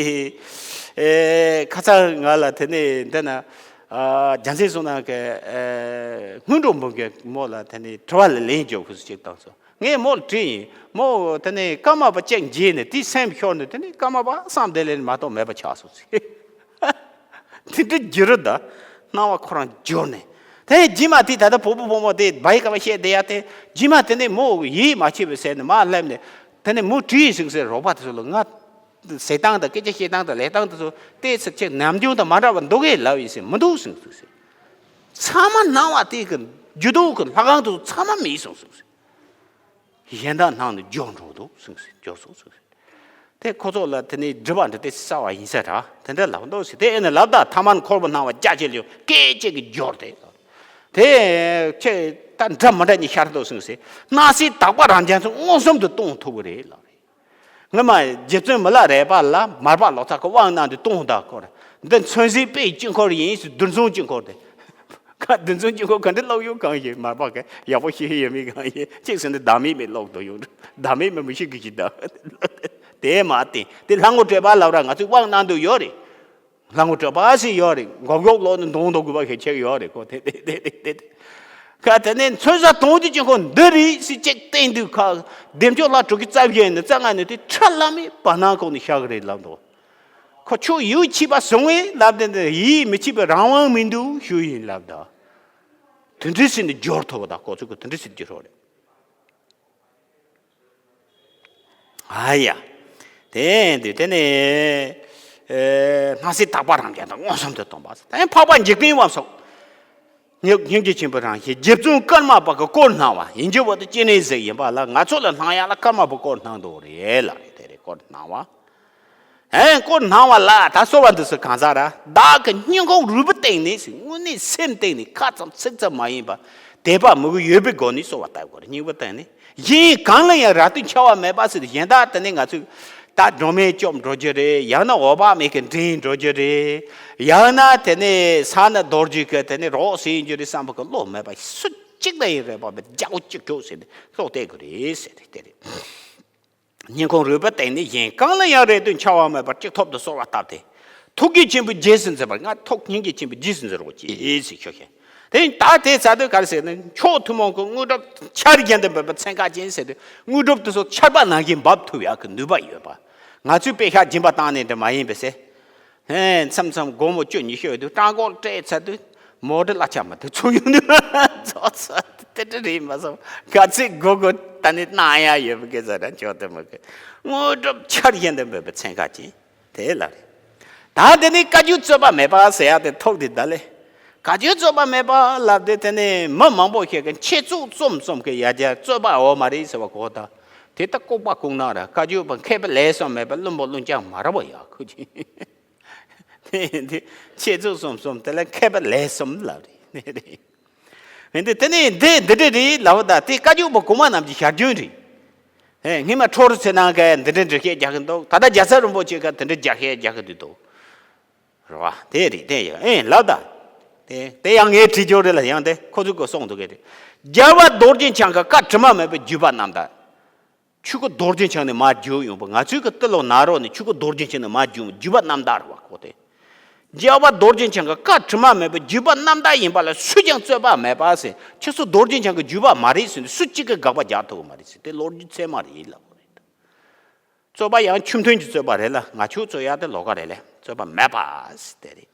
ཨེ་ཁ་སང་ང་ལ་དེ་ནས་འདི་ན་རྒྱལ་སྲས་བསོད་ནམས་ཀྱི་སྔོན་འགྲོ་འབུམ་གྱི་མོ་ལ་དེ་ནས་དྲི་བ་ལ་ལན་རྒྱོབ་ཁུ་སུ་ཅིག་བཏང་སོང་། ངས་མོ་ལ་དྲིས་ཡིན། མོ་དེ་ནས་ཀརྨ་པ་ཅིག་མཇལ་ནས་དེའི་སེམས་ཤོར་ནས་དེ་ནས་ཀརྨ་པ་བསམ་བསྡད་ལས་མ་གཏོགས་མེད་པ་ཆགས་སོང་ཟེར། དེ་འདྲ་འགྱུར་རོ་ད། སྣང་བ་ཁོ་རང་འགྱུར་ནས། དེ་རྗེས་མ་དེ་ད་ལྟ་བུ་བུ་བུ་མོ་དེ་བའི་ཀ་བ་བཤད་བསྡད་ཡ་དེ་རྗེས་མ་དེ་ནས་མོ་ཡིད་མ་ཆེས་པའི་ཟེར་ནས་མར་སླེབས་ནས་དེ་ནས་མོ་དྲིས་ཟིག་ཟེར། རོགས་པ་དེ་ཚོ་ལ་ང་ཟེར་སྟངས་དང་སྐད་ཆ་བཤད་སྟངས་དང་ལས་སྟངས་དེ་ཚོ་བལྟས་ཚེ་ཁྱེད་ནམ་རྒྱུན་དང་མ་འདྲ་བ་འདུག་གས་ལབ་ཡིན་ཟེར། མི་འདུག་ཟེར་ཟེར། ཚང་མ་སྣང་བ་དེ་གི་རྒྱུ་འདུག་གི་ལྷ་ཁང་དེ་ཚོ་ཚང་མ་མེད་སོང་ཟེར། གཞན་དག་སྣང་ནས་འགྱོ་འགྲོ་འདུག་ཟེར་ཟེར། འགྱོ་སོང་ཟེར་ཟེར། དེ་ཁོ་ཚོ་ལ་དེ་ནས་སྒྲིབ་པ་འདྲ་དེ་གསར་བ་ཡིན་ས་ར། དེ་འདྲ་ལབ་འདུག་ཟེར། དེ་ཨེ་ནས་ལབ་ད་ཐ་མལ་འཁོར་བའི་སྣང་བ་རྒྱ་ཆེ་ལ་ཡོང་སྐད་ཅིག་གིས་འབྱོར་ཏེ། དེ་ཁྱེད་ད་འདྲ་མི་འདྲ་གཉིས་ཤར་འདུག་ཟེར་ཟེར། སྣང་སྲིད་དག་པ་རང་རྒྱལ་ཚོ་མངོན་སུམ་དུ་གཏོང་ཐུབ་ཀྱི་རེད་ལབ་རེད། སྔོན་མ་རྗེ་བཙུན་མི་ལ་རས་པ་ལ་མར་པ་ལོ་ཙཱ་གི་དབང་གནང་དུས་གཏོང་ད་སྐོར་འདི་མཚོན་བྱེད་དཔེའི་དཀྱིལ་འཁོར་ཡིན་ཟེར། རྡུལ་མཚོན་དཀྱིལ་འཁོར་དེ། ཁ་རྡུལ་མཚོན་དཀྱིལ་འཁོར་ག་འདྲ་ཀློག་ཡོད་གང་ཡིན། མར་པ་ག་ཡག་པོ་ཤེས་ཡོད་མེད་གང་ཡིན། གཅིག་ཟེར་ན་བདག་མེད་མའི་ཀློག་དོ་ཡོད། བདག་མེད་མ་མི་ཤེས་གི་ཞིག་ད། དེ་མ་བསྟན་དེ་ལྷ་ངོ་སྤྲོད་པ་ལབ་ར་ང་ཚོས་དབང་གནང་འདོད་ཡོད་རེད། ལྷ་ངོ་སྤྲོད་པ་ཞིག་ཡོད་རེད། མགོ་གཡོག་ལོག་ནས་མདུང་དོ་དགོས་པ་ཞིག་ཆེག་ཡོད་རེད་ཁོ། དེ་དེ་དེ་དེ་དེ་ཁ་དེ་ནས་མཚོན་བྱ་དོན་གྱི་དཀྱིལ་འཁོར་འདི་རེད་ཟེར་གཅིག་བསྟན་དུས་ཁ་བདེ་མཆོག་ལྷ་དྲུག་གི་རྩ་བཞི་ནས་རྩ་ལྔ་ནས་དེ་ཁྲ་ལམ་མེ་བར་སྣང་ཁོག་ནས་ཤར་གི་རེད་ལབ་འདུག་ཁོ་ཆོས་ཡིད་ཆེས་པ་བཟུང་བས་ལབ་དེ་འདི་ཡིད་མི་ཆེས་པའི་རང་དབང་མི་འདུག་ཞུ་ཡིན་ལབ་ད། དེ་འདྲ་ཟེར་ནས་སྦྱོར་ཐུབ་པ་དང་ཁོ་ཚོ་གི་དེ་འདྲ་ཟེར་གྱི་རོགས་རེད། ཨ་ཡ། དེ་འདི་དེ་ནས་སྣང་སྲིད་དག་པ་རང་རྒྱལ་དང་མངོན་སུམ་དུ་སྟོན་པ། དེ་འཕགས་པ་འཇིག་རྟེན་དབང་སོགས། སྙིང་རྗེ་ཆེན་པོའི་རང་བཞིན་རྗེ་བཙུན་ཀརྨ་པ་གི་སྐོར་སྣང་བ་ཡིན་རྒྱུ་བོ་དེ་སྐྱེ་གནས་ཟིག་ཡིན་པ་ལ་ང་ཚོ་ལ་སྣང་ཡག་ལ་ཀརྨ་པའི་སྐོར་སྣང་འདུག་རེད་ལ་རེད། དེ་རེད་སྐོར་སྣང་བ། ཨེ་སྐོར་སྣང་བ་ལ་ད་གསོལ་བ་འདེབས་ས་གང་ཟག་ར་བདག་གི་སྙིང་ཁོང་རུས་པའི་གཏིང་ནས་དངོས་གནས་སེམས་གཏིང་ནས་ཁ་ཙམ་ཚིག་ཙམ་མ་ཡིན་པ་དད་པ་མོས་གུས་ཡོད་པའི་སྒོ་ནས་གསོལ་བ་བཏབ་དགོས་རེད། སྙིང་པོའི་གཏིང་ནས་གཞན་གང་ལ་ཡང་རབ་ཏུ་འཆའ་བ་མེད་པ་ཟེར་ཏེ་གཞན་དག་དེ་ནས་ང་ཚོས་ད་སྒྲོལ་མས་སྐྱོབ་འགྲོ་རྒྱུ་རེད། ཡང་ན་འོད་དཔག་མེད་ཀྱིས་འདྲེན་འགྲོ་རྒྱུ་རེད། ཡང་ན་དེ་ནས་ས་ན་རྡོ་རྗེ་གི་དེ་ནས་རོགས་ཟེར་རྒྱུ་རེད་བསམ་པ་གི་བློ་མེད་པ་སུ་གཅིག་ལ་ཡིན་རེད་པ་བའི་རྒྱ་བོ་གཅིག་གྱོགས་ཟེར་ནས་བློ་གཏད་དགོས་རེད་ཟེར་ཏེ་དེ་རེད། སྙིང་ཁོང་རུས་པའི་གཏིང་ནས་གཞན་གང་ལ་ཡང་རེ་ལྟོས་འཆའ་བ་མེད་པར་གཅིག་ཐོབ་ཏུ་གསོལ་བ་བཏབ་སྟེ། ཐུགས་རྗེ་ཆེན་པོས་རྗེས་སུ་འཛིན་པར་ང་ཐུགས་སྙིང་རྗེ་ཆེན་པོས་རྗེས་སུ་འཛིན་རོགས་གྱིས་ཟེར་ཁྱོད་ཤེས། དེ་ད་དེ་ཚ་དུས་ག་རེ་ཟེར་ན་མཆོག་ཐུན་མོང་གི་དངོས་གྲུབ་ཆར་བཞིན་དུ་འབབ་པའི་ཚན་ཁ་ཅན་ཟེར་དུས་དངོས་གྲུབ་དེ་ཚོ་ཆར་པ་ནང་བཞིན་འབབ་ཐུབ་ཡག་གི་ནུས་པ་ཡོད་པ། ང་ཚོས་དཔེ་ཤག་སྦྱིན་པ་བཏང་ནས་འདྲ་མ་ཡིན་པས་ཟེར། ཧེ། མཚམས་མཚམས་སྒོར་མོ་བཅུ་ཉི་ཤོར་དུས་སྤྲང་སྒོར་སྤྲད་ཚར་དུས་མོ་ཊ་གླ་ཆ་མ་ཐུག་ཚུགས་ཡོང་དུས་ཚོགས་ཚོགས་དེ་འདྲ་རེད་མ་སོང་ག་ཚོད་སྒོར་སྒོར་ད་ནི་གནང་ཡ་ཡོད་པ་སྐད་ཆ་ར་ཆོག་དེ་མ་གི་དངོས་གྲུབ་ཆར་བཞིན་དུ་འབབ་པའི་ཚན་ཁ་ཅན་དེ་ལ་རེད། ད་དེ་ནི་བཀའ་བརྒྱུད་རྩོད་པ་མེད་པ་ཟེར་ཡ་དེ་ཐོག་དེ་ད་ལེ། བཀའ་བརྒྱུད་རྩོད་པ་མེད་པ་ལབ་དེ་དེ་ནི་མི་མང་པོ་ཞིག་གི་ཆེད་བཙུགས་རྩོམ་རྩོམ་གི་ཡ་རྒྱ་རྩོད་པ་འོ་མ་རེད་ཟེར་བ་གོ་ད། དེ་ལྟ་ལྐུགས་པ་ལྐུགས་ནག་ར་བཀའ་བརྒྱུད་པ་མཁས་པ་ལས་སུ་མེད་པ་བླུན་པོ་བླུན་རྐྱང་མ་ར་བ་ཡག་ཁུ་ཅི། དེ་དེ་ཆེད་བཙུགས་རྩོམ་རྩོམ་དེ་ལ་མཁས་པ་ལས་གསུམ་ལབ་རེད་ནི་རེད། དེ་དེ་ནི་འདི་འདི་འདྲ་རེད་ལབ་ད་དེ་བཀའ་བརྒྱུད་པ་གོང་མ་རྣམས་ཀྱི་ཞལ་རྒྱུན་རེད། ཧེ་སྔས་མ་ཁྲོ་རུ་ཚེ་ནང་ག་འདི་འདྲ་འདྲི་བཤད་རྒྱག་གི་འདུག་ད་ལྟ་རྒྱལ་ཚ་རིན་པོ་ཆེ་ག་འདི་འདྲ་རྒྱག་བཤད་རྒྱག་གི་འདུག་རེད་བ། དེ་རེད་དེ་ཡང་ཨེ་ལབ་ད། དེ་དེ་ཡང་ངས་བྲིས་རྒྱུ་རེད་ལ་ཡང་དེ་ཁོ་ཚོས་གོ་གསུངས་འདུག་གི་རེད། རྒྱལ་བ་རྡོ་རྗེ་འཆང་གི་བཀའ་དྲི་མ་མེད་པའི་བརྒྱུད་པ་རྣམ་དག་ཆོས་སྐུ་རྡོ་རྗེ་འཆང་ནས་མར་བརྒྱུད་ཡོང་བ་ང་ཚོའི་གི་ཏི་ལོ་ནཱ་རོ་ནས་ཆོས་སྐུ་རྡོ་རྗེ་འཆང་ནས་མར་བརྒྱུད་བརྒྱུད་པ་རྣམ་དག་རེད་བ་ཁོ་དེ། རྒྱལ་བ་རྡོ་རྗེ་འཆང་གི་བཀའ་དྲི་མ་མེད་པའི་བརྒྱུད་པ་རྣམ་དག་ཡིན་པ་ལ་སུས་ཀྱང་རྩོད་པ་མེད་པ་ཟེར་ཁྱེད་ཚོ་རྡོ་རྗེ་འཆང་གི་བརྒྱུད་པ་མ་རེད་ཟེར་ནས་སུ་གཅིག་གིས་དགག་པ་རྒྱག་ཐུབ་ཀྱི་མ་རེད་ཟེར་དེ་ལོ་རྒྱུས་ཚད་མ་རེད་ལབ་དགོས་རེད། རྩོད་པ་ཡང་ཆོས་མཐུན་གྱི་རྩོད་པ་རེད་ལ་ང་ཆོས་རྩོད་ཡག་དེ་ལོགས་ཀ་རེད་ལ་རྩོད་པ་མེད་པ་ཟེར་དེ་རེད།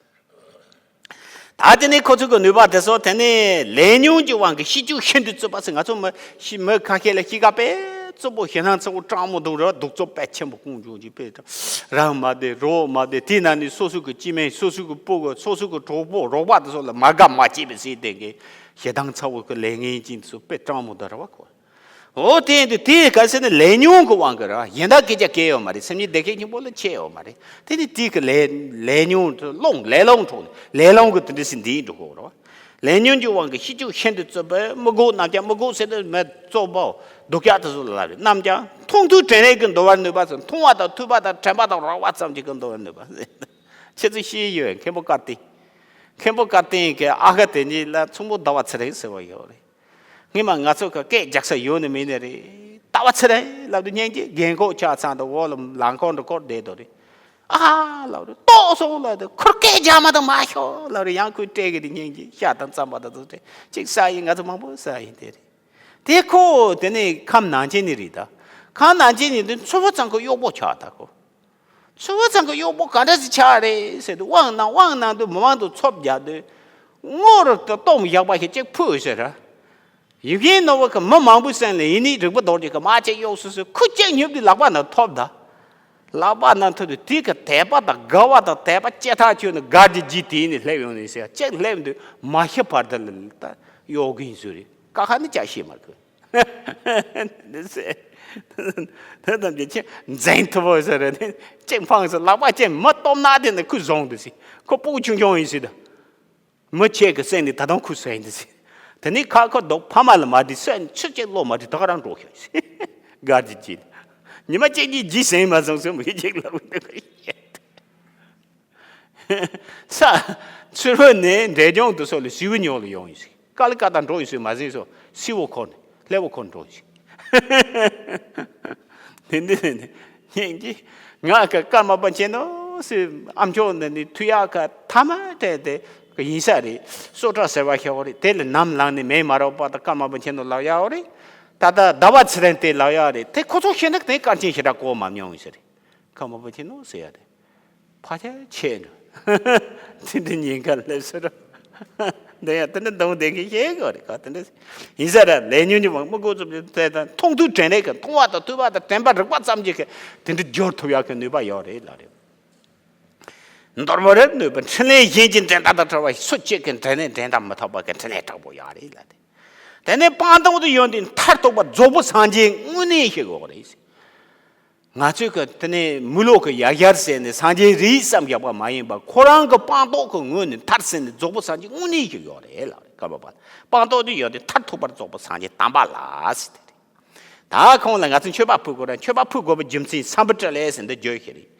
ད་དེ་ནས་ཁོ་ཚོ་གི་ནུས་པ་དེ་ཚོ་དེ་ནས་ལས་ཉོན་གྱི་དབང་གིས་ཤེས་བཅུག་ཤིན་ཏུ་རྩོད་པ་ཟེར་ང་ཚོ་མི་ཤི་མི་ཁ་ཤས་ལ་ཤི་ཁ་དཔེ་རྩོད་པོ་ཞེ་སྣང་ཚ་བོ་སྤྲང་མོ་དང་ར་སྡུག་རྩོད་དཔེ་ཆེན་པོ་ཀུན་འབྱུང་གི་དཔེ་རང་མ་བདེ་རོགས་མ་བདེ་དེ་ན་ནི་སོ་སོ་གི་སྐྱེ་དམན་སོ་སོ་གི་སྤུ་གུ་སོ་སོ་གི་གྲོགས་པོ་རོགས་པ་དེ་ཚོ་ལ་མ་དགའ་མ་སྐྱིད་པའི་ཟེར་དེ་གི་ཞེ་སྡང་ཚ་བོ་གི་ལས་ངན་ཅན་དེ་ཚོ་དཔེ་སྤྲང་མོ་དང་ར་བ་གོ། འོ་དེ་འདི་དེ་ག་ཟེར་ན་ལས་ཉོན་གྱི་དབང་གིས་ར་གཞན་དག་སྐད་ཆ་གལ་ཡོད་མ་རེད། སེམས་ཉིད་བདེ་སྐྱིད་སྙིང་པོ་ལ་ཁྱད་ཡོད་མ་རེད། དེ་ནི་དེ་གི་ལས་ལས་ཉོན་ལོང་ལས་ལོང་འཕྲོག་ནས་ལས་ལོང་གི་དེ་འདྲ་ཟེར་འདི་འགྲོ་གོ་ར། ལས་ཉོན་གྱི་དབང་གིས་ཤེས་བཅུག་ཤིན་ཏུ་རྩོད་པས་མི་དགོས་རྣམས་ཀྱང་མི་དགོས་ཟེར་དུས་མེད་རྩོད་པའོ་སྡུག་ཅག་དེ་ཚོ་ལ་རེད་རྣམས་ཀྱང་མཐོང་ཐོས་དྲན་རེག་གིས་འདུལ་བར་ནུས་པ་ཟེར་མཐོང་བ་དང་ཐོས་པ་དང་དྲན་པ་དང་རེག་པ་ཙམ་གྱིས་གིས་འདུལ་བར་ནུས་པ་ཟེར། ཁྱེད་ཚོ་ཤེས་ཡོད་མཁན་པོ་བཀའ་བསྟན། མཁན་པོ་བཀའ་བསྟན་གྱི་ཨ་ཁ་དེ་གཉིས་ལ་མཚུངས་པོ་ཟླ་བ་ཚེ་རིང་ཟེར་བ་ཡོད་རེད། སྔོན་མ་ང་ཚོ་གི་སྐད་རྒྱག་ས་ཡོད་ནི་མིན་ནི་རེད། ཟླ་བ་ཚེ་རིང་ལབ་དུས་སྙིང་རྗེ་རྒན་གོག་ཆགས་ཚང་དུ་འོག་ལ་ལང་ཁོག་འདྲ་སྐོར་བསྡད་དོ་རེད། ཨ་ལབ་རེད་ལྟོགས་སོང་ལབ་དུས་ཁུར་སྐད་རྒྱག་མ་དང་མ་ཤོག་ལབ་རེད། ཡང་ཁོས་སྤྲད་གི་དེ་སྙིང་རྗེ་ཤ་དང་རྩམ་པ་དང་དུ་སྤྲད་གཅིག་ཟ་ཡིན། ང་ཚོ་མང་པོ་ཟ་ཡིན་དེ་རེད། དེ་ཁོ་དེ་ནས་ཁམས་ནང་ཆེན་ནི་རེད་ད། ཁམས་ནང་ཆེན་ནི་དེ་མཚོ་བོ་ཚང་གི་གཡོག་པོ་ཆགས་ད་ཁོ། མཚོ་བོ་ཚང་གི་གཡོག་པོ་ག་འདྲ་ཞིག་ཆགས་རེད་ཟེར་དུས་དབང་གནང་དབང་གནང་དུས་མི་མང་དུ་ཚོབ་རྒྱག་དུས་དངོས་རུ་དུ་སྟོང་བཞག་པ་ཞིག་གཅིག་ཕུད་ཟེར་ར། ཡིད་བཞིན་ནོར་བུ་གི་མི་མང་པོའི་སེམས་ལ་ཡིན་ནི་རིག་པ་རྡོ་རྗེ་གི་མ་ཆེ་གཡོག་སུ་སུ་ཁུ་གཅིག་སྙོབ་དུས་ལག་པ་ན་ཐོབ་ད། ལག་པ་ན་ཐོབ་དུས་དེ་གི་དད་པ་དང་དགའ་བ་དང་དད་པ་ལྕེ་ཐག་ཆོད་ནས་གར་གྱི་ལྗིད་དེ་ནས་སླེབས་ཡོང་ནས་ཟེར་གཅིག་སླེབས་དུས་མ་ཤི་བར་དུ་ལ་ད་གཡོག་གི་ཡིན་ཟེར་རེད། ཀ་ཁ་ནི་ཅག་ཤེས་མ་དགོས། འདི་ཟེར། དེ་ཙམ་གྱིས་ཁྱེད་འཛིན་ཐུབ་བོ་ཟེར་རེད། གཅིག་འཕངས་སོ་ལག་པ་ཅན་མི་སྟོབས་ན་དེ་ནི་ཁོས་བཟུང་འདུག་ཟེར། ཁོ་སྤུ་གུ་ཆུང་ཆུང་ཡིན་ཟེར་ད། མི་ཁྱེད་ཀྱི་སེམས་ནི་ད་དུང་ཁོས་ཟིན་འདུག་ཟེར། དེ་ནི་ཁ་ཁོ་རྡོག་ཕ་མ་ལ་མ་བསྡད་སོན་ཆུ་གཅིག་བློ་མ་བསྡད་ད་ག་རང་འགྲོ་ཤག་ཟེར། གར་གྱི་ཅི། ཉི་མ་གཅིག་གཉིས་རྗེས་ཟིན་མ་སོང་ཟེར་མི་གཅིག་ལབ་འདུག་ག་ཡེ། ས། ཚུར་བུད་ནས་འབྲས་ལྗོངས་དུ་སོགས་ལ་ཞི་བའི་ཉོག་ལ་ཡོང་ཡིན་ཟེར། ཀ་ལི་ཀ་ཏ་འགྲོ་ཡིན་ཟེར་མ་ཟིན་སོ་སི་བོ་ཁོ་ནས་ལྷེ་བོ་ཁོ་འགྲོ་ཡིན་ཟེར། དེ་འདི་ནས་ནས་སྙིང་རྗེ། ང་ག་ཀརྨ་པཎ་ཆེན་ནོ་ཟེར་ཨ་མཆོག་འདི་ནི་ཐུ་ཡག་ག་ཐ་མ་སྤྲད་དེ་ག་ཡིན་ས་རེད། སོ་ཏྲ་ཟེར་བ་ཤེས་བོ་རེད། དེ་ལ་ནམ་ལངས་ནས་མེ་མ་རོག་པ་དང་ཀརྨ་པཎ་ཆེན་ནོ་ལབ་ཡག་བོ་རེད། ད་ལྟ་ཟླ་བ་ཚེ་རིང་དེ་ལབ་ཡག་རེད། དེ་ཁོ་ཚོ་ཤེས་ན་དེ་སྐར་ཆེན་ཞེ་དྲག་གོ་མ་མྱོང་ཡིན་ས་རེད། ཀརྨ་པཎ་ཆེན་ནོ་ཟེར་ཡག་དེ། ཕ་ཆ་ཆེ་འགྲོ། དེ་འདྲ་ཉེན་ཁ་སླེབས་སོ་ར། འདི་ཡང་དེ་འདྲ་འདང་བདེ་གི་ཤེས་དགོས་རེད་ག་དེ་འདྲ། ཡིན་ས་ར་ལས་ཉོན་གྱི་དབང་མི་དགོས་ཚུལ་དེ་དང་མཐོང་ཐོས་དྲན་རེག་གི་མཐོང་བ་དང་ཐོས་པ་དང་དྲན་པ་རིག་པ་ཙམ་གྱིས་གི་དེ་འདྲ་སྦྱོར་ཐུབ་ཡག་གི་ནུས་པ་ཡོད་རེད་ལ་རེད། མདོར་མོ་རེ་ནུས་པ་འཕྲིན་ལས་གཞན་གྱི་འགྲན་ཟླ་དང་བྲལ་བ་སུ་གཅིག་གི་འགྲན་ནས་འགྲན་ཟླ་མི་ཐུབ་པ་གི་འཕྲིན་ལས་དྲག་པོ་ཡོད་རེད་ལ་རེད། དེ་ནས་སྤངས་རྟོགས་དུ་ཡོད་དུས་མཐར་ཐུག་པ་རྫོགས་པའི་སངས་རྒྱས་དངོས་གནས་ཤིག་ཡོད་རེད། ང་ཚོས་ཀྱི་དེ་ནས་མི་ལོ་གི་ཡར་ཡར་ཟེར་ནས་སངས་རྒྱས་རེད་བསམ་བཞག་པ་མ་ཡིན་པར་ཁོ་རང་གི་སྤངས་རྟོགས་ཀྱི་ངོས་ནས་མཐར་ཟིན་ནས་རྫོགས་པའི་སངས་རྒྱས་དངོས་གནས་ཤིག་ཡོད་རེད་ལ་རེད། ཀརྨ་པ་སྤངས་རྟོགས་དུ་ཡོད་དེ་མཐར་ཐུག་པར་རྫོགས་པའི་སངས་རྒྱས་དམ་པ་ལ་ཟེར་དེ་རེད། ད་ཁོང་ལ་ང་ཚོས་མཆོད་པ་ཕུལ་དགོས་ར། མཆོད་པ་ཕུལ་དགོས་པའི་རྒྱུ་མཚན་སམ་བྷོ་ཊ་ལས་ཟེར་འདི་བརྗོད་ཤེས་རེད།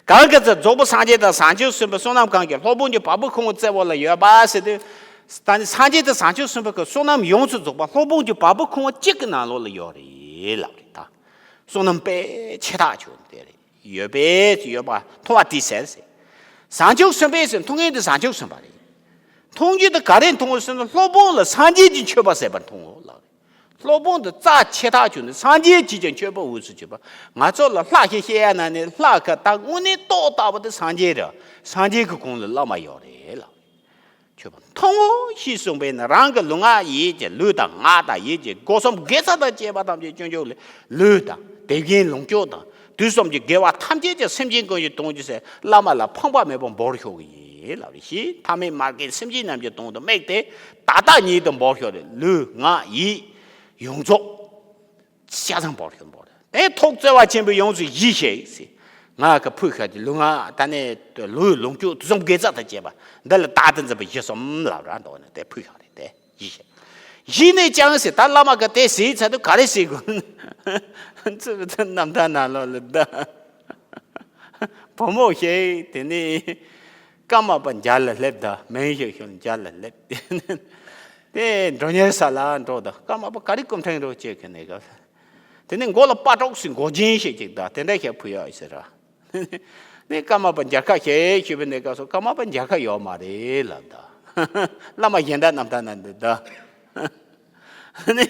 གང་གི་ཚེ་རྫོགས་པའི་སངས་རྒྱས་དང་བྱང་ཆུབ་སེམས་དཔའི་བསོད་ནམས་གང་གིས་སློབ་དཔོན་གྱི་བ་སྤུའི་ཁུང་བུ་བཙལ་བ་ལ་ཡོད་པ་ཟེར་དུས། ད་ནི་སངས་རྒྱས་དང་བྱང་ཆུབ་སེམས་དཔའི་གི་བསོད་ནམས་ཡོངས་སུ་རྫོགས་པ་སློབ་དཔོན་གྱི་བ་སྤུའི་ཁུང་བུ་གཅིག་གི་ནང་ལོགས་ལ་ཡོད་རེད་ལབ་རེད་ད། བསོད་ནམས་དཔེ་ཆེ་ཐག་ཆོད་དེ་རེད། ཡོད་པས་ཡོད་པ་མཐོང་བ་དེས་ཟེར་ཟེར། བྱང་ཆུབ་སེམས་དཔའི་ཟེར་མཐོང་མཁན་དེ་བྱང་ཆུབ་སེམས་དཔའ་རེད། མཐོང་རྒྱུ་དེ་ག་རེ་མཐོང་ངོ་ཟེར་ན། སློབ་དཔོན་ལ་སངས་རྒྱས་ཀྱི་མཆོད་པ་ཟེར་བ་མཐོང་ངོ་ལབ་རེད། སློབ་དཔོན་དུ་རྩ་ཆེ་ཐག་ཆོད་ནས་སངས་རྒྱས་ཀྱིས་ཀྱང་མཆོད་པ་འོས་སུ་བྱེད་པ། ང་ཚོ་ལ་ལྷ་ཞིག་བཤད་ཡ་ན་ནི་ལྷ་ག་ད་དངོས་གནས་རྟོགས་ལྟ་བུ་དེ་སངས་རྒྱས་རེད། སངས་རྒྱས་ཀྱི་གོང་ལ་བླ་མ་ཡོད་རེད་ལ། མཆོད་པ་མཐོང་ངོ་ཞེས་གསུངས་པས་ན། རང་གི་ལུས་ངག་ཡིད་ཀྱི་ལུས་དང་ངག་དང་ཡིད་ཀྱི་སྒོ་གསུམ་དགེ་རྩ་དང་བཅས་པ་ཐམས་ཅད་སྤྱོད་འཇུག་ལས། ལུས་དང་དེ་བཞིན་ལོངས་སྤྱོད་དང་དུས་གསུམ་གྱི་དགེ་བ་ཐམས་ཅད་ཀྱང་སེམས་ཅན་ཀུན་གྱི་དོན་བགྱི་ཟེར། བླ་མ་ལ་ཕངས་པ་མེད་པར་འབུལ་ཤོག་ཡིན་ལབ་རེ་ཞིག་ཐ་མལ་མ་རྒན་སེམས་ཅན་རྣམས་ཀྱི་དོན་དུ་དམིགས་ཏེ་ད་ལྟ་ཉིད་དུ་འབུལ་ཤོག་རེ། ལུས་ངག་ཡིད་ཡོངས་རྫོགས་ཤ་ཚང་འབུལ་ཤོག་འབུལ་རེ། དེ་ཐུགས་བརྩེ་བ་ཆེན་པོས་ཡོངས་སུ་ཞི་ཞིག་ཟེར། ང་གི་ཕུལ་ཤག་གི་ལུས་ངག་ད་ནི་ལུས་ལོངས་སྤྱོད་དུས་གསུམ་དགེ་རྩ་དང་བཅས་པ་འདི་ལ་བདག་ཏུ་འཛིན་པའི་ཞི་གསུམ་ལབ་ར་འདོགས་ནས་དེ་ཕུལ་ཤག་རེ། དེ་ཞི་ཞིག་ཞི་ནས་ཀྱང་ཟེར། ད་བླ་མ་གི་དེ་ཟེར་ཚར་དུས་ག་རེ་ཟེར་དགོས། ཚུར་དུ་རྣམ་ཐར་ནང་ལོགས་ལ་ད། བུ་མོ་ཞིག་དེ་ནི་ཀརྨ་པ་མཇལ་ལ་སླེབས། ད་མིང་ཞིག་ཞུ་མཇལ་ལ་སླེབས། དེ་མགྲོན་གཉེར་ས་ལ་འགྲོ། ད་ཀརྨ་པ་ག་རེ་སྐུ་ཕྲེང་རོགས་བྱེད་མཁན་ནས་ག་དེ་ནས་མགོ་ལ་སྤ་གྲོགས་ཟེར་མགོ་རྒྱན་ཞིག་ཅིག་ད་དེ་འདྲ་ཞིག་ཕུལ་ཡག་ཡིན་ཟེར་ར། ནས་ཀརྨ་པ་མཇལ་ཁ་ཞིག་ཞུས་པའི་གནས་སྐབས་སུ་ཀརྨ་པ་མཇལ་ཁ་ཡོད་མ་རེད་ལབ། ད་བླ་མ་གཞན་དག་རྣམ་ཐར་ནང་འདུག་ད། ནས་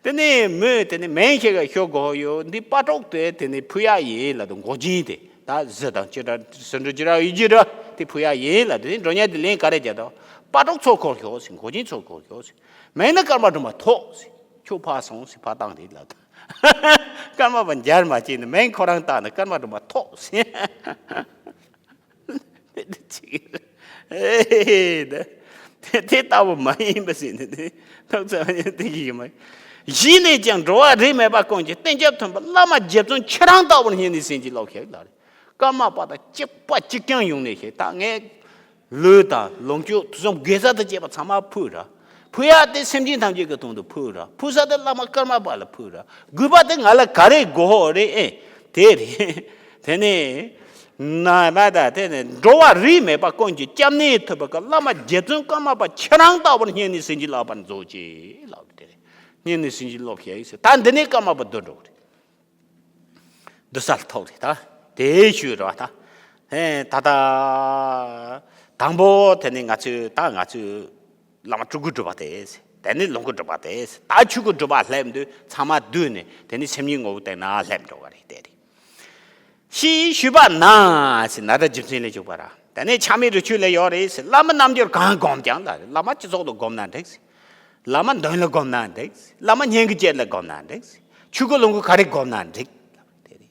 དེ་ནས་མོས་དེ་ནས་མིང་ཞིག་ཞུ་དགོས་ཡོད། འདི་སྤ་གྲོགས་དེ་དེ་ནས་ཕུལ་ཡག་ཡིན་ལབ། ད་མགོ་རྒྱན་དེ་ད་གཟི་དང་ཅི་འདྲ་ཟེར་འདྲ་ཅི་འདྲ་ཡོད་ཀྱི་འདྲ་དེ་ཕུལ་ཡག་ཡིན་ལབ། དེ་ནས་མགྲོན་གཉེར་དེ་ལན་ག་རེ་བརྒྱབ། ད་སྤ་གྲོགས་ཚོ་སྐོར་ཞོག་ཟེར། མགོ་རྒྱན་ཚོ་སྐོར་ཞོག་ཟེར། མིང་ནི་ཀརྨ་སྒྲོལ་མ་ཐོགས་ཟེར། ཁྱོད་ཕར་སོང་ཟེར། ཕར་བཏང་རེད་ལབ། ཀརྨ་པ་མཇལ་མ་བྱས་ནས་མིང་ཁོ་རང་བཏགས་ནས་ཀརྨ་སྒྲོལ་མ་ཐོགས་ཟེར། དེ་ཅིག་ཨེ་དེ་དེ་ལྟ་བུ་མ་ཡིན་པ་ཟེར་ནས་དེ་ཐོག་ཚ་བ་ཉིད་དེ་ཡིན་མ། ཞི་ནས་ཀྱང་འགྲོ་བ་རིས་མེད་པ་ཀུན་གྱི་གཏན་བརྒྱད་མཐུན་པའི་བླ་མ་རྗེ་བཙུན་ཁྱེད་རང་ལྟ་བུར་སྙིང་ནས་བྱིན་གྱིས་རློབས་ཤིག་ལབ་རེད། ཀརྨ་པ་དང་གཅིག་པ་གཅིག་རྐྱང་ཡོང་ནས་ཞིག་ད་ངས་ལུས་དང་ལོངས་སྤྱོད་དུས་གསུམ་དགེ་རྩ་དང་བཅས་པ་ཚང་མ་ཕུལ་ར། ཕུལ་ཡག་དེ་སེམས་ཅན་ཐམས་ཅད་ཀྱི་དོན་དུ་ཕུལ་ར། ཕུལ་ས་དེ་བླ་མ་ཀརྨ་པ་ལ་ཕུལ་ར། དགོས་པ་དེ་ང་ལ་ག་རེ་དགོས་ཧོ་རེད། ཨེ་དེ་རེད། དེ་ནས་ན་མ་ད་དེ་ནས་འགྲོ་བ་རིས་མེད་པ་ཀུན་གྱི་སྐྱབས་གནས་ཐུབ་པ་གི་བླ་མ་རྗེ་བཙུན་ཀརྨ་པ་ཁྱེད་རང་ལྟ་བུར་སྙིང་ནས་བྱིན་གྱིས་བརླབ་པར་མཛོད་ཅིག་ལབ། དེ་རེད། སྙིང་ནས་བྱིན་གྱིས་རློབས་ཤིག་ཟེར། ད་འདི་ནས་ཀརྨ་པ་བསྡུ་འགྲོ་གི་རེད། བསྡུ་ས་ལ་ཐུག་རེད་ད། དེ་ཞུས་རེད་བ་ད། ཧེ་ད་ད། དང་པོ་དེ་ནི་ང་ཚོས་ད་ང་ཚོས་བླ་མ་སྤྲུལ་སྐུ་སྒྲུབ་པ་དེ། དེ་ནི་ལོངས་སྐུ་སྒྲུབ་པ་དེ། ད་ཆོས་སྐུ་སྒྲུབ་པ་སླེབས་དུས་ཚང་མ་བསྡུས་ནས་དེ་ནི་སེམས་ཉིད་ངོ་བོ་སྟེང་ན་སླེབས་འགྲོ་བ་རེད། དེ་རེད། ཞེས་ཞུས་པ་ན་ཟེར། ན་ད་རྒྱུ་མཚན་ལས་འཇུག་པ་ར། དེ་ནས་ཆགས་མེད་རི་ཆོས་ལས་ཡོད་རེད་ཟེར། བླ་མ་རྣལ་འབྱོར་གང་བསྒོམས་ཀྱང་ལ་རེད། བླ་མ་སྤྱི་ཚོགས་ལ་བསྒོམས་ན་འགྲིག་ཟེར། བླ་མ་མདུན་ལ་བསྒོམས་ན་འགྲིག་ཟེར། བླ་མ་སྙན་གྱི་སྐྱེས་ལ་བསྒོམས་ན་འགྲིག་ཟེར། ཆོས་སྐུ་ལོངས་སྐུ་ག་རེ་བསྒོམས་ན་འགྲིག། དེ་རེད།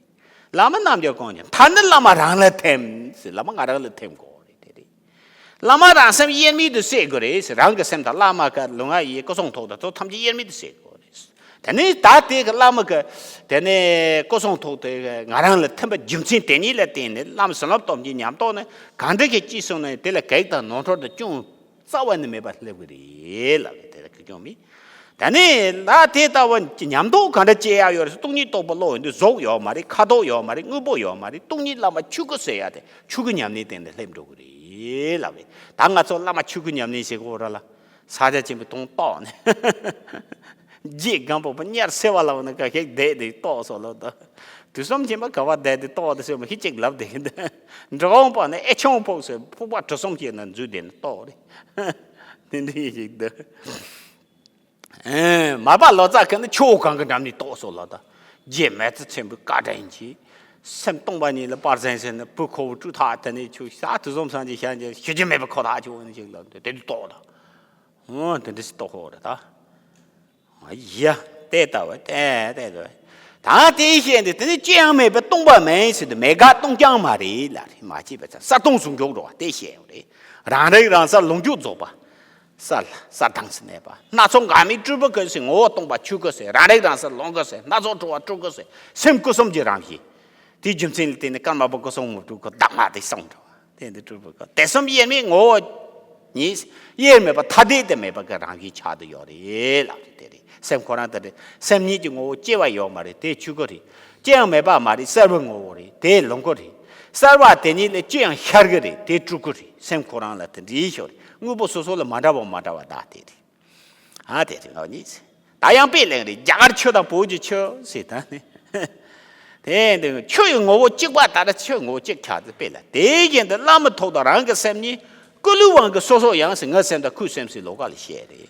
བླ་མ་རྣལ་འབྱོར་གང་བསྒོམས་ཀྱང་མཐར་ནི་བླ་མ་རང་ལ་ཐིམ་ཟེར། བླ་མ་ང་རང་ལ་ཐིམ་དགོས་རེད། དེ་རེད། བླ་མ་རང་སེམས་དབྱེར་མེད་དུ་གསལ་དགོས་རེད་ཟེར། རང་གི་སེམས་དང་བླ་མ་གི་ལུས་ངག་ཡིད་སྐུ་གསུང་ཐུགས་དང་ཚོགས་ཐམས་ཅད་དབྱེར་མེད་དུ་གསལ་དགོས་རེད། དེ་ནས་ད་དེ་གི་བླ་མ་གི་དེ་ནས་སྐུ་གསུང་ཐུགས་དེ་ང་རང་ལ་ཐིམ་པའི་རྒྱུ་མཚན་དེ་ཉིད་ལ་བརྟེན་ནས་བླ་མ་བྱིན་རླབས་སྟོབས་ཀྱི་ཉམས་རྟོགས་ནི་གང་འདྲ་ཞིག་སྐྱེས་སོང་ན་དེ་ལ་གེགས་དང་ནོར་འཁྲུལ་དང་སྐྱོན་རྩ་བ་ནས་མེད་པར་སླེབས་ཀྱི་རེད་ལབ། དེ་ལ་གེགས་སྐྱོན་མེད། ད་ནི་ལ་དེ་ལྟ་བུ་ཉམས་རྟོགས་ག་འདྲ་སྐྱེ་ཡག་ཡོད་རེད། སྟོང་ཉིད་རྟོགས་པ་བློ་ཡོད་དུས་གཟུགས་ཡོད་མ་རེད། ཁ་དོག་ཡོད་མ་རེད། དངོས་པོ་ཡོད་མ་རེད། སྟོང་ཉིད་བླ་མ་ཆོས་སྐུ་ཟེར་ཡག་དེ་ཆོས་སྐུ་ཉམས་ལེན་སྟེང་དུ་སླེབས་འགྲོ་གི་རེད་ལབ་རེད། ད་ང་ཚོ་བླ་མ་ཆོས་སྐུ་ཉམས་ལེན་བྱེད་དགོས་ར་ལ། ས་ཆ་ཆེན་པོའི་དོང་ཏོག་ནས་རྗེ་སྒམ་པོ་པོ་དམྱལ་སེལ་བ་ལ་བ་ན་ག་ཞིག་བསྡད་དེ་ཏོག་སོ་ལོ་ད། དུས་གསུམ་ཆེན་པོ་ག་བ་བསྡད་དེ་ཏོག་དེ་སེ་མ་ཤི་གཅིག་ལབ་དེ་འགྲོ་འོང་པ་ནི་ཨེ་ཆུང་ཕོག་སེ་ཕུག་པ་གྲུ་གསུམ་ཞིག་ན་འཛུལ་བསྡད་ནས་ཏོག་རེད། དེ་འདྲ་ཞིག་འདུག་མར་པ་ལོ་ཙཱ་གིས་ནི་ཆུ་བོ་གང་གི་འགྲམ་ནས་ཏོག་སོ་ལོ་ད། རྗེ་མེ་ལྕེ་ཆེན་པོའི་བཀའ་དྲིན་གྱིས། སེམས་སྟོང་པ་ཉིད་ལ་སྤར་ཟིན་ཟིན་ནས་བུ་ཁོ་བོ་སྤྲུལ་ཐག་དེ་ནས་ཆུ་ས་དུས་གསུམ་སངས་རྒྱས་ཞལ་མཇལ་ཞུ་རྒྱུ་མེད་པ་ཁོ་ཐག་ཆོད་ནས་ཞིག་ལ་དེ་དུས་ཏོག་ད། འོ་དེ་འདྲ་ཞིག་ཏོག་ཧོ་རེད་ད། ཡ་དེ་ལྟ་བུ་དེ་དེ་ལྟ་བུ། ད་དེའི་ཤེས་འདི་དེ་ནི་ཅི་ཡང་མེད་པའི་སྟོང་པ་མེད་ཟེར་དུས་མེད་དགག་སྟོང་རྐྱང་མ་རེད་ལ་རེད། མ་བྱས་པའི་ཚེ་གསལ་སྟོང་ཟུང་འཇུག་འགྲོ་བ་དེ་ཤེས་ཡོད་རེད། རང་རིག་རང་གསལ་ལོངས་སྤྱོད་རྫོགས་པ། གསལ་གསལ་དྭངས་སུ་གནས་པ། སྣ་ཚོགས་འགག་མེད་སྤྲུལ་པའི་སྐུ་ཟེར། ངོ་བོ་སྟོང་པ་ཆོས་སྐུ་ཟེར། རང་རིག་རང་གསལ་ལོངས་སྐུ་ཟེར། སྣ་ཚོགས་སྤྲུལ་པ་སྤྲུལ་སྐུ་ཟེར། སེམས་སྐུ་གསུམ་གྱི་རང་བཞིན། དེའི་རྒྱུ་མཚན་ལ་བརྟེན་ནས་ཀརྨ་པ་སྐུ་གསུང་ངོ་སྤྲུལ་སྐུ་གདམས་ངག་དེ་གསུངས་འགྲོ་བ། དེ་འདི་སྤྲུལ་པའི་སྐུ་དེ་གསུམ་དབྱེར་མེད་ངོ་བོ་ཉིད། དབྱེར་མེད་པ་ཐ་དད་དུ་མེད་པ་གི་རང་བཞིན་ཆགས་བསྡད་ཡོད་རེད་ལབ་རེད། དེ་རེད། སེམས་ཁོ་རང་དེ་རེད། སེམས་ཉིད་ཀྱི་ངོ་བོ་སྐྱེ་བ་ཡོད་མ་རེད། དེ་ཆོས་སྐུ་རེད། སྐྱེ་ཡང་མེད་པ་མ་རེད། གསལ་བའི་ངོ་བོ་རེད། དེ་ལོངས་སྐུ་རེད། གསར་བ་དེ་ཉིད་ལས་ཅི་ཡང་ཤར་གི་རེད། དེ་སྤྲུལ་སྐུ་རེད། སེམས་ཁོ་རང་ལ་དེ་འདྲའི་ཤོག་རེད། དངོས་པོ་སོ་སོ་ལ་མ་འདྲ་བ་མ་འདྲ་བ་བདག་དེ་རེད། ཨ་དེ་རེད། ང་གཉིས་ད་ཡང་དཔེ་ལེན་རེད། རྒྱ་གར་ཆོས་དང་བོད་ཀྱི་ཆོས་ཟེར་ད་ནི། དེ་འདི་ཆོས་ཡི་ངོ་བོ་གཅིག་པ་ལྟར་ཆོས་ངོ་བོ་གཅིག་ཆགས་ཏེ་དཔེ་ལ། དེའི་རྐྱེན་དུ་བླ་མ་ཐོག་དང་རང་གི་སེམས་ཉིད་ཀུན་སློང་དབང་གིས་སོ་སོ་ཡང་ཟེར། ངའི་སེམས་དང་ཁོའི་སེམས་ཟེར་ལོགས་ཀ་ལ་བཤད་རེད།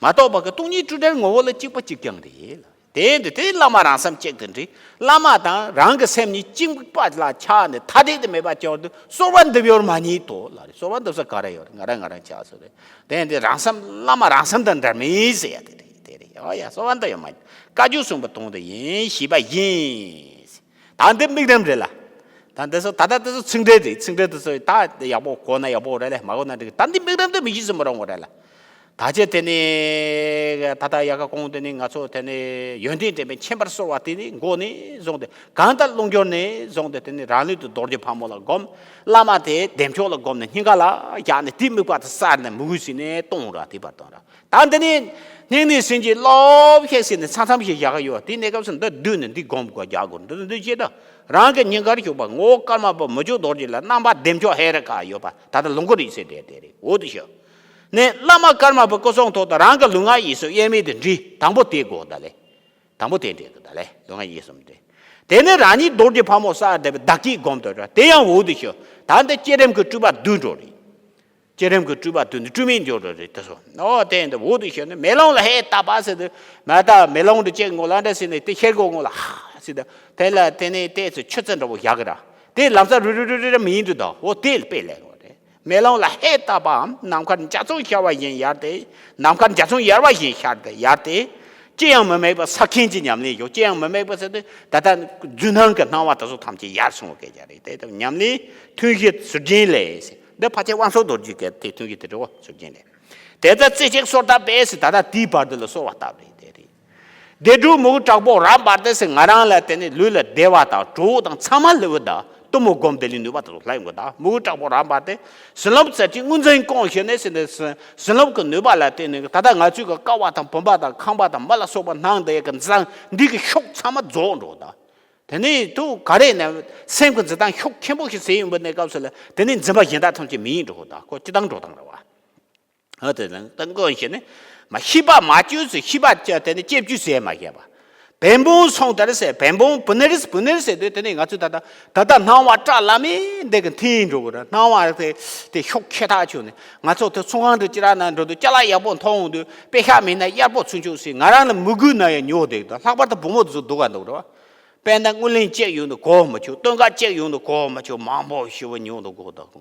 མ་གཏོགས་པ་གི་སྟོང་ཉིད་སྤྲོས་བྲལ་ངོ་བོ་ལ་གཅིག་པ་གཅིག་རྐྱང་རེད་ལ། དེ་འདི་དེ་བླ་མ་རང་སེམས་གཅིག་ཏུ་འདྲེས། བླ་མ་དང་རང་གི་སེམས་གཉིས་གཅིག་པ་ལ་ཆགས་ནས་ཐ་དད་དུ་མེད་པ་ཅན་དུ་གསོལ་བ་འདེབས་ཡོད་མ་རྙེད་དོ་ལ་རེད། གསོལ་བ་འདེབས་ས་ག་རེ་ཡོད་རེད། ང་རང་ང་རང་ཆགས་སོ་རེད། དེ་འདི་རང་སེམས་བླ་མ་རང་སེམས་དང་འདྲ་མིན་ཟེར་ཡ་དེ་རེད། དེ་རེད། ཨོ་ཡ་གསོལ་བ་འདེབས་ཡོད་མ་རྙེད། བཀའ་བརྒྱུད་གསུངས་པ་དོན་དུ་ཡིན་ཞེས་པ་ཡིན། ད་འདི་དམིགས་རིམ་རེད་ལ། ད་འདི་ཚོ་ད་ལྟ་འདི་ཚོ་ཚིག་འགྲེལ་རེད། ཚིག་འགྲེལ་འདི་ཚོ་ད་ཡག་པོ་གོ་ན་ཡག་པོ་རེད་ལ། མ་གོ་ན་འགྲིག་ད་འདི་དམིགས་རིམ་འདི་མི་ཤེས་སུ་མི་རུང་བ་རེད་ལ། ད་ཆ་དེ་ནི་ད་ལྟ་ཡག་ག་གོང་དེ་ནི་ང་ཚོ་དེ་ནི་ཡོན་ཏན་དྲན་པའི་མཁྱེན་པར་གསོལ་བ་དེ་ནི་མགོ་ནས་བཟུང་སྟེ། གང་ལྟར་རླུང་སྦྱོར་ནས་བཟུང་སྟེ་དེ་ནི་རང་ལུས་དུ་རྡོ་རྗེ་ཕག་མོ་ལ་བསྒོམ། བླ་མ་དེ་བདེ་མཆོག་ལ་བསྒོམ་ནས་སྙིང་ག་ལ་བཞག་ནས་དེ་དམིགས་པ་དེ་གསལ་ནས་མོས་གུས་བྱས་ནས་གཏོང་ར། དེ་བར་གཏོང་ར། ད་འདི་ནི་སྙིང་ནས་སེམས་ཀྱི་སློབ་ཤེས་ཟེར་ནས་མཚམས་མཚམས་ཤིག་བཞག་གི་ཡོད། དེའི་གནས་སྐབས་སུ་འདི་བསྡུས་ནས་འདི་སྒོམ་དགོས། རྒྱག་དགོས། འདི་འདི་བྱེད་དང་རང་གི་སྙིང་གར་བཞུགས་པ་ངོ་བོ་ཀརྨ་པ་མི་བསྐྱོད་རྡོ་རྗེ་ལ་རྣམ་པ་བདེ་མཆོག་ཧེ་རུ་ཀ་ཡོད་པ་ད་ལྟ་ལུང་ཁུག་རིགས་སེ་བསྡད་དེ་རེད། འོ་དེ་ཤོད་ནས་བླ་མ་ཀརྨ་པའི་སྐུ་གསུང་ཐུགས་དང་རང་གི་ལུས་ངག་ཡིད་གསུམ་དབྱེར་མེད་དུ་འདྲེས། དང་པོ་དེ་དགོས་ད་ལེ། དང་པོ་དེ་འདྲེས་དགོས་ད་ལེ། ལུས་ངག་ཡིད་གསུམ་འདྲེས། དེ་ནས་རང་ཉིད་རྡོ་རྗེ་ཕག་མོ་གསལ་བསྡད་པའི་བདག་བསྐྱེད་སྒོམ་དུ་འགྲོ། དེ་ཡང་འོ་དེ་ཤོད། ད་འདི་བསྐྱེད་རིམ་གྱི་སྤྲུལ་པ་བསྡུས་འགྲོ་རེད། བསྐྱེད་རིམ་གྱི་སྤྲུལ་པ་བསྡུས་ནས་སྤྲུལ་མིན་འཇོག་འགྲོ་རེད། དེ་ཚོ་ཨོ་དེ་འདི་འོ་དེ་ཤོད་ནས་མེ་ལོང་ལ་ཧེ་ལྟ་བ་ཟེར་དུས་མ་ད་མེ་ལོང་དུ་བཅད་ངོ་ལ་འདྲ་ཟེར་ནས་དེ་ཤེལ་སྒོ་ངོ་ལ་ཧ་ཟེར་དུས་དེ་ལ་དེ་ནས་དེ་ཚོ་ཆུ་རྩི་འདྲ་བོ་བཞག་གི་ར། དེ་ལམ་སང་རུ་རུ་རུ་རུ་རུ་མི་ཡིན་དུ་དང་འོ་དེ་ལ་དཔེ་ལེན་དགོས་རེད། མེ་ལོང་ལ་ཧེ་ལྟ་བའམ་ནམ་མཁར་འཇའ་ཚོན་ཤར་བ་བཞིན་ཡལ་ཏེ། ནམ་མཁར་འཇའ་ཚོན་ཡལ་བ་བཞིན་ཤར་ཏེ་ཡལ་ཏེ། ཅི་ཡང་མི་དམིགས་པ་ས་ཁེངས་ཀྱི་ཉམས་ལེན་ཡོད། ཅི་ཡང་མི་དམིགས་པ་ཟེར་དུས་ད་ལྟ་རྫུན་སྣང་གི་སྣང་བ་དེ་ཚོ་ཐམས་ཅད་ཡལ་སོང་བ་སྐད་ཆ་རེད། དེ་ལྟར་ཉམས་ལེན་ཐུན་བཞི་ཟུར་རྒྱན་ལས་ཟེར། འདི་ཕལ་ཆེར་དབང་ཕྱུག་རྡོ་རྗེ་གི་དེ་ཐུན་བཞི་དེ་འདྲ་བོ་ཟུར་རྒྱན་ལས། དེ་ལྟར་རྩེ་གཅིག་གསོལ་བཏབ་པས་ཟེར། ད་ལྟ་དེའི་བར་དུ་ལ་གསོལ་བ་བཏབ་རེད། དེ་རེད། བདེ་དྲོད་མོས་གུས་དྲག་པོ་རབ་འབར་ཏེ་ཟེར། ང་རང་ལ་དེ་ནས་ལུས་ལ་བདེ་བ་དང་གྲོགས་དང་ཚང་མ་ལུས་པ་དང་གཏུམ་མོ་སྒོམ་དེ་ལས་ནུས་པ་དང་ལྷག་ཡོང་གི་དང་མོས་གུས་དྲག་པོ་རབ་འབར་ཏེ། བྱིན་རླབས་རྩེ་གཅིག་དངོས་འཛིན་སྐོང་ཞིང་ནས་ཟེར་ནས་བྱིན་རླབས་ཀྱི་ནུས་པ་ལ་བརྟེན་ནས་ད་ལྟ་ང་ཚོས་ཀྱི་ཀ་བ་དང་བུམ་པ་དང་ཁང་པ་དང་མི་ལ་སོགས་པ་སྣང་དེ་གི་འཛིན་འདི་གི་ཤུགས་ཚང་མ་རྫོགས་འགྲོ་དང་། དེ་ནས་དུ་ག་རེ་ནས་སེམས་ཀྱི་འཛིན་སྟངས་ཤུགས་ཆེན་པོ་ཞིག་ཟད་ཡོང་པའི་གནས་སྐབས་སུ་ལ་དེ་ནས་འཛིན་པ་གཞན་དག་ཐམས་ཅད་མི་ཡིན་འགྲོ་དང་ཁོ་སྤྱི་བཏང་འགྲོ་དང་རེད་བ། ཨ་དེ་ནི་ཏང་གོ་ཞེ་ནི་མ་ཤེས་པ་མ་བཅོས་སུ་ཤེས་པ་བཅོས་དེ་ནི་བཅོས་བཅོས་ཟེར་མ་ཤེས་པ། བན་བོན་སོང་དེར་ཟེར། བན་བོན་བུ་ནེ་རིས་བུ་ནེ་རིས་ཟེར་དུས་དེ་ནི་ང་ཚོས་ད་ལྟ་ད་ལྟ་སྣང་བ་བཀྲག་ལམ་མེ་འདི་གི་འཐེན་འགྲོ་གི་རེད། སྣང་བ་དེ་དེ་ཤུགས་ཆེ་ཐག་ཆོད་ནས་ང་ཚོ་དེ་ཚོང་ཁང་དུ་ཅི་ར་ན་འགྲོ་དུས་ཅ་ལག་ཡག་པོ་མཐོང་འོང་དུས་དཔེ་ཤག་མེད་ན་གཡར་པོ་ཚུན་ཆོད་ཟེར། ང་རང་ལ་མི་དགོས་ན་ཡང་ཉོ་བསྡད་དང་། ལྷག་པར་དུ་བུ་མོ་དེ་ཚོ་སྡུག་ག་འདུག་རེད་བ། དཔེར་ན་དངུལ་ལེན་གཅིག་ཡོང་དུས་གོ་མ་ཆོད། སྟོན་ཁ་གཅིག་ཡོང་དུས་གོ་མ་ཆོད། མང་པོ་ཞེ་པོ་ཉོ་འདུག་གོ་ད་གོ།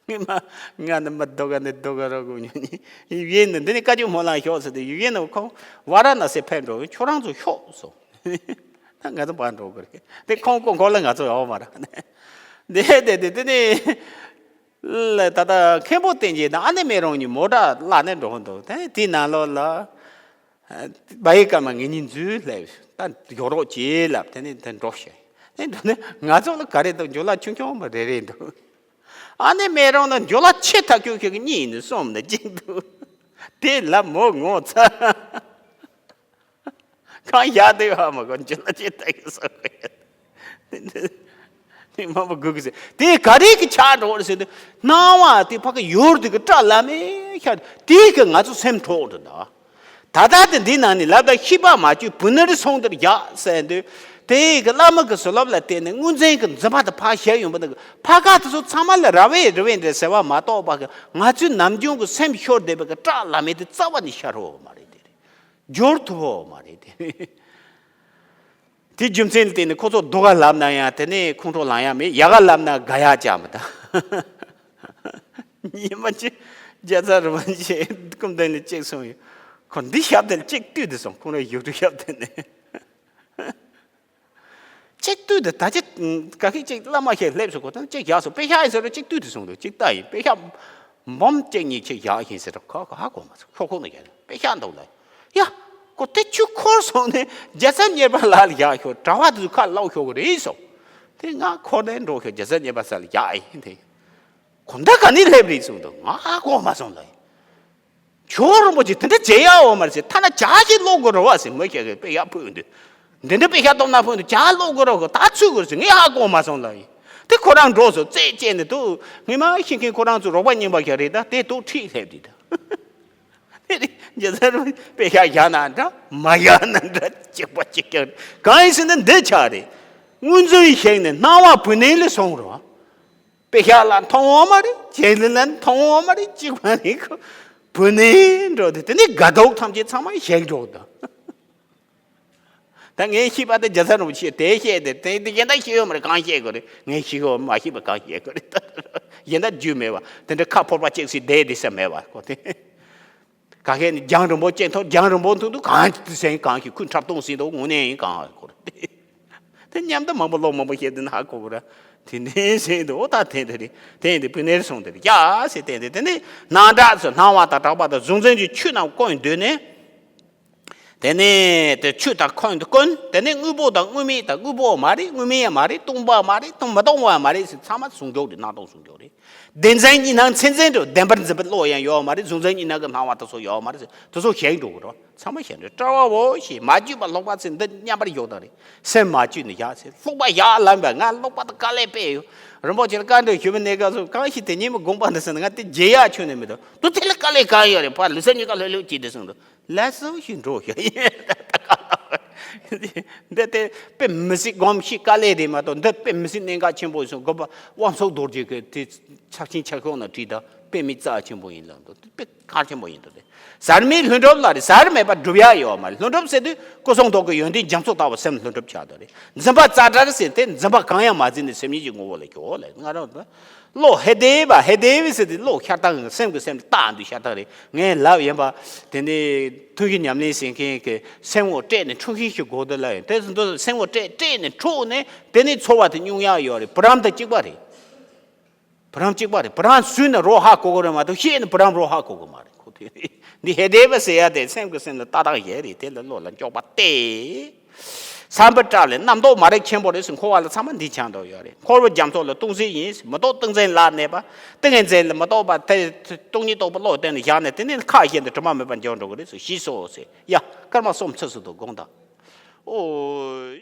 ངས་མ་ང་ནི་མི་སྡུག་ག་ནི་སྡུག་ག་རོགས་གོ་ཉོ་ནི་ཡུལ་ཡན་དུ་འདི་ནི་བཀའ་བརྒྱུད་སྨོན་ལམ་ཤོག་ཟེར་ཏེ་ཡུལ་ཡན་དུ་ཁོང་ཝཱ་ར་ཎ་སི་ཕེབས་འགྲོ་ཁྱོད་རང་ཚོ་ཤོག་སོང་། ད་ང་ཚོ་ཕར་འགྲོ་དགོས་རེད། དེ་ཁོང་ཁོང་ཁོ་ལ་ང་ཚོ་ཡོང་མ་རེད། དེ་དེ་དེ་དེ་ནི་ལ་ད་ལྟ་མཁན་པོ་བསྟན་འཛིན་དང་ཨ་ནེ་མེ་རོང་གཉིས་མོ་ཊ་བརླགས་ནས་འགྲོ་འདུག་དེ་དེའི་ནང་ལོགས་ལ། བ་ཡི་ཀར་མ་ངེད་གཉིས་འཛུལ་སླེབས། ད་ཡོ་རོགས་བྱེད་ལབ་དེ་ནས་དེ་འགྲོ་ཤེས། དེ་འགྲོ་ནས་ང་ཚོ་ལ་ག་རེ་འདུག་འཇོ་ལ་ཆུང་ཆུང་མ་རེ་རེ་འདུག་ཨ་ནེ་མེ་རོང་ན་འཇོ་ལ་ཆེ་ཐག་ཆོད་ཁྱོད་ཀྱི་གཉིས་ནི་གསུམ་ནི་གཅིག་འདུག་དེ་ལབ་མོ་ངོ་ཚ། གང་ཡག་དེ་ཧ་མ་གོ་འཇོ་ལ་ཆེ་ཐག་ཆོད་སོ་གོ་ཡ། དེ་མ་མ་དགོས་གི་ཟེར། དེ་ག་རེ་གི་ཆགས་འགྲོ་རེད་ཟེར་དུས་སྣང་བ་དེ་ཕ་གི་ཡོར་དེ་གི་སྐྲ་ལ་མེ་ཤར་དེ་གི་ང་ཚོ་སེམས་འཕྲོག་འགྲོ་ད། ད་ལྟ་དེ་འདི་ནང་ནས་ལབ་ད་ཤེས་པ་མ་བཅོས་བུ་ནི་རི་སོང་དེར་རྒྱག་ཟེར་དུས་དེ་གི་བླ་མ་གི་བཟོད་སླབ་ལ་བརྟེན་ནས་དངོས་འཛིན་གི་འཛིན་པ་དེ་ཕར་བཞག་ཡོང་པ་ན་ཕ་ག་དེ་ཚོ་ཚང་མ་ལ་ར་བས་རི་བས་འདྲ་ཟེར་བ་མ་གཏོགས་པ་གི་ང་ཚོའི་ནམ་རྒྱུན་གི་སེམས་ཤོར་བསྡད་པ་གི་སྐྲ་ལ་མེ་དེ་རྩ་བ་ནས་ཤར་བ་མ་རེད་དེ་རེད། སྦྱོར་ཐུབ་བ་མ་རེད་དེ་རེད། དེ་རྒྱུ་མཚན་ལ་བརྟེན་ནས་ཁོ་ཚོ་སྡུག་ག་ལབ་ན་ཡང་དེ་ནས་ཁོང་ཁྲོ་ལངས་ཡ་མེད། ཡག་ག་ལབ་ན་དགའ་ཡ་ཅང་མི་འདུག་ཉི་མ་གཅིག་རྒྱ་ཚ་རུ་མ་ཆེ་སྐུ་མདུན་ནས་གཅིག་གསུངས་ཡོད། ཁོ་འདི་ཞབས་དེ་ལ་གཅིག་ལྟོས་དེ་སོང་། ཁོང་ར་ཡུག་ཏུ་ཞབས་དེ་ནས་གཅིག་ལྟོས་དེ་ད་ཅི་ག་གི་གཅིག་བླ་མ་ཞིག་སླེབས་སོང་། ཁོ་ད་གཅིག་བཞག་སོང་། དཔེ་ཤག་ཡིན་ཟེར་ར་གཅིག་ལྟོས་དེ་སོང་འདུག་གཅིག་ལྟ་ཡིན། དཔེ་ཤག་འབུམ་གཅིག་གཉིས་ཆེ་བཞག་ཡིན་ཟེར་ར་ཁོ་ཁོ་ཧ་གོ་མ་སོང་། ཁྱོ་ཁོ་ནི་ཡ་དཔེ་ཤག་འདུག་ལ། ཡ། ཁོ་དེ་ཆུ་འཁོར་སོང་ནས་རྒྱལ་ཚབ་གཉེར་པ་ལ་ལ་བཞག་ཤོག་གྲྭ་བ་དེ་ཚོ་ཁ་ལོག་ཤོག་གི་རེད་སོང་། དེ་ང་འཁོར་ནས་འགྲོ་ཤོག་རྒྱལ་ཚབ་གཉེར་པ་ས་ལ་བཞག་ཡིན་དེ། ཁོ་འདྲ་ག་ནས་སླེབས་རེད་གསུངས་འདུག་ང་ཧ་གོ་མ་སོང་ལ། ཇོ་བོ་རིན་པོ་ཆེ་དེ་འདྲ་བྱེད་ཡ་འོ་མ་རེད་ཟེར། ཐ་ན་ཇ་ཞིག་ཀློག་དགོས་རེད་བ་ཟེར། མི་ཞིག་གིས་དཔེ་ཡག་ཕུལ་འདུག་འདི་འདྲ་དཔེ་ཤག་སྟོང་ན་ཕུལ་འདུག་ཇ་ཀློག་དགོས་རེད་གོ་ད་ཚུད་དགོས་རེད་ཟེར། ངས་ཧ་གོ་མ་སོང་ལ། དེ་ཁོ་རང་འགྲོ་སོང་རྩད་བཅད་ནས་འདུག་ངས་མ་ཤེས་མཁན་ཁོ་རང་ཚོ་རོགས་པ་རྙིང་པ་ཞིག་རེད། ད་དེ་འདུག་ཁྲིད་སླེབས་དུས་ད། དེ་རེད་རྒྱལ་ཚ་རུ་དཔེ་ཤག་བཞག་ན་འདྲ་མ་བཞག་ན་འདྲ་གཅིག་པ་གཅིག་རྐྱང་རེད། གང་ཡིན་ཟེར་ན་འདི་ཆགས་རེད། སྔོན་ཚུན་བཞག་ནས་སྣང་བ་བུད་ནས་ལ་སོང་རོགས། དཔེ་ཤག་ལ་མཐོང་བ་མ་རེད། བྱེད་ལས་ལ་མཐོང་བ་མ་རེད། གཅིག་པ་ནི་ཁོ་བུད་ནས་འགྲོ་དུས་དེ་ནི་དགའ་སྡུག་ཐམས་ཅད་ཚང་མ་བཞག་འགྲོ་དང་། ད་ངས་ཤེས་པ་དེ་རྒྱལ་ཚ་རིན་པོ་ཆེས་དེ་བཤད་དེ་དེ་དེ་གཞན་དག་ཤེས་ཡོད་མ་རེད། གང་བཤད་དགོས་རེད། ངས་ཤེས་ཡོད་མ་ཤེས་པ་གང་བཤད་དགོས་རེད། ད་གཞན་དག་རྒྱུས་མེད་པ་དེ་འདྲ་ཁ་ཕོར་པ་གཅིག་སྲིད་བསྡད་དེ་ས་མེད་པ་ཁོ་དེ། ག་ཤེད་ནི་རྒྱང་རིང་པོ་གཅིག་མཐོང་། རྒྱང་རིང་པོ་མཐོང་དུས་གང་གི་དུས་སེང་གང་གི་ཁོའི་འཁྲབ་སྟོང་ཟིན་དུས་དངོས་གནས་ཡིན་གང་ཁོ་རེད། དེ་མཉམ་དུ་མང་པོ་ལོ་མང་པོ་བཤད་དེ་ན་ཧ་གོ་གི་ར། དེ་འདྲའི་ཟིན་དུས་འོ་ད་དེ་འདྲ་རེད། དེ་འདི་བུ་ནེར་སོང་དེ་རེད་ཡ་ཟེར་དེ་འདི་དེ་ནི་ནང་འདྲ་ཚོ་སྣང་བ་དང་གྲགས་པ་དང་གཟུང་འཛིན་གྱི་ཆོས་རྣམས་བཀོད་འདོད་ནས། དེ་ནས་དེ་ཆོས་དང་ཁོན་དུ་ཀུན། དེ་ནས་དངོས་པོ་དང་དངོས་མེད་དང་། དངོས་པོ་མ་རེད། དངོས་མེད་མ་རེད། སྟོང་པ་མ་རེད། སྟོང་མི་སྟོང་བ་མ་རེད་ཟེར་ཚང་མ་གཟུང་འཇོག་རེད། སྣང་སྟོང་གཟུང་འཇོག་རེད། བདེན་འཛིན་གཉིས་སྣང་མཚན་འཛིན་དུ་བདེན་པར་འཛིན་པའི་བློ་ཡང་ཡོད་མ་རེད། གཟུང་འཛིན་གཉིས་སྣང་གི་སྣང་བ་དེ་ཚོ་ཡོད་མ་རེད་ཟེར་དེ་ཚོ་བཞག་འགྲོ་གི་རོ། ཚང་མ་བཞག་འགྲོ། སྐྲག་པ་བོ་ཞེས་མ་བཅོས་པ་ལྷུག་པ་ཚེ་འདི་མཉམ་པར་བཞག་དང་རེད། སེམས་མ་བཅོས་ནས་བཞག་ཚེ་ལྷུག་པ་བཞག་ལབ་པས། ང་ལྷུག་པ་དང་དཀའ་ལས་པས་ཡོད། རིན་པོ་ཆེ་ལ་བཀའ་འདྲི་ཞུ་བའི་གནས་སྐབས་སུ་གང་ཞིག་དེ་ཉིད་མི་དགོངས་པ་འདི་ཟེར་ན་ང་དེ་བརྗེད་ཡག་ཁྱོན་ནས་མི་འདུག་དུ་དེ་ལ་དཀའ་ལས་གང་ཡོད་རེད། ཕར་ལུས་སེམས་གཉིས་ཀ་ལྷོད་ལྷོད་བྱས་དེ་སོང་འདུག་ལགས་སོ་ཞེས་འགྲོ་ཞེས་ཡིན། འདི་དེ་དཔེ་མི་སྲིད་སྒོམ་གཞི་དཀའ་ལས་རེད་མ་གཏོགས་འདི་དཔེ་མི་སྲིད་གནད་འགག་ཆེན་པོ་ཡིན་སོང་། དགོན་པ་དབང་ཕྱུག་རྡོ་རྗེ་གི་དེ་ཕྱག་ཆེན་ཕྱག་ཤོག་ན་བྲིས་དང་དཔེ་མི་རྩ་ཆེན་པོ་ཡིན་ལ་འདུག་དཔེ་གལ་ཆེན་པོ་ཡིན་འདུག་དེ་ཟད་མེད་ལྷུན་གྲུབ་ལ་རེད། ཟད་མེད་པ་སྒྲུབ་ཡག་ཡོད་མ་རེད། ལྷུན་གྲུབ་ཟེར་དུས་སྐུ་གསུང་ཐུགས་ཀྱི་ཡོན་ཏན་རྒྱ་མཚོ་ལྟ་བུ་སེམས་ལྷུན་གྲུབ་ཆགས་འདུག་རེད། འཛིན་པ་རྩ་བྲལ་ཟེར་དེ་འཛིན་པ་གང་ཡང་མ་འཛིན་ནས་སེམས་ཉིད་ཀྱི་ངོ་བོ་ལ་སྐྱོ་ལ་ང་རང་དུ། བློ་ཧེ་དེ་བ་ཧེ་དེ་བི་ཟེར་དེ་བློ་ཤར་སྟངས་སེམས་ཀྱི་སེམས་རྟགས་འདུ་ཤར་སྟངས་རེད། ངས་ལབ་ཡིན་པ། དེ་ནི་ཐུན་བཞི་ཉམས་ལེན་བྱེད་མཁན་གྱི་སེམས་འོ་སྤྲད་ནས་འཁྲུག་ཤིང་ཞིག་དགོས་འདུག་ལབ་ཡིན། དེ་ཚོ་འདུ་སེམས་འོ་སྤྲད་སྤྲད་ནས་འཁྲུག་ནས་དེ་ནི་ཚོར་བ་དེ་མྱོང་ཡག་ཡོད་རེད། བུ་རམ་དང་གཅིག་པ་རེད། བུ་རམ་གཅིག་པ་རེད། བུ་རམ་སུས་ནི་རོ་ཧ་གོ་གི་རེད་མ་གཏོགས་ཤེས་ནི་བུ་རམ་རོ་ཧ་གོ་གི་མ་རེད་ཁོ་དེ་རེད། འདི་ཧེ་དེ་བ་ཟེར་ཡ་དེ་སེམས་ཀྱི་སེམས་ལ་ཏག་ཏག་ཡོད་རེད། དེ་ལ་བློ་ལ་འཇོག་པ་སྟེ། བསམ་པའི་སྐྲ་ལས་རྣམ་རྟོག་མ་རིག་ཆེན་པོ་རེད་ཟེར། འཁོར་བ་ལ་ཚང་མ་འདི་ཆགས་འདུག་ཡོད་རེད། འཁོར་བའི་རྒྱ་མཚོ་ལ་ལྟུང་ཟིན་ཡིན། མི་རྟོག་ཏིང་འཛིན་ལ་གནས་པ། ཏིང་ངེ་འཛིན་ལ་མི་རྟོག་པ་དེ་སྟོང་ཉིད་རྟོགས་པའི་བློ་གཏན་ལ་བཞག་ནས་དེ་ནས་ཁ་བཞད་དེ་དྲི་མ་མེད་པར་འཇོག་འགྲོ་གི་རེད་ཟེར། ཞེས་སོ་ཟེར་ཡ། སྐར་མ་གསུམ་ཚུད་སུ་འདུག་དགོངས་དག་ཨོ།